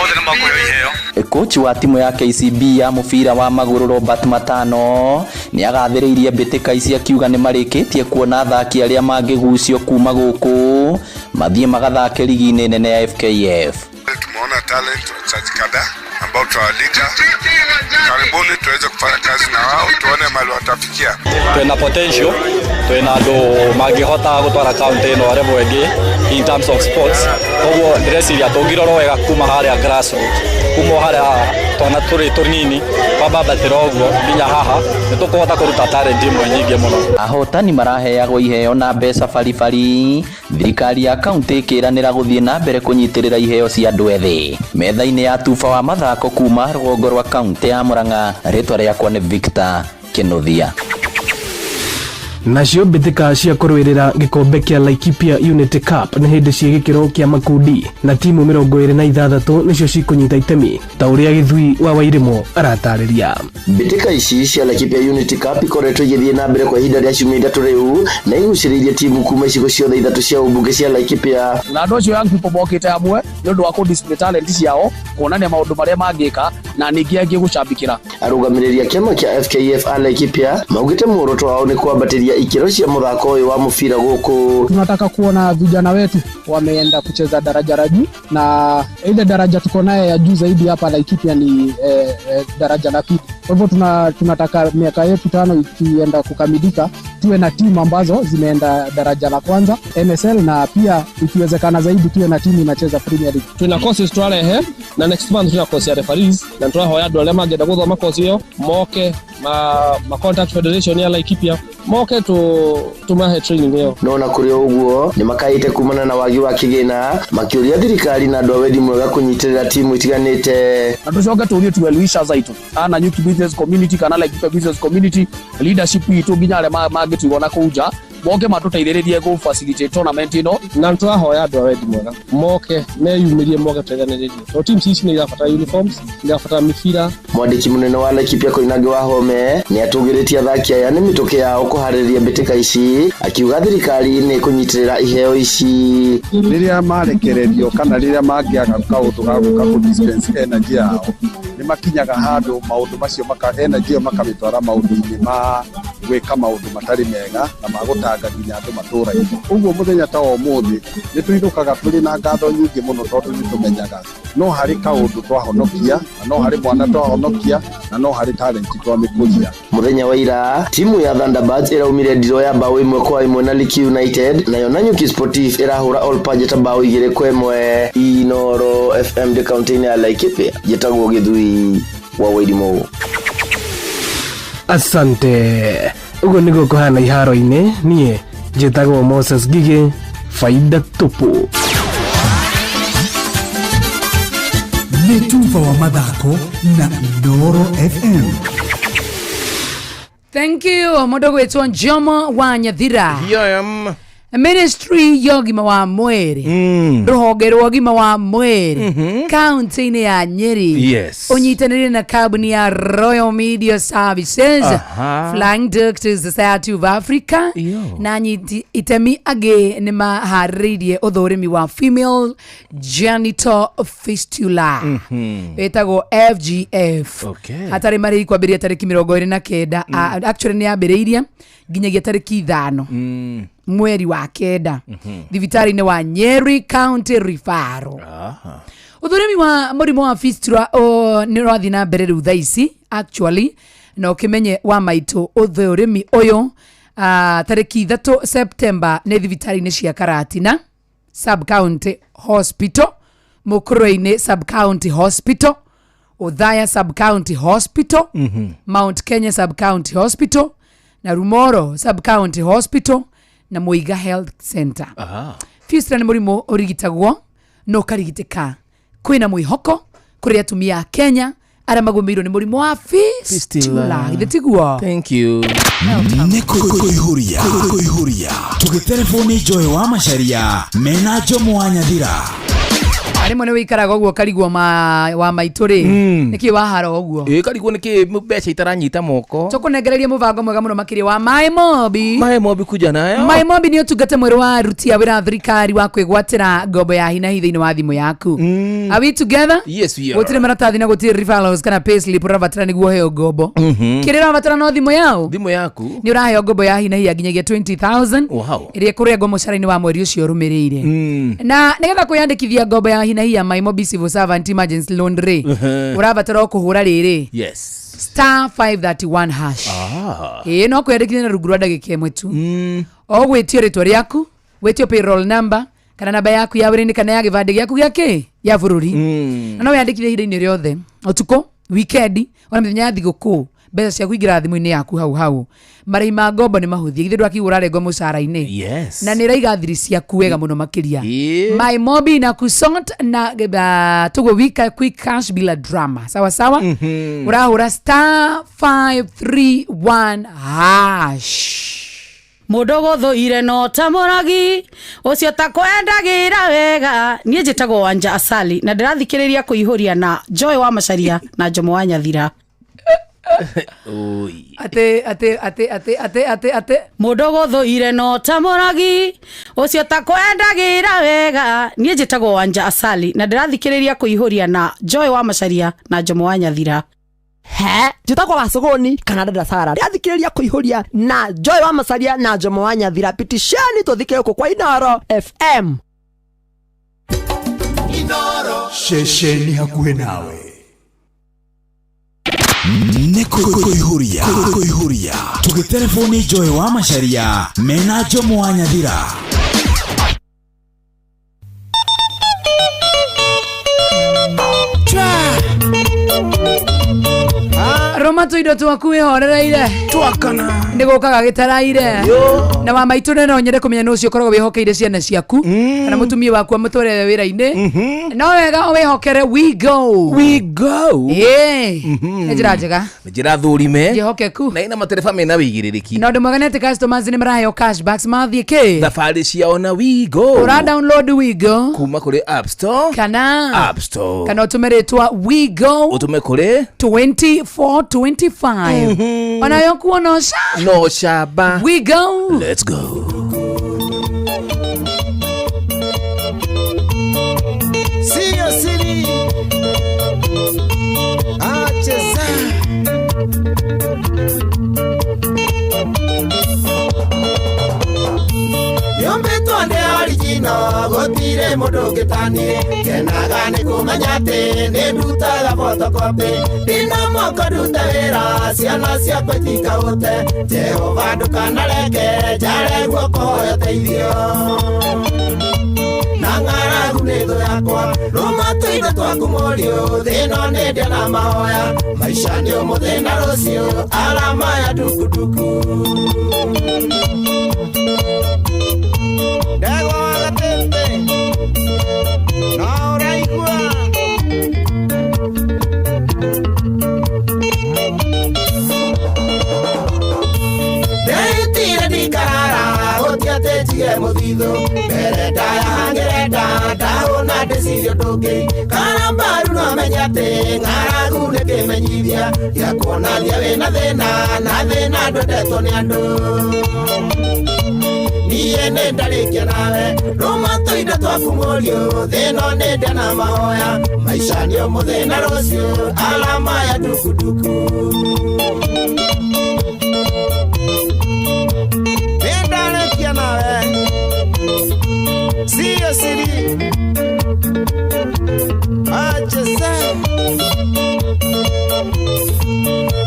othe nĩ makũheo iheo. Kochi wa timu ya KCB ya mũbira wa magũrũ Robert Matano nĩ agathĩrĩirie mbĩtĩka ici akiuga nĩ marĩkĩtie kuona athaki arĩa mangĩgucio kuma gũkũ mathiĩ magathake ligi-inĩ nene ya FKF. Tumeona talent wachezaji kadhaa ambao tutawalika karibuni tuweze kufanya kazi na wao, tuone mahali watafikia. Twina potential, twina andu mangihota gutwara county ino level ĩngĩ in terms of sports. Koguo ndĩreciria tũngĩrorwo wega kuma harĩa grassroots, kuma harĩa twana tũrĩ tũnini kwambambatĩra ũguo nginya haha nĩ tũkũhota kũruta talent imwe nyingĩ mũno. Ahotani maraheagwo iheo na mbeca baribari, thirikari ya kaunti ĩkĩranĩra gũthiĩ na mbere kũnyitĩrĩra iheo cia andũ ethĩ. Metha-inĩ ya tuba wa mathako kuma rũgongo rwa kaunti ya Murang'a, rĩtwa rĩakwa nĩ Victor Kĩnuthia. Nacio mbĩtĩka cia kũrũĩrĩra gĩkombe kĩa Laikipia Unity Cup nĩ hĩndĩ cia gĩkĩro kĩa makundi na timu 26 nĩcio cikũnyita itemi ta ũrĩa Gĩthui wa Wairĩmũ aratarĩria. Mbĩtĩka ici cia Laikipia Unity Cup ikoretwo igĩthiĩ na mbere kwa ihinda rĩa ciumia 3 rĩu na igucĩrĩirie timu kuma icigo ciothe 3 cia ũmbunge cia Laikipia. Na andũ acio young people mokĩte hamwe nĩ ũndũ wa kũ display talent ciao, kuonania maũndũ marĩa mangĩka na ningĩ angĩ gũcambikĩra. Arũgamĩrĩri a kĩama kĩa FKF a Laikipia maugĩte muoroto wao nĩ kwambatĩria ikĩro cia mũthako ũyũ wa mũbira gũkũ. Tunataka kuona vijana wetu Wameenda kucheza daraja la juu, na ile daraja tuko naye ya juu zaidi hapa Laikipia ni daraja la pili. Kwa hivyo tunataka miaka yetu 5 ikienda kukamilika tuwe na timu ambazo zimeenda daraja la kwanza NSL, na pia ikiwezekana zaidi tuwe na timu inacheza Premier League. Twina courses twarehe na next month twina course ya referees na twahoya andu aria mangĩenda gũthoma course ĩyo moke ma contact federation ya Laikipia moke tumahe training ĩyo. No na kũrĩ ũguo nĩ makaĩte kumana na wagi wa kĩgĩna makĩũria thirikari na andũ a wendi mwega kũnyitĩrĩra timu itiganĩte. Na tũcoke tũrie tu well-wishers aitũ ana Nyuki business community kana Laikipia business community leadership itũ nginya arĩa mangĩtuigwo na kũu nja moke matũteithĩrĩrie gũ facilitate tournament ĩno. Na nĩtũrahoya andũ a wendi mwega moke meyumĩrie moke tũteithanĩrĩrie tondũ teams ici nĩ irabatara uniforms, irabatara mĩbira. Mwandĩki mũnene wa Laikipia Koinange wa Home nĩ atũgĩrĩtie athaki aya nĩ mĩtũkĩ yao kũharĩrĩria mbĩtĩka ici, akiuga thirikari nĩ ĩkũnyitĩrĩra iheo ici. Rĩrĩa marekererio kana rĩrĩa mangĩaga kaũndũ ga gũka kũ dispense energy yao nĩ makinyaga handũ maũndũ macio energy ĩyo makamĩtwara maũndũ-inĩ ma gwĩka maũndũ matarĩ mega na ma gũtanga nginya andũ matũũra-inĩ. Ũguo mũthenya ta wa ũmũthĩ nĩ tũinũkaga tũrĩ na ngatho nyingĩ mũno tondũ nĩ tũmenyaga no harĩ kaũndũ twahonokia na no harĩ mwana twahonokia na no harĩ talent twamĩkũria. Mũthenya wa ira timu ya Thunderbirds ĩraumire ndiro ya bao 1-1 na Liki United, nayo Nanyuki Sportive ĩrahũra All Pajeta bao 2-1. Inoro FM ndĩ kaunti-inĩ ya Laikipia, njĩtagwo Gĩthui wa Wairimu. Asante. Uguo niguo kuhana iharo-inĩ. Niĩ njĩtagwo Moses Ngigĩ, faida tupu. Nĩ tuba wa mathako na Inooro FM. Thank you mũndũ gwĩtwo Njomo wa Nyathira. Here I am. Ministry ya ũgima wa mwĩrĩ, rũhonge rwa ũgima wa mwĩrĩ kaunti-inĩ ya Nyeri, Yes. ũnyitanĩire na kambuni ya Royal Media Services, Flying Doctors Society of Africa na anyiti itemi angĩ nĩ maharĩrĩirie ũthũrimi wa female genital fistula ĩtagwo FGF. Okay. Hatarĩ marĩhi kwambĩrĩria tarĩki 29. Actually nĩ yambĩrĩirie nginyagia tarĩki 5 mweri wa 9 thibitarĩ-inĩ wa Nyeri County Referral. Ũthũrimi wa mũrimũ wa fistula nĩ ũrathiĩ na mbere rĩu thaa ici actually, na ũkĩmenye wa maitũ ũthũrimi ũyũ tarĩki 3 September nĩ thibitarĩ-inĩ cia Karatina Sub County Hospital, Mukurwe-inĩ Sub County Hospital, Othaya Sub County Hospital, Mount Kenya Sub County Hospital na Rumoro Sub County Hospital na Muiga Health Center. Fistula nĩ mũrimũ ũrigitagwo na ũkarigitĩka. Kwĩna mwĩhoko kũrĩ atumia a Kenya arĩa magũmĩirwo nĩ mũrimũ wa fistula. Githĩ tiguo? Thank you. Nĩ kũihũria kũihũria tũgĩtereboni Joy wa Macharia mena Njomo wa Nyathira. Rĩmwe nĩ wĩikaraga ũguo ũkarigwo wa maitũ rĩ, nĩkĩ wahara ũguo? Ĩ karigwo nĩkĩ mbeca itaranyita moko. Tũkũnengereria mũbango mwega mũno makĩria wa Maĩ Mobi. Maĩ Mobi kuja nayo. Maĩ Mobi nĩ ũtungata mwerũ wa aruti a wĩra a thirikari wa kwĩgwatĩra ngombo ya hi na hi thĩinĩ wa thimũ yaku. Are we together? Yes, we are. Gũtirĩ maratathi na gũtirĩ referrals kana payslip ũrabatara nĩguo ũheo ngombo. Kĩrĩa ũrabatara no thimũ yao. Thimũ yaku. Nĩ ũraheo ngombo ya hi na hi ya nginyagia 20,000. Wow. Ĩrĩa ĩkũrengwo mũcara-inĩ wa mweri ũcio ũrũmĩrĩire. Na nĩgetha kwĩyandĩkithia ngombo ya hi na hi ya My Mobi Civil Servant Emergency Loan rĩ, ũrabatara o kũhũra rĩrĩ Yes. star 531 hash. Ĩĩ no kwĩyandĩkithia na rungu rwa ndagĩka ĩmwe tu. O gwĩtio rĩtwa rĩaku, wĩtio payroll number kana namba yaku ya wĩra-inĩ kana ya gĩbandĩ gĩaku gĩa kĩ ya bũrũri. Na no wĩyandĩkithie ihinda-inĩ rĩothe, ũtukũ, wikendi, ona mĩthenya ya thigũkũ, mbeca ciaku ingĩra thimũ-inĩ yaku hau hau. Marĩhi ma ngombo nĩ mahũthie, githĩ ndwakigwo ũrarengwo mũcara-inĩ. Yes. Na nĩ ĩraiga thiri ciaku wega mũno makĩria. My Mobi na kusort na tugo wika quick cash bila drama. Sawa sawa? Ũrahũra star 531 hash. Mũndũ gũthũire no ta mũragi ũcio takwendagĩra wega. Niĩ njĩtagwo Wanja Asali na ndĩrathikĩrĩria kũihũria na Joy wa Macharia na Njomo wa Nyathira. Ate ate ate ate ate ate ate Mũndũ gũthũire no ta mũragi ũcio takwendagĩra wega. Niĩ njĩtagwo Wanja Asali na ndĩrathikĩrĩria kũihũria na Joy wa Macharia na Njomo wa Nyathira. He njĩtagwo Wacogoni kana Dada Sara ndĩrathikĩrĩria kũihũria na Joy wa Macharia na Njomo wa Nyathira. Pitisheni tũthike gũkũ kwa Inooro FM. Inoro. Ceceni hakuhĩ nawe. Nĩ kũihũria kũihũria tũgĩtereboni Joy wa Macharia mena Jomo wa Nyathira. Roma tuindo twaku wihorereire twakana nä gå kaga gä taraire na wa maitå nä no nyende kå menya nå å cio å koragwo wä hokeire ciana ciaku kana må tumia waku amå tware wä ra-inä no wega wä hokere we go we go nä njä ra njega nä njä ra thårime njĩhokeku na ina matereba mena wĩigĩrĩrĩki na ũndũ mwega nĩ atĩ customers nĩ maraheo cashbacks mathiĩ kĩ thabarĩ ciao na wigo ũra download wigo kuma kũrĩ app store kana app store kana ũtũme rĩtwa wigo ũtũme kũrĩ 2425 onayo kuona sha no shaba we go let's go. Sio siri acheza yombetwa nde original gotire mundu ngitanie kenaga ni kumenya ati ni ndutaga photocopy ndina moko nduta wira ciana ciakwa itikaũte Jehova ndukanareke njare guoko hoya ũteithio na ng'aragu nĩ thũ yakwa rũma tũindo twaku mũriũ thĩno nĩ ndĩa na mahoya maica nĩ ũmũthĩ na rũciũ alama ya ndukunduku ndegwa wa gatĩtĩ no ũraigua ndeitire ndikarara gũti atĩ njige mũthithũ mbere ndaya hangĩrenda ndahũna ndĩcirie ũndũ ũngĩ kana mbaru no amenye atĩ ng'aragu nĩ kĩmenyithia gĩa kuonania wĩna thĩna na thĩna ndwendetwo nĩ andũ niĩ nĩ ndarĩkia nawe rũma tũindo twaku mũriũ thĩno nĩ ndĩa na mahoya maica nĩ ũmũthĩ na rũciũ alama ya ndukunduku nĩ ndarĩkia nawe sio siri acheza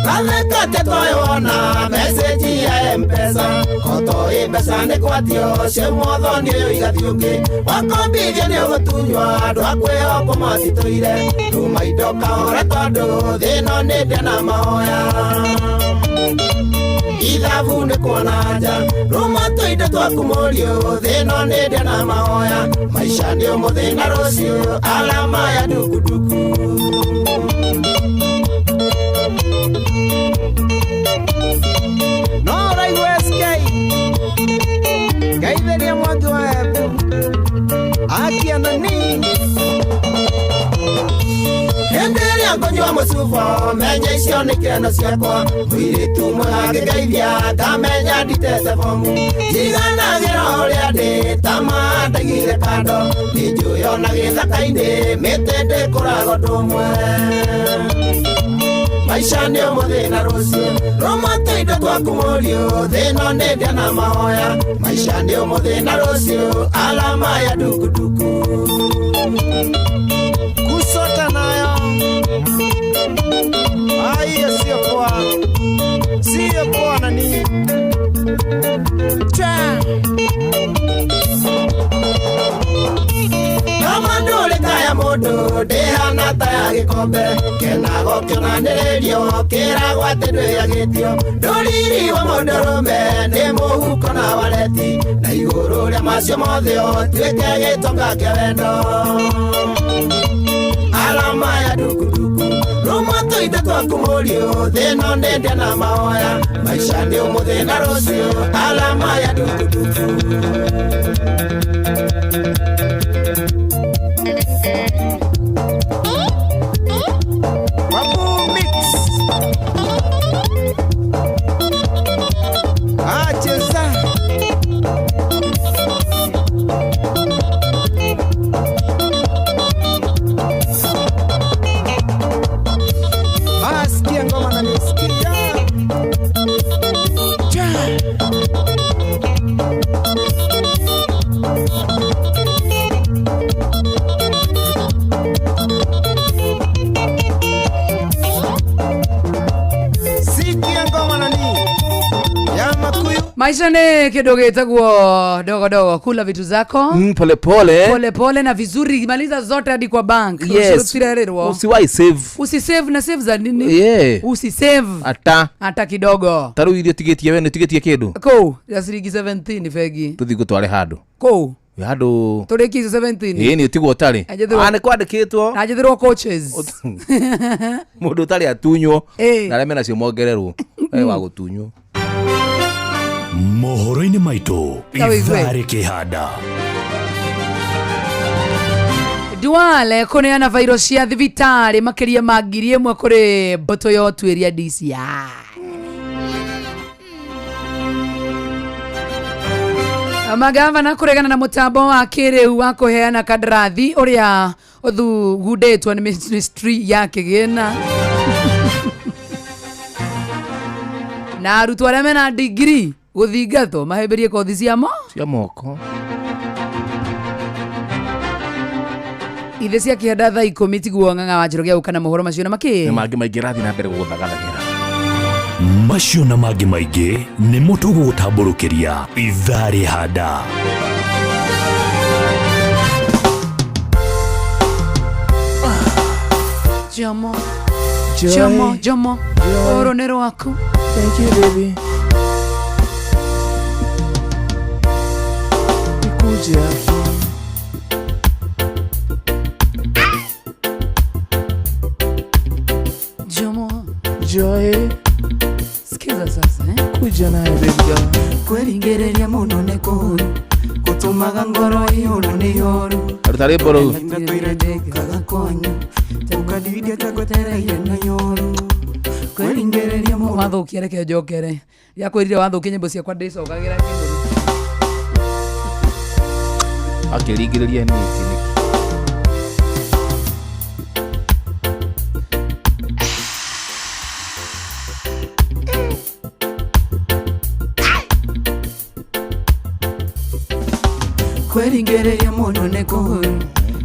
Gathekate twayona meseji ya M-Pesa kotoi mbeca nĩ gwatio cia mwathoni ũyũ igathiĩ ũngĩ wakombithia nĩ ũgũtunywa andũ a kwĩhokwo matitũire tuma indo kahora tondũ thĩno nĩ ndĩa na mahoya ithabu nĩ kuona nja rũma tũindo twaku mũriũ thĩno nĩ ndĩa na mahoya maica nĩ ũmũthĩ na rũciũ alama ya ndukunduku no ũraigua SK ngeithĩria mwangi wa Embu akiana ni hĩndĩ ĩrĩa ngũnyua mũcuba menye icio nĩ keno ciakwa mũirĩtu mwega angĩngeithia ngamenya nditete bomu njiganagĩra ũrĩa ndĩ ta ma ndaigire kando nĩ njũĩ ona gĩthaka-inĩ mĩtĩ ndĩkũraga ũndũ ũmwe maica nĩ ũmũthĩ na rũciũ rũma tũindo twaku mũriũ thĩno nĩ ndĩa na mahoya maica nĩ ũmũthĩ na rũciũ alama ya ndukunduku kusota nayo aiyo sio poa sio poa nani cha kama ndũrĩka ya mũndũ ndĩhana ta ya gĩkombe kenago kĩonanĩrĩrio kĩragwo atĩ ndwĩyagĩtio ndũriri wa mũndũrũme nĩ mũhuko na wareti na igũrũ rĩa macio mothe ũtuĩke gĩtonga kĩa wendo alama ya ndukunduku rũma tũindo twaku mũriũ thĩno nĩ ndĩa na mahoya maica nĩ ũmũthĩ na rũciũ alama ya ndukunduku Babu Mix acheza asikia ngoma na nisikia cha. Maisha ni kindu gitagwo dogo dogo, kula vitu zako pole pole pole pole na vizuri, maliza zote hadi kwa bank. Yes. Usirererwo. Usiwahi save. Usisave na save za nini? Yeah. Usisave ata kidogo. Taru irio tigitie we ni tigitie kindu Kuu ya ciringi 17 bengi. Tuthi gutware handu. Kuu handu turikie icio 17. Ĩĩ ni utigwo ũtarĩ. Ah, nĩ kwandĩkĩtwo. Na njethirwo coaches. Mũndũ ũtarĩ atunywo Ĩĩ. na arĩa menacio mongererwo wa gũtunywo. Mohoro-inĩ maitũ Ta wĩigue. ithaa rĩkĩhanda. Duale kuneana vairo cia thibitarĩ makĩria ma 1,000 kũrĩ mbũtũ ya ũtuĩria DCI. Magavana kũregana na mũtambo wa kĩrĩu wa kũheana kandarathi ũrĩa ũthugundĩtwo nĩ ministry ya kĩgĩna. Na arutwo arĩa mena degree gũthingatwo mahĩmbĩrie kothi cia mo cia moko. Ithe cia kĩhanda thaa 10 tiguo ng'ang'a wa Njoroge gũka na mohoro macio na makĩ nĩ mangĩ maingĩ rathiĩ na mbere gũgũthagathagĩra. Macio na mangĩ maingĩ nĩmo tũgũgũtambũrũkĩria ithaa rĩhanda. Jomo. Joy. Jomo, Jomo. Joy. Oro nĩ rwaku. Thank you baby. Nikuje hapo. Jomo. Joy. Sikiza sasa eh? Kuja naye baby girl. Kwĩringĩrĩria mũno nĩ kũũru gũtũmaga ngoro ĩihũrwo nĩ ihoru. Ruta rwĩmbo rũu. Ndatũire njũkaga kwanyu ũkandiria ta ngwetereire na ihoru. Kwĩringĩrĩria mũno. Wathũkia reke njokere. Ndiakwĩrire wathũkia nyĩmbo ciakwa ndĩcokagĩra kĩndũ. Akĩringĩrĩria nĩkĩ nĩkĩ? Kwĩringĩrĩria mũno nĩ kũũru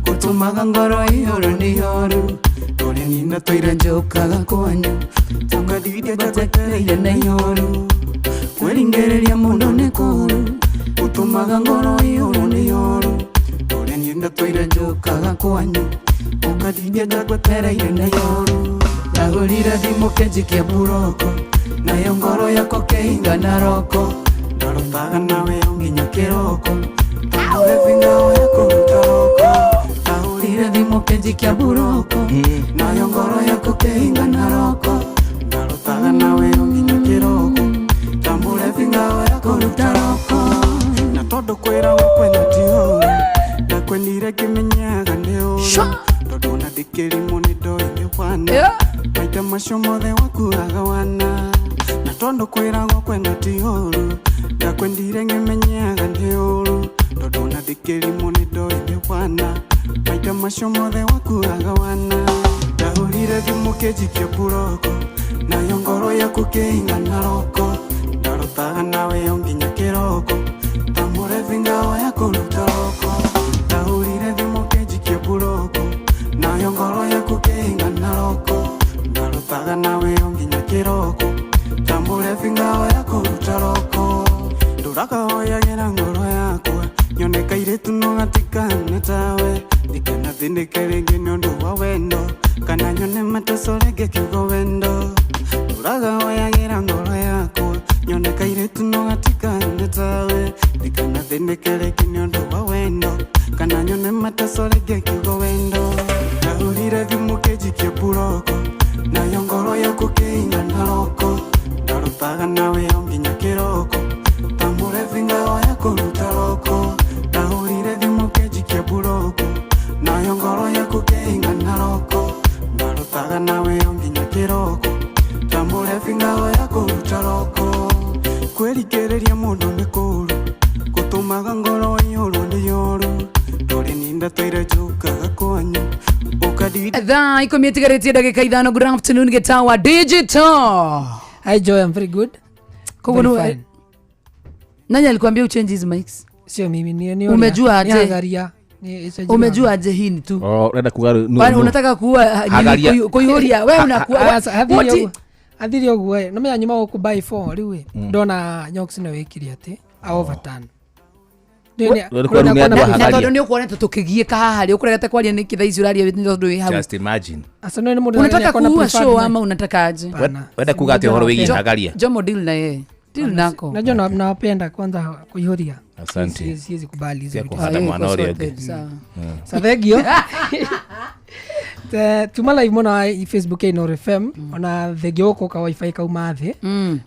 gũtũmaga ngoro ĩihũrwo nĩ ihoru. Tũrĩ nina tũire njũkaga kwanyu ũkandiria ta ngwetereire na ihoru. Kwĩringĩrĩria mũno nĩ kũũru gũtũmaga ngoro ĩihũrwo nĩ ihoru. Tũrĩ nina tũire njũkaga kwanyu ũkandiria ta ngwetereire na ihoru. Ndagũrire thimũ kĩnjikia buroko nayo ngoro yakwa kĩhinga na roko. Ndarotaga nawe o nginya kĩroko. Ndagũrire thimũ kĩnjikia buroko nayo ngoro yakwa kĩhinga na roko. Ndarotaga nawe o nginya kĩroko. Tambũre bingao ya kũruta roko. Na tondũ kwĩragwo kwenda ti ũũru ndakwendire ngĩmenyaga nĩ ũũru. Tondũ ona ndĩkĩrimũ nĩ ndoĩ nĩ wana maita macio mothe wakuaga wana. Na tondũ kwĩragwo kwenda ti ũũru ndakwendire ngĩmenyaga nĩ ũũru. Tondũ ona ndĩkĩrimũ nĩ ndoĩ nĩ wana maita macio mothe wakuaga wana. Ndahũrire thimũ kĩnjikia buroko nayo ngoro yaku kĩhinga na roko. Ndarotaga nawe o nginya kĩroko tambũre bingao ya kũruta roko. Ndahũrire thimũ kĩnjikia buroko nayo ngoro yaku kĩhinga na roko. Ndarotaga nawe o nginya kĩroko tambũre bingao ya kũruta roko. Ndũrakahoyagĩra ngoro yakwa nyone kairĩtu no gatikane tawe. Ndikanathĩnĩke rĩngĩ nĩ ũndũ wa wendo kana nyone mateso rĩngĩ kiugo wendo. Ndũrakahoyagĩra ngoro yakwa nyone kairĩtu no gatikane tawe. Ndikanathĩnĩke rĩngĩ nĩ ũndũ wa wendo kana nyone mateso rĩngĩ kiugo wendo. Ndahũrire thimũ kĩnjikia buroko nayo ngoro yaku kĩhinga na roko. Ndarotaga nawe o nginya kĩroko tambũre bingao ya kũruta roko. Ndahũrire thimũ kĩnjikia buroko nayo ngoro yaku kĩhinga na roko. Ndarotaga nawe o nginya kĩroko tambũre bingao ya kũruta roko. Kwĩringĩrĩria mũndũ nĩ kũũru gũtũmaga ngoro ĩihũrwo nĩ ihoru. Ndũrĩ ninda tũire njũkaga kwanyu ũkandinda. Thaa 10 itigarĩtie ndagĩka 5. Good afternoon Gĩtawa Digital. Hi Joy, I'm very good. Koguo Very nĩ fine. Nani alikwambia uchange hizi mics? Sio mimi, ni Umejua aje? Ni Hagaria. Ni isajili Umejua aje hii ni tu? Oh, unaenda kugaru. Kwani unataka kuua Hagaria. kuihuria wewe unakuwa Sasa, havi what hiyo- Athire ũguo ĩ, nĩmenya nyuma gũkũ by 4 rĩu ĩ, ndona Nyox nĩ wĩkire atĩ a overturn. Na tondũ nĩ ũkuonete tũkĩgiĩka haha rĩ ũkũregete kwaria nĩkĩ thaa ici ũraria nĩ tondũ wĩ hau. Just imagine. Arsenal nĩ mũndũ Unataka akona kuua preferred show man. ama unataka aje? Wenda kuga atĩ ũhoro wĩgiĩ Hagaria? Jomo deal na yeye. Deal nako. Najua nawapenda kwanza kuihuria. Asante. Siwezi kubali hizo Tia vitu. kũhanda mwana ũrĩa ũngĩ. Sawa. Sa thengio. Tuma live mũno wa Facebook ya Inooro FM ona thengio gũkũ ka wifi kauma thĩ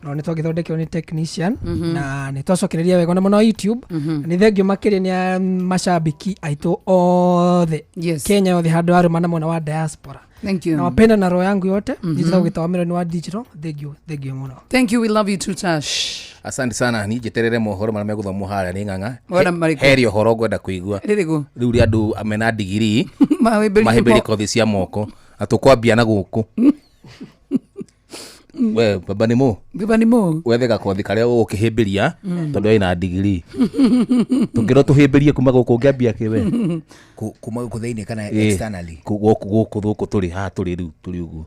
no nĩ twagĩthondekerwo nĩ technician na nĩ twacokereria wega ona mũno YouTube. Na nĩ thengio makĩria nĩ a mashabiki aitũ othe Kenya yothe handũ arũma na mwena wa diaspora. Thank you. Nawapenda na roho yangu yote. Njĩtaga gĩtawa mĩro nĩ wa digital. Thengio, thengio mũno. Thank you, we love you too, Tash. Asante sana niĩ njeterere mohoro marĩa megũthomwo harĩa nĩ ng'ang'a. Wona marĩkũ? Heri ũhoro ngwenda kũigua. Rĩrĩkũ? Rĩu rĩa andũ mena ndigiri Mahĩmbĩrie mahĩmbĩrie kothi cia moko na tũkwambia na gũkũ. We baba nĩ mũ? Baba nĩ mũ? Wethe gakothi karĩa ũgũkĩhĩmbĩria tondũ ena ndigiri. Tũngĩrwo tũhĩmbĩrie kuma gũkũ ũngĩambia kĩ we? Kuma gũkũ thĩinĩ kana Ĩ, externally? Gũkũ gũkũ gũkũ tũrĩ haha tũrĩ rĩu tũrĩ ũguo.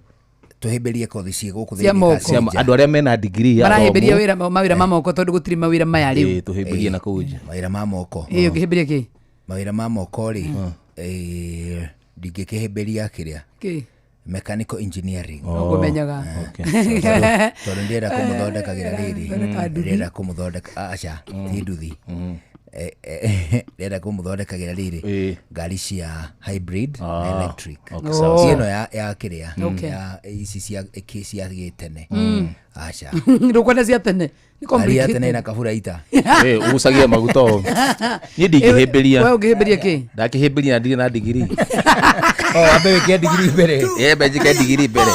Tũhĩmbĩrie kothi ciĩ gũkũ Cia thĩinĩ moko. kana Cia nja? andũ arĩa mena ndigiri ya Marahĩmbĩria thomo. wĩra mawĩra ma moko tondũ gũtirĩ mawĩra maya rĩu. Ĩ, tũhĩmbĩrie na kũu nja. Mawĩra ma moko. Ĩ, ũngĩhĩmbĩria kĩ? Mawĩra ma moko rĩ, ndingĩkĩhĩmbĩria kĩrĩa? Kĩ? Mechanical engineering. Oh, Ũkũmenyaga. Okay. Tondũ ndĩrenda kũmũthondekagĩra rĩrĩ. Thondeka nduthi. Ndĩrenda kũmũthondeka, aca, ti nduthi. Ndĩrenda kũmũthondekagĩra rĩrĩ ngari cia hybrid na electric. Okay, sawa, sawa. Ti ĩno ya kĩrĩa, Okay. ya ici cia cia gĩtene. Aca. Ndũkwenda cia tene. Nĩ Ngari ya tene complicated. ĩna kabura ita. Ĩ, ũgucagia maguta o. Niĩ ndingĩhĩmbĩria. We ũngĩhĩmbĩria kĩ? Ndakĩhĩmbĩria na ndirĩ na ndigiri. Oh, ambe wĩkĩre ndigiri mbere. Ĩ, ambe njĩke ndigiri mbere.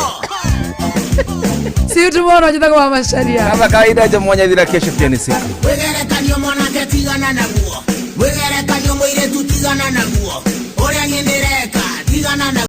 See you tomorrow, njĩtagwo wa Macharia. Kama kawaida Jomo Nyathira, kesho pia ni siku. Wĩgerekanio mwanake tigana naguo, wĩgerekanio mũirĩtu tigana naguo, ũrĩa niĩ ndĩreka tigana naguo.